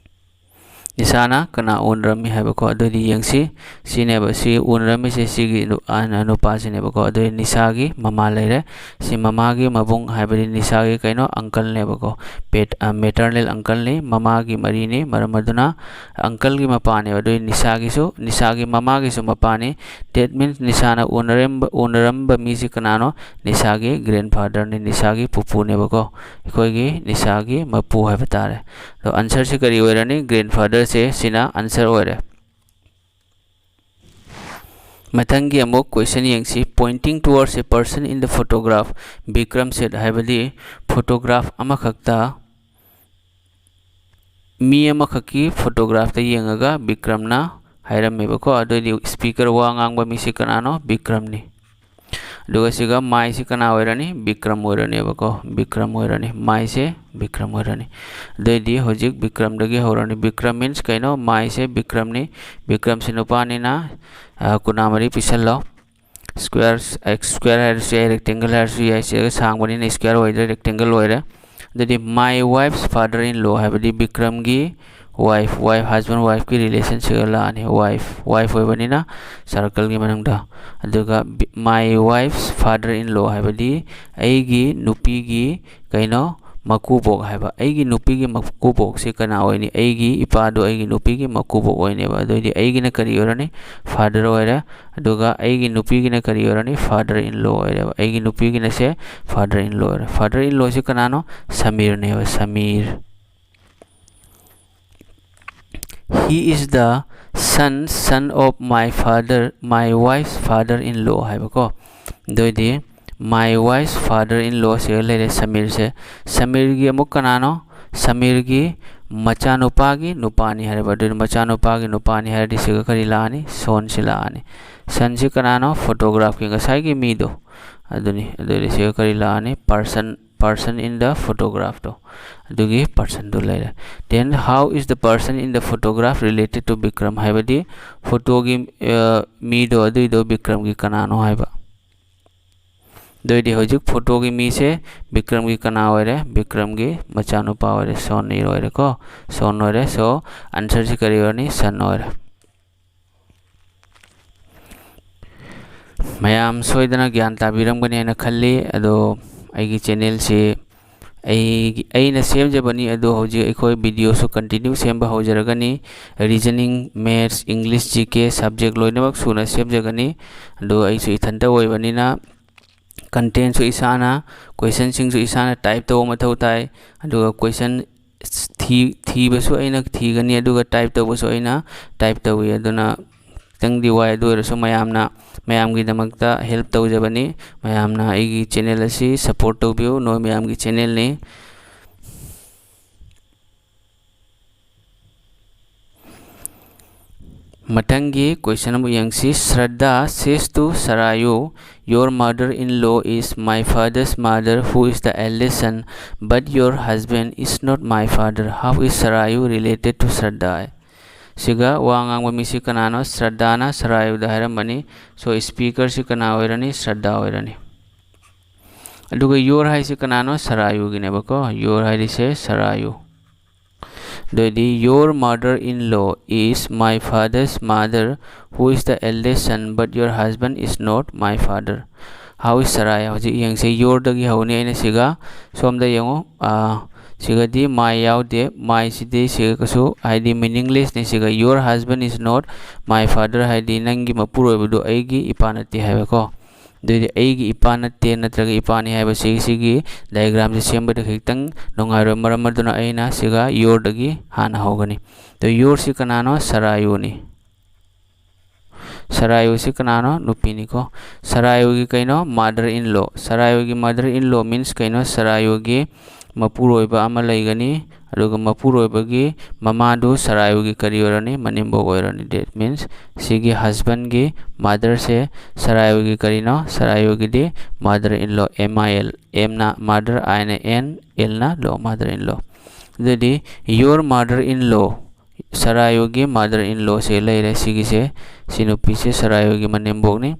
ꯅꯤꯁꯥꯅ ꯀꯅꯥ ꯎꯅꯔꯝꯃꯤ ꯍꯥꯏꯕꯀꯣ? ꯑꯗꯨꯑꯣꯏꯗꯤ ꯌꯦꯡꯁꯤ꯫ ꯁꯤꯅꯦꯕ, ꯁꯤ ꯎꯅꯔꯝꯃꯤꯁꯦ ꯁꯤꯒꯤ ꯅꯨ-, ꯑ, ꯅꯨꯄꯥꯁꯤꯅꯦꯕꯀꯣ꯫ ꯑꯗꯨꯑꯣꯏꯗꯤ ꯅꯤꯁꯥꯒꯤ ꯃꯃꯥ ꯂꯩꯔꯦ꯫ ꯁꯤ ꯃꯃꯥꯒꯤ ꯃꯕꯨꯡ ꯍꯥꯏꯕꯗꯤ ꯅꯤꯁꯥꯒꯤ ꯀꯩꯅꯣ? Uncleꯅꯦꯕꯀꯣ꯫ Pat-, ꯑ, maternal uncleꯅꯤ, ꯃꯃꯥꯒꯤ ꯃꯔꯤꯅꯤ꯫ ꯃꯔꯝ ꯑꯗꯨꯅ uncleꯒꯤ ꯃꯄꯥꯅꯦꯕ꯫ ꯑꯗꯨꯑꯣꯏꯗꯤ ꯅꯤꯁꯥꯒꯤꯁꯨ, ꯅꯤꯁꯥꯒꯤ ꯃꯃꯥꯒꯤꯁꯨ ꯃꯄꯥꯅꯤ꯫ That means ꯅꯤꯁꯥꯅ ꯎꯅꯔꯝꯕ, ꯎꯅꯔꯝꯕ ꯃꯤꯁꯤ ꯀꯅꯥꯅꯣ? ꯅꯤꯁꯥꯒꯤ grandfatherꯅꯤ, ꯅꯤꯁꯥꯒꯤ ꯄꯨꯄꯨꯅꯦꯕꯀꯣ꯫ ꯑꯩꯈꯣꯏꯒꯤ ꯅꯤꯁꯥꯒꯤ ꯃꯄꯨ ꯍꯥꯏꯕ ꯇꯥꯔꯦ꯫ ꯑꯗꯣ answerꯁꯤ ꯀꯔꯤ ꯑꯣꯏꯔꯅꯤ? Grandfatherꯁꯦ ꯁꯤꯅ answer ꯑꯣꯏꯔꯦ꯫ ꯃꯊꯪꯒꯤ ꯑꯃꯨꯛ question ꯌꯦꯡꯁꯤ꯫ Pointing towards a person in the photograph, Bikram said, ꯍꯥꯏꯕꯗꯤ photograph ꯑꯃꯈꯛꯇ, ꯃꯤ ꯑꯃꯈꯛꯀꯤ photographꯇ ꯌꯦꯡꯉꯒ ꯕꯤꯀ꯭ꯔꯝꯅ ꯍꯥꯏꯔꯝꯃꯦꯕꯀꯣ꯫ ꯑꯗꯨꯑꯣꯏꯗꯤ speaker, ꯋꯥ ꯉꯥꯡꯕ ꯃꯤꯁꯤ ꯀꯅꯥꯅꯣ? ꯕꯤꯀ꯭ꯔꯝꯅꯤ꯫ ꯑꯗꯨꯒ ꯁꯤꯒ myꯁꯤ ꯀꯅꯥ ꯑꯣꯏꯔꯅꯤ? ꯕꯤꯀ꯭ꯔꯝ ꯑꯣꯏꯔꯅꯦꯕꯀꯣ, ꯕꯤꯀ꯭ꯔꯝ ꯑꯣꯏꯔꯅꯤ꯫ Myꯁꯦ ꯕꯤꯀ꯭ꯔꯝ ꯑꯣꯏꯔꯅꯤ꯫ ꯑꯗꯨꯑꯣꯏꯗꯤ ꯍꯧꯖꯤꯛ ꯕꯤꯀ꯭ꯔꯝꯗꯒꯤ ꯍꯧꯔꯅꯤ꯫ ꯕꯤꯀ꯭ꯔꯝ means ꯀꯩꯅꯣ? Myꯁꯦ ꯕꯤꯀ꯭ꯔꯝꯅꯤ꯫ ꯕꯤꯀ꯭ꯔꯝꯁꯦ ꯅꯨꯄꯥꯅꯤꯅ, ꯑ, ꯀꯨꯟꯊ꯭ꯔꯥ ꯃꯔꯤ ꯄꯤꯁꯜꯂꯣ꯫ Square, x square ꯍꯥꯏꯔꯁꯨ ꯌꯥꯏ, rectangle ꯍꯥꯏꯔꯁꯨ ꯌꯥꯏ꯫ ꯁꯤꯗ ꯁꯥꯡꯕꯅꯤꯅ square ꯑꯣꯏꯗ꯭ꯔꯦ, rectangle ꯑꯣꯏꯔꯦ꯫ ꯑꯗꯨꯗꯤ my wife's father in law ꯍꯥꯏꯕꯗꯤ ꯕꯤꯀ꯭ꯔꯝꯒꯤ wife, wife, husband wifeꯀꯤ relationꯁꯤꯒ ꯂꯥꯛꯑꯅꯤ꯫ Wife, wife ꯑꯣꯏꯕꯅꯤꯅ circleꯒꯤ ꯃꯅꯨꯡꯗ꯫ ꯑꯗꯨꯒ B-, my wife's father in law ꯍꯥꯏꯕꯗꯤ ꯑꯩꯒꯤ ꯅꯨꯄꯤꯒꯤ ꯀꯩꯅꯣ, ꯃꯀꯨꯕꯣꯛ ꯍꯥꯏꯕ꯫ ꯑꯩꯒꯤ ꯅꯨꯄꯤꯒꯤ ꯃꯀꯨꯕꯣꯛꯁꯦ ꯀꯅꯥ ꯑꯣꯏꯅꯤ? ꯑꯩꯒꯤ ꯏꯄꯥꯗꯣ ꯑꯩꯒꯤ ꯅꯨꯄꯤꯒꯤ ꯃꯀꯨꯕꯣꯛ ꯑꯣꯏꯅꯦꯕ꯫ ꯑꯗꯨꯑꯣꯏꯗꯤ ꯑꯩꯒꯤꯅ ꯀꯔꯤ ꯑꯣꯏꯔꯅꯤ? Father ꯑꯣꯏꯔꯦ꯫ ꯑꯗꯨꯒ ꯑꯩꯒꯤ ꯅꯨꯄꯤꯒꯤꯅ ꯀꯔꯤ ꯑꯣꯏꯔꯅꯤ? Father in law ꯑꯣꯏꯔꯦꯕ꯫ ꯑꯩꯒꯤ ꯅꯨꯄꯤꯒꯤꯅ ꯁꯦ father in law ꯑꯣꯏꯔꯦ꯫ Father in lawꯁꯦ ꯀꯅꯥꯅꯣ? ꯁꯃꯤꯔꯅꯦꯕ, Samir. He is the son, son of my father, my wife's father in law ꯍꯥꯏꯕꯀꯣ꯫ ꯑꯗꯨꯑꯣꯏꯗꯤ my wife's father in lawꯁꯤꯒ ꯂꯩꯔꯦ ꯁꯃꯤꯔꯁꯦ꯫ ꯁꯃꯤꯔꯒꯤ ꯑꯃꯨꯛ ꯀꯅꯥꯅꯣ? ꯁꯃꯤꯔꯒꯤ ꯃꯆꯥꯅꯨꯄꯥꯒꯤ ꯅꯨꯄꯥꯅꯤ ꯍꯥꯏꯔꯕ꯫ ꯑꯗꯨꯅ ꯃꯆꯥꯅꯨꯄꯥꯒꯤ ꯅꯨꯄꯥꯅꯤ ꯍꯥꯏꯔꯗꯤ ꯁꯤꯒ ꯀꯔꯤ ꯂꯥꯛꯑꯅꯤ? Sonꯁꯤ ꯂꯥꯛꯑꯅꯤ꯫ Sonꯁꯤ ꯀꯅꯥꯅꯣ? Photographꯀꯤ ꯉꯁꯥꯏꯒꯤ ꯃꯤꯗꯣ ꯑꯗꯨꯅꯤ꯫ ꯑꯗꯨꯑꯣꯏꯗꯤ ꯁꯤꯒ ꯀꯔꯤ ꯂꯥꯛꯑꯅꯤ? Person, person in the photographꯇꯣ, ꯑꯗꯨꯒꯤ personꯗꯨ ꯂꯩꯔꯦ꯫ Then how is the person in the photograph related to Bikram ꯍꯥꯏꯕꯗꯤ photoꯒꯤ, ꯑ, ꯃꯤꯗꯣ ꯑꯗꯨꯏꯗꯣ ꯕꯤꯀ꯭ꯔꯝꯒꯤ ꯀꯅꯥꯅꯣ ꯍꯥꯏꯕ꯫ ꯑꯗꯨꯑꯣꯏꯗꯤ ꯍꯧꯖꯤꯛ photoꯒꯤ ꯃꯤꯁꯦ ꯕꯤꯀ꯭ꯔꯝꯒꯤ ꯀꯅꯥ ꯑꯣꯏꯔꯦ? ꯕꯤꯀ꯭ꯔꯝꯒꯤ ꯃꯆꯥꯅꯨꯄꯥ ꯑꯣꯏꯔꯦ, ꯁꯣꯟ ꯑꯣꯏꯔꯦꯀꯣ꯫ ꯁꯣꯟ ꯑꯣꯏꯔꯦ꯫ So answerꯁꯤ ꯀꯔꯤ ꯑꯣꯏꯔꯅꯤ? Son ꯑꯣꯏꯔꯦ꯫ ꯃꯌꯥꯝ ꯁꯣꯏꯗꯅ ꯒ꯭ꯌꯥꯟ ꯇꯥꯕꯤꯔꯝꯒꯅꯤ ꯍꯥꯏꯅ ꯈꯜꯂꯤ꯫ ꯑꯗꯣ ꯑꯩꯒꯤ channelꯁꯤ ꯑꯩꯒꯤ, ꯑꯩꯅ ꯁꯦꯝꯖꯕꯅꯤ, ꯑꯗꯣ ꯍꯧꯖꯤꯛ ꯑꯩꯈꯣꯏ videoꯁꯨ continue ꯁꯦꯝꯕ ꯍꯧꯖꯔꯒꯅꯤ꯫ Reasoning, Maths, English, G K subject ꯂꯣꯏꯅꯃꯛ ꯁꯨꯅ ꯁꯦꯝꯖꯒꯅꯤ꯫ ꯑꯗꯣ ꯑꯩꯁꯨ ꯏꯊꯟꯇ ꯑꯣꯏꯕꯅꯤꯅ contentꯁꯨ ꯏꯁꯥꯅ, questionꯁꯤꯡꯁꯨ ꯏꯁꯥꯅ type ꯇꯧꯕ ꯃꯊꯧ ꯇꯥꯏ꯫ ꯑꯗꯨꯒ question ꯊꯤ-, ꯊꯤꯕꯁꯨ ꯑꯩꯅ ꯊꯤꯒꯅꯤ, ꯑꯗꯨꯒ type ꯇꯧꯕꯁꯨ ꯑꯩꯅ type ꯇꯧꯏ꯫ ꯑꯗꯨꯅ ꯈꯤꯇꯪꯗꯤ ꯋꯥꯏ, ꯑꯗꯨ ꯑꯣꯏꯔꯁꯨ ꯃꯌꯥꯝꯅ, ꯃꯌꯥꯝꯒꯤꯗꯃꯛꯇ help ꯇꯧꯖꯕꯅꯤ꯫ ꯃꯌꯥꯝꯅ ꯑꯩꯒꯤ channel ꯑꯁꯤ support ꯇꯧꯕꯤꯌꯨ, ꯅꯣꯏ ꯃꯌꯥꯝꯒꯤ channelꯅꯤ꯫ ꯃꯊꯪꯒꯤ question ꯑꯃꯨꯛ ꯌꯦꯡꯁꯤ꯫ Shraddha says to Sarayu, "Your mother-in-law is my father's mother, who is the eldest son, but your husband is not my father. How is Sarayu related to Shraddha?" ꯁꯤꯒ ꯋꯥ ꯉꯥꯡꯕ ꯃꯤꯁꯤ ꯀꯅꯥꯅꯣ? ꯁ꯭ꯔꯗꯥꯅ ꯁꯔꯥꯌꯨꯗ ꯍꯥꯏꯔꯝꯕꯅꯤ꯫ So speakerꯁꯤ ꯀꯅꯥ ꯑꯣꯏꯔꯅꯤ? ꯁ꯭ꯔꯗꯥ ꯑꯣꯏꯔꯅꯤ꯫ ꯑꯗꯨꯒ your ꯍꯥꯏꯁꯤ ꯀꯅꯥꯅꯣ? ꯁꯔꯥꯌꯨꯒꯤꯅꯦꯕꯀꯣ꯫ Your ꯍꯥꯏꯔꯤꯁꯦ ꯁꯔꯥꯌꯨ꯫ ꯑꯗꯨꯑꯣꯏꯗꯤ, your mother in law is my father's mother, who is the eldest son, but your husband is not my father. How is Sarai? ꯍꯧꯖꯤꯛ ꯌꯦꯡꯁꯦ, yourꯗꯒꯤ ꯍꯧꯅꯤ ꯑꯩꯅ ꯁꯤꯒ꯫ ꯁꯣꯝꯗ ꯌꯦꯡꯉꯣ, ꯑꯥ, ꯁꯤꯒꯗꯤ my ꯌꯥꯎꯗꯦ꯫ Myꯁꯤꯗꯤ ꯁꯤꯒ ꯀꯩꯁꯨ, ꯍꯥꯏꯗꯤ, meaninglessꯅꯤ꯫ ꯁꯤꯒ your husband is not my father ꯍꯥꯏꯗꯤ ꯅꯪꯒꯤ ꯃꯄꯨꯔꯣꯏꯕꯗꯨ ꯑꯩꯒꯤ ꯏꯄꯥ ꯅꯠꯇꯦ ꯍꯥꯏꯕꯀꯣ꯫ ꯑꯗꯨꯑꯣꯏꯗꯤ ꯑꯩꯒꯤ ꯏꯄꯥ ꯅꯠꯇꯦ ꯅꯠꯇ꯭ꯔꯒ ꯏꯄꯥꯅꯤ ꯍꯥꯏꯕꯁꯤ ꯁꯤꯒꯤ diagramꯁꯦ ꯁꯦꯝꯕꯗ ꯈꯤꯇꯪ ꯅꯨꯡꯉꯥꯏꯔꯣꯏ꯫ ꯃꯔꯝ ꯑꯗꯨꯅ ꯑꯩꯅ ꯁꯤꯒ yourꯗꯒꯤ ꯍꯥꯟꯅ ꯍꯧꯒꯅꯤ꯫ ꯑꯗꯣ yourꯁꯤ ꯀꯅꯥꯅꯣ? ꯁꯔꯥꯌꯨꯅꯤ꯫ ꯁꯔꯥꯌꯨꯁꯤ ꯀꯅꯥꯅꯣ? ꯅꯨꯄꯤꯅꯤꯀꯣ꯫ ꯁꯔꯥꯌꯨꯒꯤ ꯀꯩꯅꯣ? Mother in law꯫ ꯁꯔꯥꯌꯨꯒꯤ mother in law means ꯀꯩꯅꯣ? ꯁꯔꯥꯌꯨꯒꯤ ꯃꯄꯨꯔꯣꯏꯕ ꯑꯃ ꯂꯩꯒꯅꯤ, ꯑꯗꯨꯒ ꯃꯄꯨꯔꯣꯏꯕꯒꯤ ꯃꯃꯥꯗꯨ ꯁꯔꯥꯌꯨꯒꯤ ꯀꯔꯤ ꯑꯣꯏꯔꯅꯤ? ꯃꯅꯦꯝꯕꯣꯛ ꯑꯣꯏꯔꯅꯤ꯫ That means ꯁꯤꯒꯤ husbandꯒꯤ motherꯁꯦ ꯁꯔꯥꯌꯨꯒꯤ ꯀꯔꯤꯅꯣ? ꯁꯔꯥꯌꯨꯒꯤꯗꯤ mother in law, M I L, Mꯅ mother, Iꯅ in, Lꯅ law, mother in law꯫ ꯑꯗꯨꯗꯤ your mother in law, ꯁꯔꯥꯌꯨꯒꯤ mother in lawꯁꯦ ꯂꯩꯔꯦ꯫ ꯁꯤꯒꯤꯁꯦ, ꯁꯤ ꯅꯨꯄꯤꯁꯦ ꯁꯔꯥꯌꯨꯒꯤ ꯃꯅꯦꯝꯕꯣꯛꯅꯤ꯫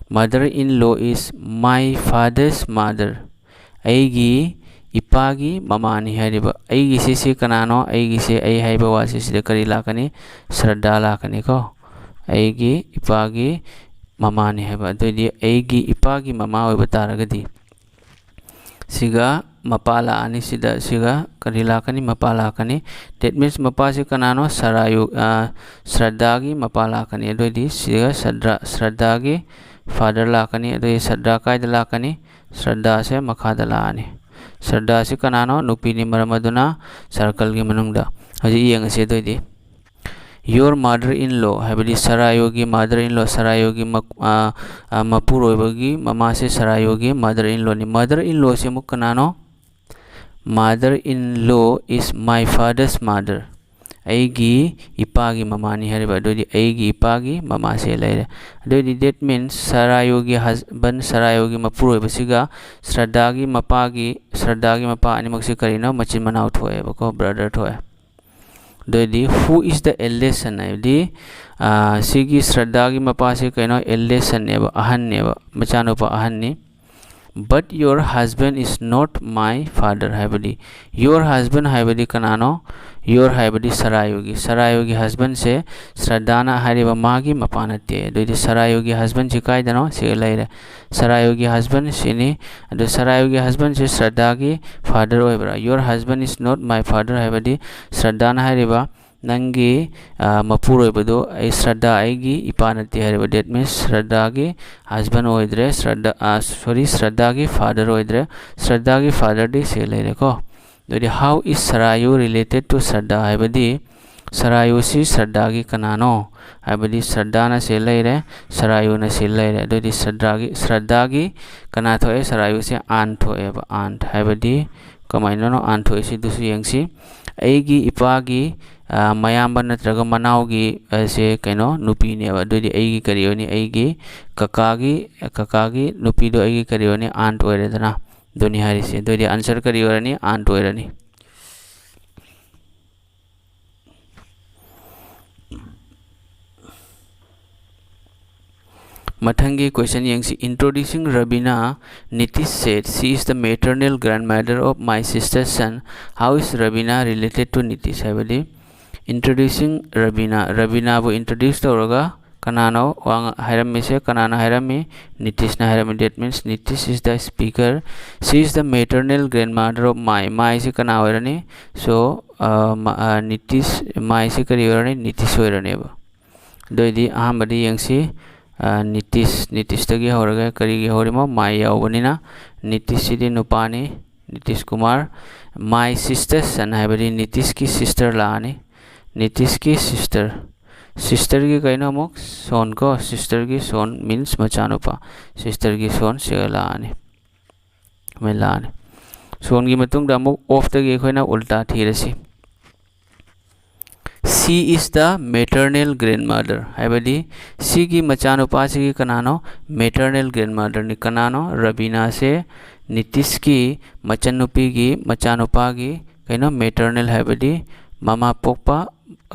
Mother in law is my father's mother꯫ ꯑꯩꯒꯤ ꯏꯄꯥꯒꯤ ꯃꯃꯥꯅꯤ ꯍꯥꯏꯔꯤꯕ꯫ ꯑꯩꯒꯤꯁꯦ ꯁꯤ ꯀꯅꯥꯅꯣ? ꯑꯩꯒꯤꯁꯦ, ꯑꯩ ꯍꯥꯏꯕ ꯋꯥꯁꯦ ꯁꯤꯗ ꯀꯔꯤ ꯂꯥꯛꯀꯅꯤ? ꯁ꯭ꯔꯗꯥ ꯂꯥꯛꯀꯅꯤꯀꯣ꯫ ꯑꯩꯒꯤ ꯏꯄꯥꯒꯤ ꯃꯃꯥꯅꯤ ꯍꯥꯏꯕ꯫ ꯑꯗꯨꯑꯣꯏꯗꯤ ꯑꯩꯒꯤ ꯏꯄꯥꯒꯤ ꯃꯃꯥ ꯑꯣꯏꯕ ꯇꯥꯔꯒꯗꯤ ꯁꯤꯒ ꯃꯄꯥ ꯂꯥꯛꯑꯅꯤ, ꯁꯤꯗ ꯁꯤꯒ ꯀꯔꯤ ꯂꯥꯛꯀꯅꯤ? ꯃꯄꯥ ꯂꯥꯛꯀꯅꯤ꯫ That means ꯃꯄꯥꯁꯤ ꯀꯅꯥꯅꯣ? ꯁꯔꯥꯌꯨ, ꯑ, ꯁ꯭ꯔꯗꯥꯒꯤ ꯃꯄꯥ ꯂꯥꯛꯀꯅꯤ꯫ ꯑꯗꯨꯑꯣꯏꯗꯤ ꯁꯤꯒ ꯁ꯭ꯔꯗꯥ, ꯁ꯭ꯔꯗꯥꯒꯤ father ꯂꯥꯛꯀꯅꯤ꯫ ꯑꯗꯨꯑꯣꯏꯗꯤ ꯁ꯭ꯔꯗꯥ ꯀꯥꯏꯗ ꯂꯥꯛꯀꯅꯤ? ꯁ꯭ꯔꯗꯥꯁꯦ ꯃꯈꯥꯗ ꯂꯥꯛꯑꯅꯤ꯫ ꯁ꯭ꯔꯗꯥꯁꯤ ꯀꯅꯥꯅꯣ? ꯅꯨꯄꯤꯅꯤ꯫ ꯃꯔꯝ ꯑꯗꯨꯅ circleꯒꯤ ꯃꯅꯨꯡꯗ꯫ ꯍꯧꯖꯤꯛ ꯌꯦꯡꯉꯁꯤ꯫ ꯑꯗꯨꯑꯣꯏꯗꯤ your mother in law ꯍꯥꯏꯕꯗꯤ ꯁꯔꯥꯌꯨꯒꯤ mother in law, ꯁꯔꯥꯌꯨꯒꯤ ꯃ-, ꯑ, ꯑ, ꯃꯄꯨꯔꯣꯏꯕꯒꯤ ꯃꯃꯥꯁꯦ ꯁꯔꯥꯌꯨꯒꯤ mother in lawꯅꯤ꯫ Mother in lawꯁꯦ ꯑꯃꯨꯛ ꯀꯅꯥꯅꯣ? Mother in law is my father's mother꯫ ꯑꯩꯒꯤ ꯏꯄꯥꯒꯤ ꯃꯃꯥꯅꯤ ꯍꯥꯏꯔꯤꯕ꯫ ꯑꯗꯨꯑꯣꯏꯗꯤ ꯑꯩꯒꯤ ꯏꯄꯥꯒꯤ ꯃꯃꯥꯁꯦ ꯂꯩꯔꯦ꯫ ꯑꯗꯨꯑꯣꯏꯗꯤ that means ꯁꯔꯥꯌꯨꯒꯤ husband, ꯁꯔꯥꯌꯨꯒꯤ ꯃꯄꯨꯔꯣꯏꯕꯁꯤꯒ ꯁ꯭ꯔꯗꯥꯒꯤ ꯃꯄꯥꯒꯤ, ꯁ꯭ꯔꯗꯥꯒꯤ ꯃꯄꯥ ꯑꯅꯤꯃꯛꯁꯦ ꯀꯔꯤꯅꯣ? ꯃꯆꯤꯟ ꯃꯅꯥꯎ ꯊꯣꯛꯑꯦꯕꯀꯣ, brother ꯊꯣꯛꯑꯦ꯫ ꯑꯗꯨꯑꯣꯏꯗꯤ who is the eldest son ꯍꯥꯏꯕꯗꯤ, ꯑ, ꯁꯤꯒꯤ ꯁ꯭ꯔꯗꯥꯒꯤ ꯃꯄꯥꯁꯤ ꯀꯩꯅꯣ? Eldest sonꯅꯦꯕ, ꯑꯍꯟꯅꯦꯕ, ꯃꯆꯥꯅꯨꯄꯥ ꯑꯍꯟꯅꯤ꯫ But your husband is not my father ꯍꯥꯏꯕꯗꯤ your husband ꯍꯥꯏꯕꯗꯤ ꯀꯅꯥꯅꯣ? ꯌꯣꯔ ꯍꯥꯏꯕꯗꯤ ꯁꯔꯥꯌꯨꯒꯤ, ꯁꯔꯥꯌꯨꯒꯤ ꯍꯁꯕꯦꯟꯁꯦ ꯁ꯭ꯔꯗꯥꯅ ꯍꯥꯏꯔꯤꯕ ꯃꯥꯒꯤ ꯃꯄꯥ ꯅꯠꯇꯦ꯫ ꯑꯗꯨꯏꯗꯤ ꯁꯔꯥꯌꯨꯒꯤ ꯍꯁꯕꯦꯟꯁꯤ ꯀꯥꯏꯗꯅꯣ? ꯁꯤꯒ ꯂꯩꯔꯦ꯫ ꯁꯔꯥꯌꯨꯒꯤ ꯍꯁꯕꯦꯟ ꯁꯤꯅꯤ꯫ ꯑꯗꯨ ꯁꯔꯥꯌꯨꯒꯤ ꯍꯁꯕꯦꯟꯁꯤ ꯁ꯭ꯔꯗꯥꯒꯤ ꯐꯥꯗꯔ ꯑꯣꯏꯕ꯭ꯔꯥ? Your husband is not my father ꯍꯥꯏꯕꯗꯤ ꯁ꯭ꯔꯗꯥꯅ ꯍꯥꯏꯔꯤꯕ ꯅꯪꯒꯤ, ꯑ, ꯃꯄꯨꯔꯣꯏꯕꯗꯣ ꯑꯩ ꯁ꯭ꯔꯗꯥ ꯑꯩꯒꯤ ꯏꯄꯥ ꯅꯠꯇꯦ ꯍꯥꯏꯔꯤꯕ꯫ That means ꯁ꯭ꯔꯗꯥꯒꯤ ꯍꯁꯕꯦꯟ ꯑꯣꯏꯗ꯭ꯔꯦ, ꯁ꯭ꯔꯗꯥ, ꯑ, sorry, ꯁ꯭ꯔꯗꯥꯒꯤ ꯐꯥꯗꯔ ꯑꯣꯏꯗ꯭ꯔꯦ꯫ ꯁ꯭ꯔꯗꯥꯒꯤ ꯐꯥꯗꯔꯗꯤ ꯁꯤ ꯂꯩꯔꯦꯀꯣ꯫ ꯑꯗꯨꯗꯤ how is Sarayu related to ꯁ꯭ꯔꯗꯥ ꯍꯥꯏꯕꯗꯤ ꯁꯔꯥꯌꯨꯁꯤ ꯁ꯭ꯔꯗꯥꯒꯤ ꯀꯅꯥꯅꯣ? ꯍꯥꯏꯕꯗꯤ ꯁ꯭ꯔꯗꯥꯅ ꯁꯤ ꯂꯩꯔꯦ, ꯁꯔꯥꯌꯨꯅ ꯁꯤ ꯂꯩꯔꯦ꯫ ꯑꯗꯨꯗꯤ ꯁ꯭ꯔꯗꯥꯒꯤ, ꯁ꯭ꯔꯗꯥꯒꯤ ꯀꯅꯥ ꯊꯣꯛꯑꯦ? ꯁꯔꯥꯌꯨꯁꯦ ꯑꯥꯟ ꯊꯣꯛꯑꯦꯕ꯫ ꯑꯥꯟ ꯍꯥꯏꯕꯗꯤ ꯀꯃꯥꯏꯅꯅꯣ ꯑꯥꯟ ꯊꯣꯛꯏꯁꯤ? ꯑꯗꯨꯁꯨ ꯌꯦꯡꯁꯤ꯫ ꯑꯩꯒꯤ ꯏꯄꯥꯒꯤ, ꯑ, ꯃꯌꯥꯝꯕ ꯅꯠꯇ꯭ꯔꯒ ꯃꯅꯥꯎꯒꯤ, ꯑ, ꯁꯦ ꯀꯩꯅꯣ ꯅꯨꯄꯤꯅꯦꯕ꯫ ꯑꯗꯨꯗꯤ ꯑꯩꯒꯤ ꯀꯔꯤ ꯑꯣꯏꯅꯤ? ꯑꯩꯒꯤ ꯀꯀꯥꯒꯤ, ꯀꯀꯥꯒꯤ ꯅꯨꯄꯤꯗꯣ ꯑꯩꯒꯤ ꯀꯔꯤ ꯑꯣꯏꯅꯤ? ꯑꯥꯟ ꯑꯣꯏꯔꯦꯗꯅ꯫ ꯑꯗꯨꯅꯤ ꯍꯥꯏꯔꯤꯁꯦ꯫ ꯑꯗꯨꯗꯤ ꯑꯟꯁꯔ ꯀꯔꯤ ꯑꯣꯏꯔꯅꯤ? ꯑꯥꯟ ꯑꯣꯏꯔꯅꯤ꯫ ꯃꯊꯪꯒꯤ ꯀꯣꯏꯁꯟ ꯌꯦꯡꯁꯤ꯫ Introducing Rabina, Nitish said, "She is the maternal grandmother of my sister's son." How is Rabina related to Nitish? ꯍꯥꯏꯕꯗꯤ, Introducing Rabina, ꯔꯕꯤꯅꯥꯕꯨ ꯏꯟꯇ꯭ꯔꯣꯗ꯭ꯌꯨꯁ ꯇꯧꯔꯒ ꯀꯅꯥꯅꯣ ꯋꯥ ꯉ-, ꯍꯥꯏꯔꯝꯃꯤꯁꯦ? ꯀꯅꯥꯅ ꯍꯥꯏꯔꯝꯃꯤ? ꯅꯤꯇꯤꯁꯅ ꯍꯥꯏꯔꯝꯃꯤ꯫ That means Nitish is the speaker. She is the maternal grandmother of my. My ꯁꯤ ꯀꯅꯥ ꯑꯣꯏꯔꯅꯤ? So, ꯑ, ꯃ-, ꯑ, ꯅꯤꯇꯤꯁ, my ꯁꯤ ꯀꯔꯤ ꯑꯣꯏꯔꯅꯤ? ꯅꯤꯇꯤꯁ ꯑꯣꯏꯔꯅꯦꯕ꯫ ꯑꯗꯨ ꯑꯣꯏꯗꯤ ꯑꯍꯥꯟꯕꯗ ꯌꯦꯡꯁꯤ꯫ ꯑ, ꯅꯤꯇꯤꯁ, ꯅꯤꯇꯤꯁꯇꯒꯤ ꯍꯧꯔꯒ ꯀꯔꯤꯒꯤ ꯍꯧꯔꯤꯃꯣ? My ꯌꯥꯎꯕꯅꯤꯅ ꯅꯤꯇꯤꯁꯁꯤꯗꯤ ꯅꯨꯄꯥꯅꯤ, Nitish Kumar. My sister's son ꯍꯥꯏꯕꯗꯤ ꯅꯤꯇꯤꯁꯀꯤ ꯁꯤꯁꯇꯔ ꯂꯥꯛꯑꯅꯤ꯫ ꯅꯤꯇꯤꯁꯀꯤ ꯁꯤꯁꯇꯔ꯫ ꯁꯤꯁꯇꯔꯒꯤ ꯀꯩꯅꯣ ꯑꯃꯨꯛ? ꯁꯣꯟ ꯀꯣ꯫ ꯁꯤꯁꯇꯔꯒꯤ ꯁꯣꯟ means ꯃꯆꯥꯅꯨꯄꯥ꯫ ꯁꯤꯁꯇꯔꯒꯤ ꯁꯣꯟ ꯁꯤꯒ ꯂꯥꯛꯑꯅꯤ꯫ ꯁꯨꯃꯥꯏꯅ ꯂꯥꯛꯑꯅꯤ꯫ ꯁꯣꯟꯒꯤ ꯃꯇꯨꯡꯗ ꯑꯃꯨꯛ ꯑꯣꯐꯇꯒꯤ ꯑꯩꯈꯣꯏꯅ ꯎꯜꯇꯥ ꯊꯤꯔꯁꯤ꯫ She is the maternal grandmother ꯍꯥꯏꯕꯗꯤ ꯁꯤꯒꯤ ꯃꯆꯥꯅꯨꯄꯥꯁꯤꯒꯤ ꯀꯅꯥꯅꯣ? Maternal grandmotherꯅꯤ꯫ ꯀꯅꯥꯅꯣ? ꯔꯕꯤꯅꯥꯁꯦ ꯅꯤꯇꯤꯁꯀꯤ ꯃꯆꯟꯅꯨꯄꯤꯒꯤ ꯃꯆꯥꯅꯨꯄꯥꯒꯤ ꯀꯩꯅꯣ? Maternal ꯍꯥꯏꯕꯗꯤ ꯃꯃꯥ ꯄꯣꯛꯄ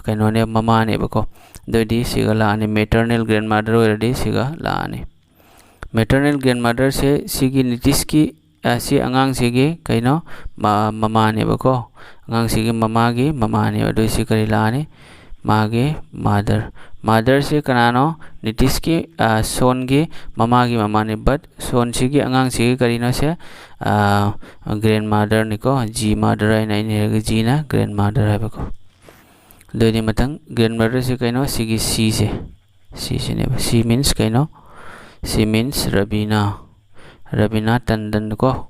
ꯀꯩꯅꯣꯅꯦ, ꯃꯃꯥꯅꯦꯕꯀꯣ꯫ ꯑꯗꯨꯑꯣꯏꯗꯤ ꯁꯤꯒ ꯂꯥꯛꯑꯅꯤ, maternal grandmother ꯑꯣꯏꯔꯗꯤ ꯁꯤꯒ ꯂꯥꯛꯑꯅꯤ꯫ Maternal grandmotherꯁꯦ ꯁꯤꯒꯤ ꯅꯤꯇꯤꯁꯀꯤ ꯑ, ꯁꯤ ꯑꯉꯥꯡꯁꯤꯒꯤ ꯀꯩꯅꯣ? ꯃ-, ꯃꯃꯥꯅꯦꯕꯀꯣ꯫ ꯑꯉꯥꯡꯁꯤꯒꯤ ꯃꯃꯥꯒꯤ ꯃꯃꯥꯅꯦꯕ꯫ ꯑꯗꯨ ꯁꯤ ꯀꯔꯤ ꯂꯥꯛꯑꯅꯤ? ꯃꯥꯒꯤ mother꯫ Motherꯁꯤ ꯀꯅꯥꯅꯣ? ꯅꯤꯇꯤꯁꯀꯤ, ꯑ, ꯁꯣꯟꯒꯤ ꯃꯃꯥꯒꯤ ꯃꯃꯥꯅꯤ꯫ But ꯁꯣꯟꯁꯤꯒꯤ ꯑꯉꯥꯡꯁꯤꯒꯤ ꯀꯔꯤꯅꯣ ꯁꯦ? ꯑ, grandmotherꯅꯤꯀꯣ꯫ G mother ꯍꯥꯏꯅ ꯑꯩꯅ ꯍꯥꯏꯔꯒ Gꯅ grandmother ꯍꯥꯏꯕꯀꯣ꯫ ꯑꯗꯨꯗꯤ ꯃꯊꯪ grandmotherꯁꯤ ꯀꯩꯅꯣ? ꯁꯤꯒꯤ Cꯁꯦ꯫ Cꯁꯤꯅꯦꯕ꯫ C means ꯀꯩꯅꯣ? C means Rabina. ꯔꯕꯤꯅꯥ ꯇꯟꯗꯟ ꯀꯣ꯫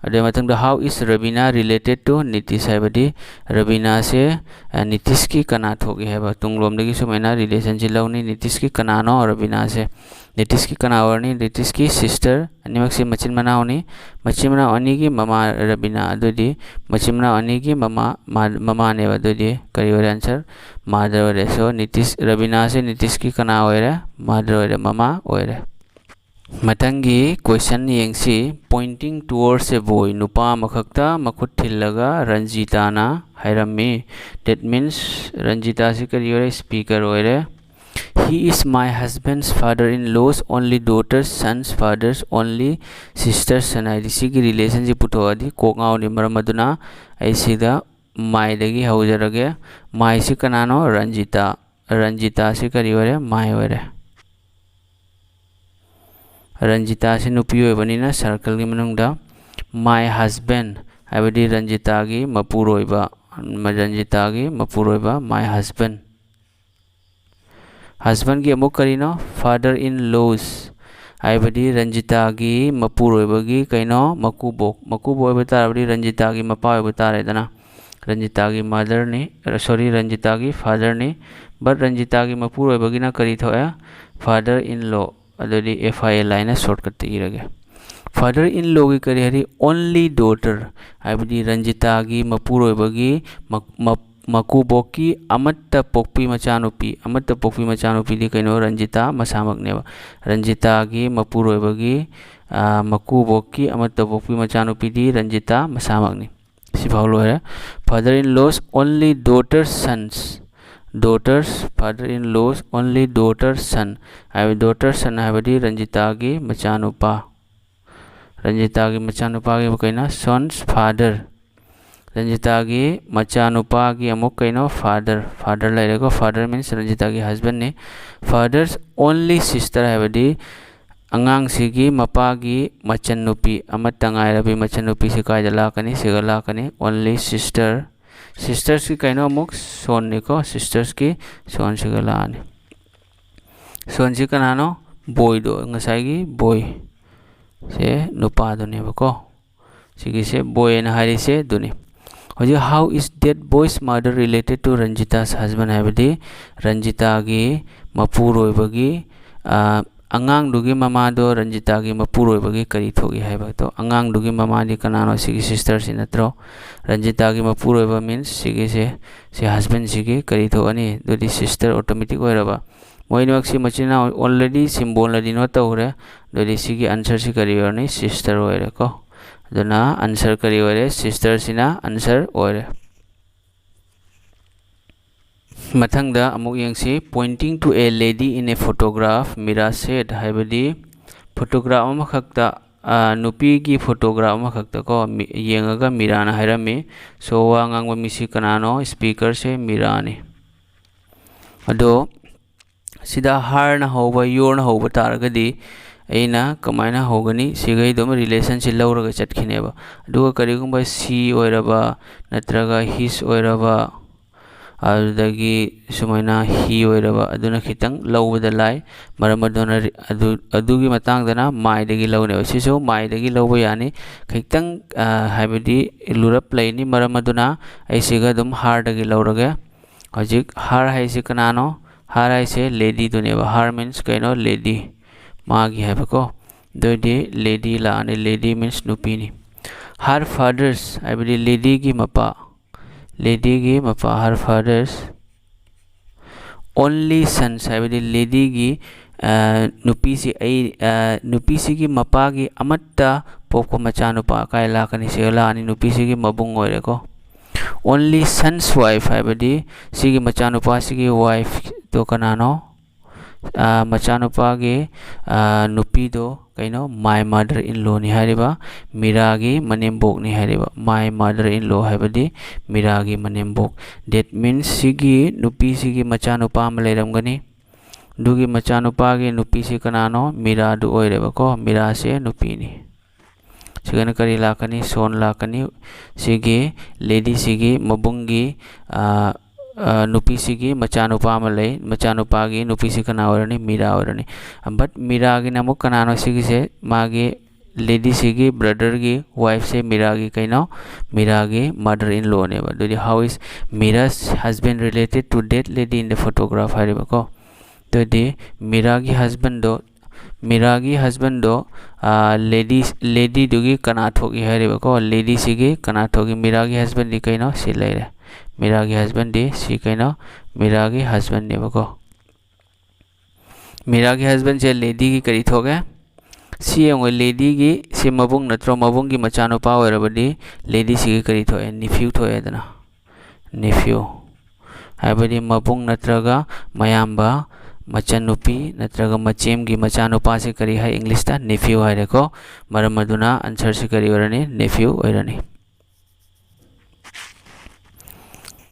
ꯑꯗꯨꯒꯤ ꯃꯊꯪꯗ, "How is Rabina related to Nitish?" ꯍꯥꯏꯕꯗꯤ ꯔꯕꯤꯅꯥꯁꯦ, ꯑ, ꯅꯤꯇꯤꯁꯀꯤ ꯀꯅꯥ ꯊꯣꯛꯏ ꯍꯥꯏꯕ꯫ ꯇꯨꯡꯂꯣꯝꯗꯒꯤ ꯁꯨꯃꯥꯏꯅ relationꯁꯤ ꯂꯧꯅꯤ꯫ ꯅꯤꯇꯤꯁꯀꯤ ꯀꯅꯥꯅꯣ ꯔꯕꯤꯅꯥꯁꯦ? ꯅꯤꯇꯤꯁꯀꯤ ꯀꯅꯥ ꯑꯣꯏꯔꯅꯤ? ꯅꯤꯇꯤꯁꯀꯤ sister, ꯑꯅꯤꯃꯛꯁꯦ ꯃꯆꯤꯟ ꯃꯅꯥꯎꯅꯤ꯫ ꯃꯆꯤꯟ ꯃꯅꯥꯎ ꯑꯅꯤꯒꯤ ꯃꯃꯥ ꯔꯕꯤꯅꯥ꯫ ꯑꯗꯨꯗꯤ ꯃꯆꯤꯟ ꯃꯅꯥꯎ ꯑꯅꯤꯒꯤ ꯃꯃꯥ, ꯃꯥ-, ꯃꯃꯥꯅꯦꯕ꯫ ꯑꯗꯨꯗꯤ ꯀꯔꯤ ꯑꯣꯏꯔꯦ answer? Mother ꯑꯣꯏꯔꯦ꯫ So, ꯅꯤꯇꯤꯁ, ꯔꯕꯤꯅꯥꯁꯦ ꯅꯤꯇꯤꯁꯀꯤ ꯀꯅꯥ ꯑꯣꯏꯔꯦ? Mother ꯑꯣꯏꯔꯦ, ꯃꯃꯥ ꯑꯣꯏꯔꯦ꯫ ꯃꯊꯪꯒꯤ question ꯌꯦꯡꯁꯤ꯫ "Pointing towards a boy", ꯅꯨꯄꯥ ꯑꯃꯈꯛꯇ ꯃꯈꯨꯠ ꯊꯤꯜꯂꯒ ꯔꯟꯖꯤꯇꯥꯅ ꯍꯥꯏꯔꯝꯃꯤ꯫ That means ꯔꯟꯖꯤꯇꯥꯁꯤ ꯀꯔꯤ ꯑꯣꯏꯔꯦ? Speaker ꯑꯣꯏꯔꯦ꯫ "He is my husband's father-in-law's only daughter's son's father's only sister's son" ꯍꯥꯏꯗꯤ ꯁꯤꯒꯤ relationꯁꯤ ꯄꯨꯊꯣꯛꯑꯗꯤ ꯀꯣꯛ ꯉꯥꯎꯅꯤ꯫ ꯃꯔꯝ ꯑꯗꯨꯅ ꯑꯩ ꯁꯤꯗ myꯗꯒꯤ ꯍꯧꯖꯔꯒꯦ꯫ Myꯁꯤ ꯀꯅꯥꯅꯣ? ꯔꯟꯖꯤꯇꯥ꯫ ꯔꯟꯖꯤꯇꯥꯁꯤ ꯀꯔꯤ ꯑꯣꯏꯔꯦ? My ꯑꯣꯏꯔꯦ꯫ ꯔꯟꯖꯤꯇꯥꯁꯤ ꯅꯨꯄꯤ ꯑꯣꯏꯕꯅꯤꯅ circleꯒꯤ ꯃꯅꯨꯡꯗ "My husband" ꯍꯥꯏꯕꯗꯤ ꯔꯟꯖꯤꯇꯥꯒꯤ ꯃꯄꯨꯔꯣꯏꯕ, ꯔꯟꯖꯤꯇꯥꯒꯤ ꯃꯄꯨꯔꯣꯏꯕ, my husband꯫ Husbandꯒꯤ ꯑꯃꯨꯛ ꯀꯔꯤꯅꯣ? Father-in-law's ꯍꯥꯏꯕꯗꯤ ꯔꯟꯖꯤꯇꯥꯒꯤ ꯃꯄꯨꯔꯣꯏꯕꯒꯤ ꯀꯩꯅꯣ? ꯃꯀꯨꯕꯣꯛ꯫ ꯃꯀꯨꯕꯣꯛ ꯑꯣꯏꯕ ꯇꯥꯔꯕꯗꯤ ꯔꯟꯖꯤꯇꯥꯒꯤ ꯃꯄꯥ ꯑꯣꯏꯕ ꯇꯥꯔꯦꯗꯅ꯫ ꯔꯟꯖꯤꯇꯥꯒꯤ motherꯅꯤ, sorry, ꯔꯟꯖꯤꯇꯥꯒꯤ fatherꯅꯤ꯫ But ꯔꯟꯖꯤꯇꯥꯒꯤ ꯃꯄꯨꯔꯣꯏꯕꯒꯤꯅ ꯀꯔꯤ ꯊꯣꯛꯑꯦ? Father-in-law꯫ ꯑꯗꯨꯗꯤ F I L ꯍꯥꯏꯅ shortcutꯇ ꯏꯔꯒꯦ꯫ Father-in-lawꯒꯤ ꯀꯔꯤ ꯍꯥꯏꯔꯤ? Only daughter ꯍꯥꯏꯕꯗꯤ ꯔꯟꯖꯤꯇꯥꯒꯤ ꯃꯄꯨꯔꯣꯏꯕꯒꯤ ꯃ-, ꯃ-, ꯃꯀꯨꯕꯣꯛꯀꯤ ꯑꯃꯠꯇ ꯄꯣꯛꯄꯤ ꯃꯆꯥꯅꯨꯄꯤ꯫ ꯑꯃꯠꯇ ꯄꯣꯛꯄꯤ ꯃꯆꯥꯅꯨꯄꯤꯗꯤ ꯀꯩꯅꯣ? ꯔꯟꯖꯤꯇꯥ ꯃꯁꯥꯃꯛꯅꯦꯕ꯫ ꯔꯟꯖꯤꯇꯥꯒꯤ ꯃꯄꯨꯔꯣꯏꯕꯒꯤ, ꯑ, ꯃꯀꯨꯕꯣꯛꯀꯤ ꯑꯃꯠꯇ ꯄꯣꯛꯄꯤ ꯃꯆꯥꯅꯨꯄꯤꯗꯤ ꯔꯟꯖꯤꯇꯥ ꯃꯁꯥꯃꯛꯅꯤ꯫ ꯁꯤꯐꯥꯎ ꯂꯣꯏꯔꯦ꯫ Father-in-law's only daughter's sons꯫ Daughters, father-in-law's only daughter's son ꯍꯥꯏꯕ, daughter's son ꯍꯥꯏꯕꯗꯤ ꯔꯟꯖꯤꯇꯥꯒꯤ ꯃꯆꯥꯅꯨꯄꯥ꯫ ꯔꯟꯖꯤꯇꯥꯒꯤ ꯃꯆꯥꯅꯨꯄꯥꯒꯤ ꯀꯩꯅꯣ, son's father. ꯔꯟꯖꯤꯇꯥꯒꯤ ꯃꯆꯥꯅꯨꯄꯥꯒꯤ ꯑꯃꯨꯛ ꯀꯩꯅꯣ, father. Father ꯂꯩꯔꯦꯀꯣ. Father means ꯔꯟꯖꯤꯇꯥꯒꯤ husbandꯅꯤ. Father's only sister ꯍꯥꯏꯕꯗꯤ ꯑꯉꯥꯡꯁꯤꯒꯤ ꯃꯄꯥꯒꯤ ꯃꯆꯟꯅꯨꯄꯤ, ꯑꯃꯠꯇ ꯉꯥꯏꯔꯕꯤ ꯃꯆꯟꯅꯨꯄꯤꯁꯤ ꯀꯥꯏꯗ ꯂꯥꯛꯀꯅꯤ? ꯁꯤꯒ ꯂꯥꯛꯀꯅꯤ. Only sister. Sistersꯀꯤ ꯀꯩꯅꯣ ꯑꯃꯨꯛ? Sonꯅꯤꯀꯣ. Sistersꯀꯤ sonꯁꯤꯒ ꯂꯥꯛꯑꯅꯤ. Sonꯁꯤ ꯀꯅꯥꯅꯣ? Boyꯗꯣ, ꯉꯁꯥꯏꯒꯤ boy ꯁꯦ ꯅꯨꯄꯥꯗꯨꯅꯦꯕꯀꯣ. ꯁꯤꯒꯤꯁꯦ boy ꯍꯥꯏꯅ ꯍꯥꯏꯔꯤꯁꯦ ꯑꯗꯨꯅꯤ. ꯍꯧꯖꯤꯛ, how is that boy's mother related to Ranjita's husband? ꯍꯥꯏꯕꯗꯤ ꯔꯟꯖꯤꯇꯥꯒꯤ ꯃꯄꯨꯔꯣꯏꯕꯒꯤ, ꯑ, ꯑꯉꯥꯡꯗꯨꯒꯤ ꯃꯃꯥꯗꯣ ꯔꯟꯖꯤꯇꯥꯒꯤ ꯃꯄꯨꯔꯣꯏꯕꯒꯤ ꯀꯔꯤ ꯊꯣꯛꯏ ꯍꯥꯏꯕꯗꯣ. ꯑꯉꯥꯡꯗꯨꯒꯤ ꯃꯃꯥꯗꯤ ꯀꯅꯥꯅꯣ? ꯁꯤꯒꯤ sisterꯁꯤ ꯅꯠꯇ꯭ꯔꯣ? ꯔꯟꯖꯤꯇꯥꯒꯤ ꯃꯄꯨꯔꯣꯏꯕ means ꯁꯤꯒꯤꯁꯦ, ꯁꯤ husbandꯁꯤꯒꯤ ꯀꯔꯤ ꯊꯣꯛꯑꯅꯤ? ꯑꯗꯨꯗꯤ sister automatic ꯑꯣꯏꯔꯕ. ꯃꯣꯏꯅꯤꯃꯛꯁꯤ ꯃꯆꯤꯟ ꯃꯅꯥꯎ already symbolꯅ denote ꯇꯧꯈ꯭ꯔꯦ. ꯑꯗꯨꯗꯤ ꯁꯤꯒꯤ answerꯁꯤ ꯀꯔꯤ ꯑꯣꯏꯔꯅꯤ? Sister ꯑꯣꯏꯔꯦꯀꯣ. ꯑꯗꯨꯅ answer ꯀꯔꯤ ꯑꯣꯏꯔꯦ? Sisterꯁꯤꯅ answer ꯑꯣꯏꯔꯦ. ꯃꯊꯪꯗ ꯑꯃꯨꯛ ꯌꯦꯡꯁꯤ, pointing to a lady in a photograph, Mira said. ꯍꯥꯏꯕꯗꯤ photograph ꯑꯃꯈꯛꯇ, ꯑ, ꯅꯨꯄꯤꯒꯤ photograph ꯑꯃꯈꯛꯇ ꯀꯣ, ꯃꯤ-, ꯌꯦꯡꯉꯒ ꯃꯤꯔꯥꯅ ꯍꯥꯏꯔꯝꯃꯤ. So, ꯋꯥ ꯉꯥꯡꯕ ꯃꯤꯁꯤ ꯀꯅꯥꯅꯣ? Speakerꯁꯦ ꯃꯤꯔꯥꯅꯤ. ꯑꯗꯣ ꯁꯤꯗ herꯅ ꯍꯧꯕ, yourꯅ ꯍꯧꯕ ꯇꯥꯔꯒꯗꯤ ꯑꯩꯅ ꯀꯃꯥꯏꯅ ꯍꯧꯒꯅꯤ? ꯁꯤꯒꯩ ꯑꯗꯨꯝ relationꯁꯤ ꯂꯧꯔꯒ ꯆꯠꯈꯤꯅꯦꯕ꯫ ꯑꯗꯨꯒ ꯀꯔꯤꯒꯨꯝꯕ she ꯑꯣꯏꯔꯕ ꯅꯠꯇ꯭ꯔꯒ his ꯑꯣꯏꯔꯕ, ꯑꯗꯨꯗꯒꯤ ꯁꯨꯃꯥꯏꯅ he ꯑꯣꯏꯔꯕ, ꯑꯗꯨꯅ ꯈꯤꯇꯪ ꯂꯧꯕꯗ ꯂꯥꯏ꯫ ꯃꯔꯝ ꯑꯗꯨꯅ ꯔꯤ-, ꯑꯗꯨ, ꯑꯗꯨꯒꯤ ꯃꯇꯥꯡꯗꯅ myꯗꯒꯤ ꯂꯧꯅꯦꯕ꯫ ꯁꯤꯁꯨ myꯗꯒꯤ ꯂꯧꯕ ꯌꯥꯅꯤ꯫ ꯈꯤꯇꯪ, ꯑ, ꯍꯥꯏꯕꯗꯤ ꯂꯨꯔꯞ ꯂꯩꯅꯤ꯫ ꯃꯔꯝ ꯑꯗꯨꯅ ꯑꯩ ꯁꯤꯒ ꯑꯗꯨꯝ herꯗꯒꯤ ꯂꯧꯔꯒꯦ꯫ ꯍꯧꯖꯤꯛ her ꯍꯥꯏꯁꯦ ꯀꯅꯥꯅꯣ? Her ꯍꯥꯏꯁꯦ ladyꯗꯨꯅꯦꯕ꯫ Her means ꯀꯩꯅꯣ? Lady꯫ ꯃꯥꯒꯤ ꯍꯥꯏꯕꯀꯣ꯫ ꯑꯗꯨꯑꯣꯏꯗꯤ lady ꯂꯥꯛꯑꯅꯤ꯫ Lady means ꯅꯨꯄꯤꯅꯤ꯫ Her father's ꯍꯥꯏꯕꯗꯤ ladyꯒꯤ ꯃꯄꯥ꯫ Ladyꯒꯤ ꯃꯄꯥ, her father's only sons ꯍꯥꯏꯕꯗꯤ ladyꯒꯤ, ꯑ, ꯅꯨꯄꯤꯁꯤ ꯑꯩ, ꯑ, ꯅꯨꯄꯤꯁꯤꯒꯤ ꯃꯄꯥꯒꯤ ꯑꯃꯠꯇ ꯄꯣꯛꯄ ꯃꯆꯥꯅꯨꯄꯥ ꯀꯥꯏ ꯂꯥꯛꯀꯅꯤ? ꯁꯤꯒ ꯂꯥꯛꯑꯅꯤ꯫ ꯅꯨꯄꯤꯁꯤꯒꯤ ꯃꯕꯨꯡ ꯑꯣꯏꯔꯦꯀꯣ꯫ Only son's wife ꯍꯥꯏꯕꯗꯤ ꯁꯤꯒꯤ ꯃꯆꯥꯅꯨꯄꯥꯁꯤꯒꯤ wifeꯇꯣ ꯀꯅꯥꯅꯣ? ꯃꯆꯥꯅꯨꯄꯥꯒꯤ ꯅꯨꯄꯤꯗꯣ ꯀꯩꯅꯣ, my mother in lawꯅꯤ ꯍꯥꯏꯔꯤꯕ, ꯃꯤꯔꯥꯒꯤ ꯃꯅꯦꯝꯕꯣꯛꯅꯤ ꯍꯥꯏꯔꯤꯕ꯫ My mother in law ꯍꯥꯏꯕꯗꯤ ꯃꯤꯔꯥꯒꯤ ꯃꯅꯦꯝꯕꯣꯛ꯫ That means ꯁꯤꯒꯤ ꯅꯨꯄꯤꯁꯤꯒꯤ ꯃꯆꯥꯅꯨꯄꯥ ꯑꯃ ꯂꯩꯔꯝꯒꯅꯤ꯫ ꯑꯗꯨꯒꯤ ꯃꯆꯥꯅꯨꯄꯥꯒꯤ ꯅꯨꯄꯤꯁꯤ ꯀꯅꯥꯅꯣ? ꯃꯤꯔꯥꯗꯨ ꯑꯣꯏꯔꯦꯕꯀꯣ꯫ ꯃꯤꯔꯥꯁꯦ ꯅꯨꯄꯤꯅꯤ꯫ ꯁꯤꯒꯅ ꯀꯔꯤ ꯂꯥꯛꯀꯅꯤ? Son ꯂꯥꯛꯀꯅꯤ꯫ ꯁꯤꯒꯤ ladyꯁꯤꯒꯤ ꯃꯕꯨꯡꯒꯤ ꯅꯨꯄꯤꯁꯤꯒꯤ ꯃꯆꯥꯅꯨꯄꯥ ꯑꯃ ꯂꯩ꯫ ꯃꯆꯥꯅꯨꯄꯥꯒꯤ ꯅꯨꯄꯤꯁꯤ ꯀꯅꯥ ꯑꯣꯏꯔꯅꯤ? ꯃꯤꯔꯥ ꯑꯣꯏꯔꯅꯤ꯫ But ꯃꯤꯔꯥꯒꯤꯅ ꯑꯃꯨꯛ ꯀꯅꯥꯅꯣ ꯁꯤꯒꯤꯁꯦ? ꯃꯥꯒꯤ ladyꯁꯤꯒꯤ brotherꯒꯤ wifeꯁꯦ ꯃꯤꯔꯥꯒꯤ ꯀꯩꯅꯣ? ꯃꯤꯔꯥꯒꯤ mother in lawꯅꯦꯕ꯫ ꯑꯗꯨꯗꯤ how is Mira's husband related to that lady in the photograph ꯍꯥꯏꯔꯤꯕꯀꯣ꯫ ꯑꯗꯨꯗꯤ ꯃꯤꯔꯥꯒꯤ husbandꯗꯣ, ꯃꯤꯔꯥꯒꯤ husbandꯗꯣ lady, ladyꯗꯨꯒꯤ ꯀꯅꯥ ꯊꯣꯛꯏ ꯍꯥꯏꯔꯤꯕꯀꯣ? Ladyꯁꯤꯒꯤ ꯀꯅꯥ ꯊꯣꯛꯏ? ꯃꯤꯔꯥꯒꯤ husbandꯗꯤ ꯀꯩꯅꯣ? ꯁꯤ ꯂꯩꯔꯦ꯫ ꯃꯤꯔꯥꯒꯤ husbandꯗꯤ ꯁꯤ ꯀꯩꯅꯣ? ꯃꯤꯔꯥꯒꯤ husbandꯅꯦꯕꯀꯣ꯫ ꯃꯤꯔꯥꯒꯤ husbandꯁꯦ ladyꯒꯤ ꯀꯔꯤ ꯊꯣꯛꯑꯦ? ꯁꯤ ꯌꯦꯡꯉꯣ, ladyꯒꯤ ꯁꯤ ꯃꯕꯨꯡ ꯅꯠꯇ꯭ꯔꯣ? ꯃꯕꯨꯡꯒꯤ ꯃꯆꯥꯅꯨꯄꯥ ꯑꯣꯏꯔꯕꯗꯤ ladyꯁꯤꯒꯤ ꯀꯔꯤ ꯊꯣꯛꯑꯦ? Nephew ꯊꯣꯛꯑꯦꯗꯅ, nephew꯫ ꯍꯥꯏꯕꯗꯤ ꯃꯕꯨꯡ ꯅꯠꯇ꯭ꯔꯒ ꯃꯌꯥꯝꯕ, ꯃꯆꯟꯅꯨꯄꯤ ꯅꯠꯇ꯭ꯔꯒ ꯃꯆꯦꯝꯒꯤ ꯃꯆꯥꯅꯨꯄꯥꯁꯤ ꯀꯔꯤ ꯍꯥꯏ? Englishꯇ nephew ꯍꯥꯏꯔꯦꯀꯣ꯫ ꯃꯔꯝ ꯑꯗꯨꯅ answerꯁꯤ ꯀꯔꯤ ꯑꯣꯏꯔꯅꯤ? Nephew ꯑꯣꯏꯔꯅꯤ꯫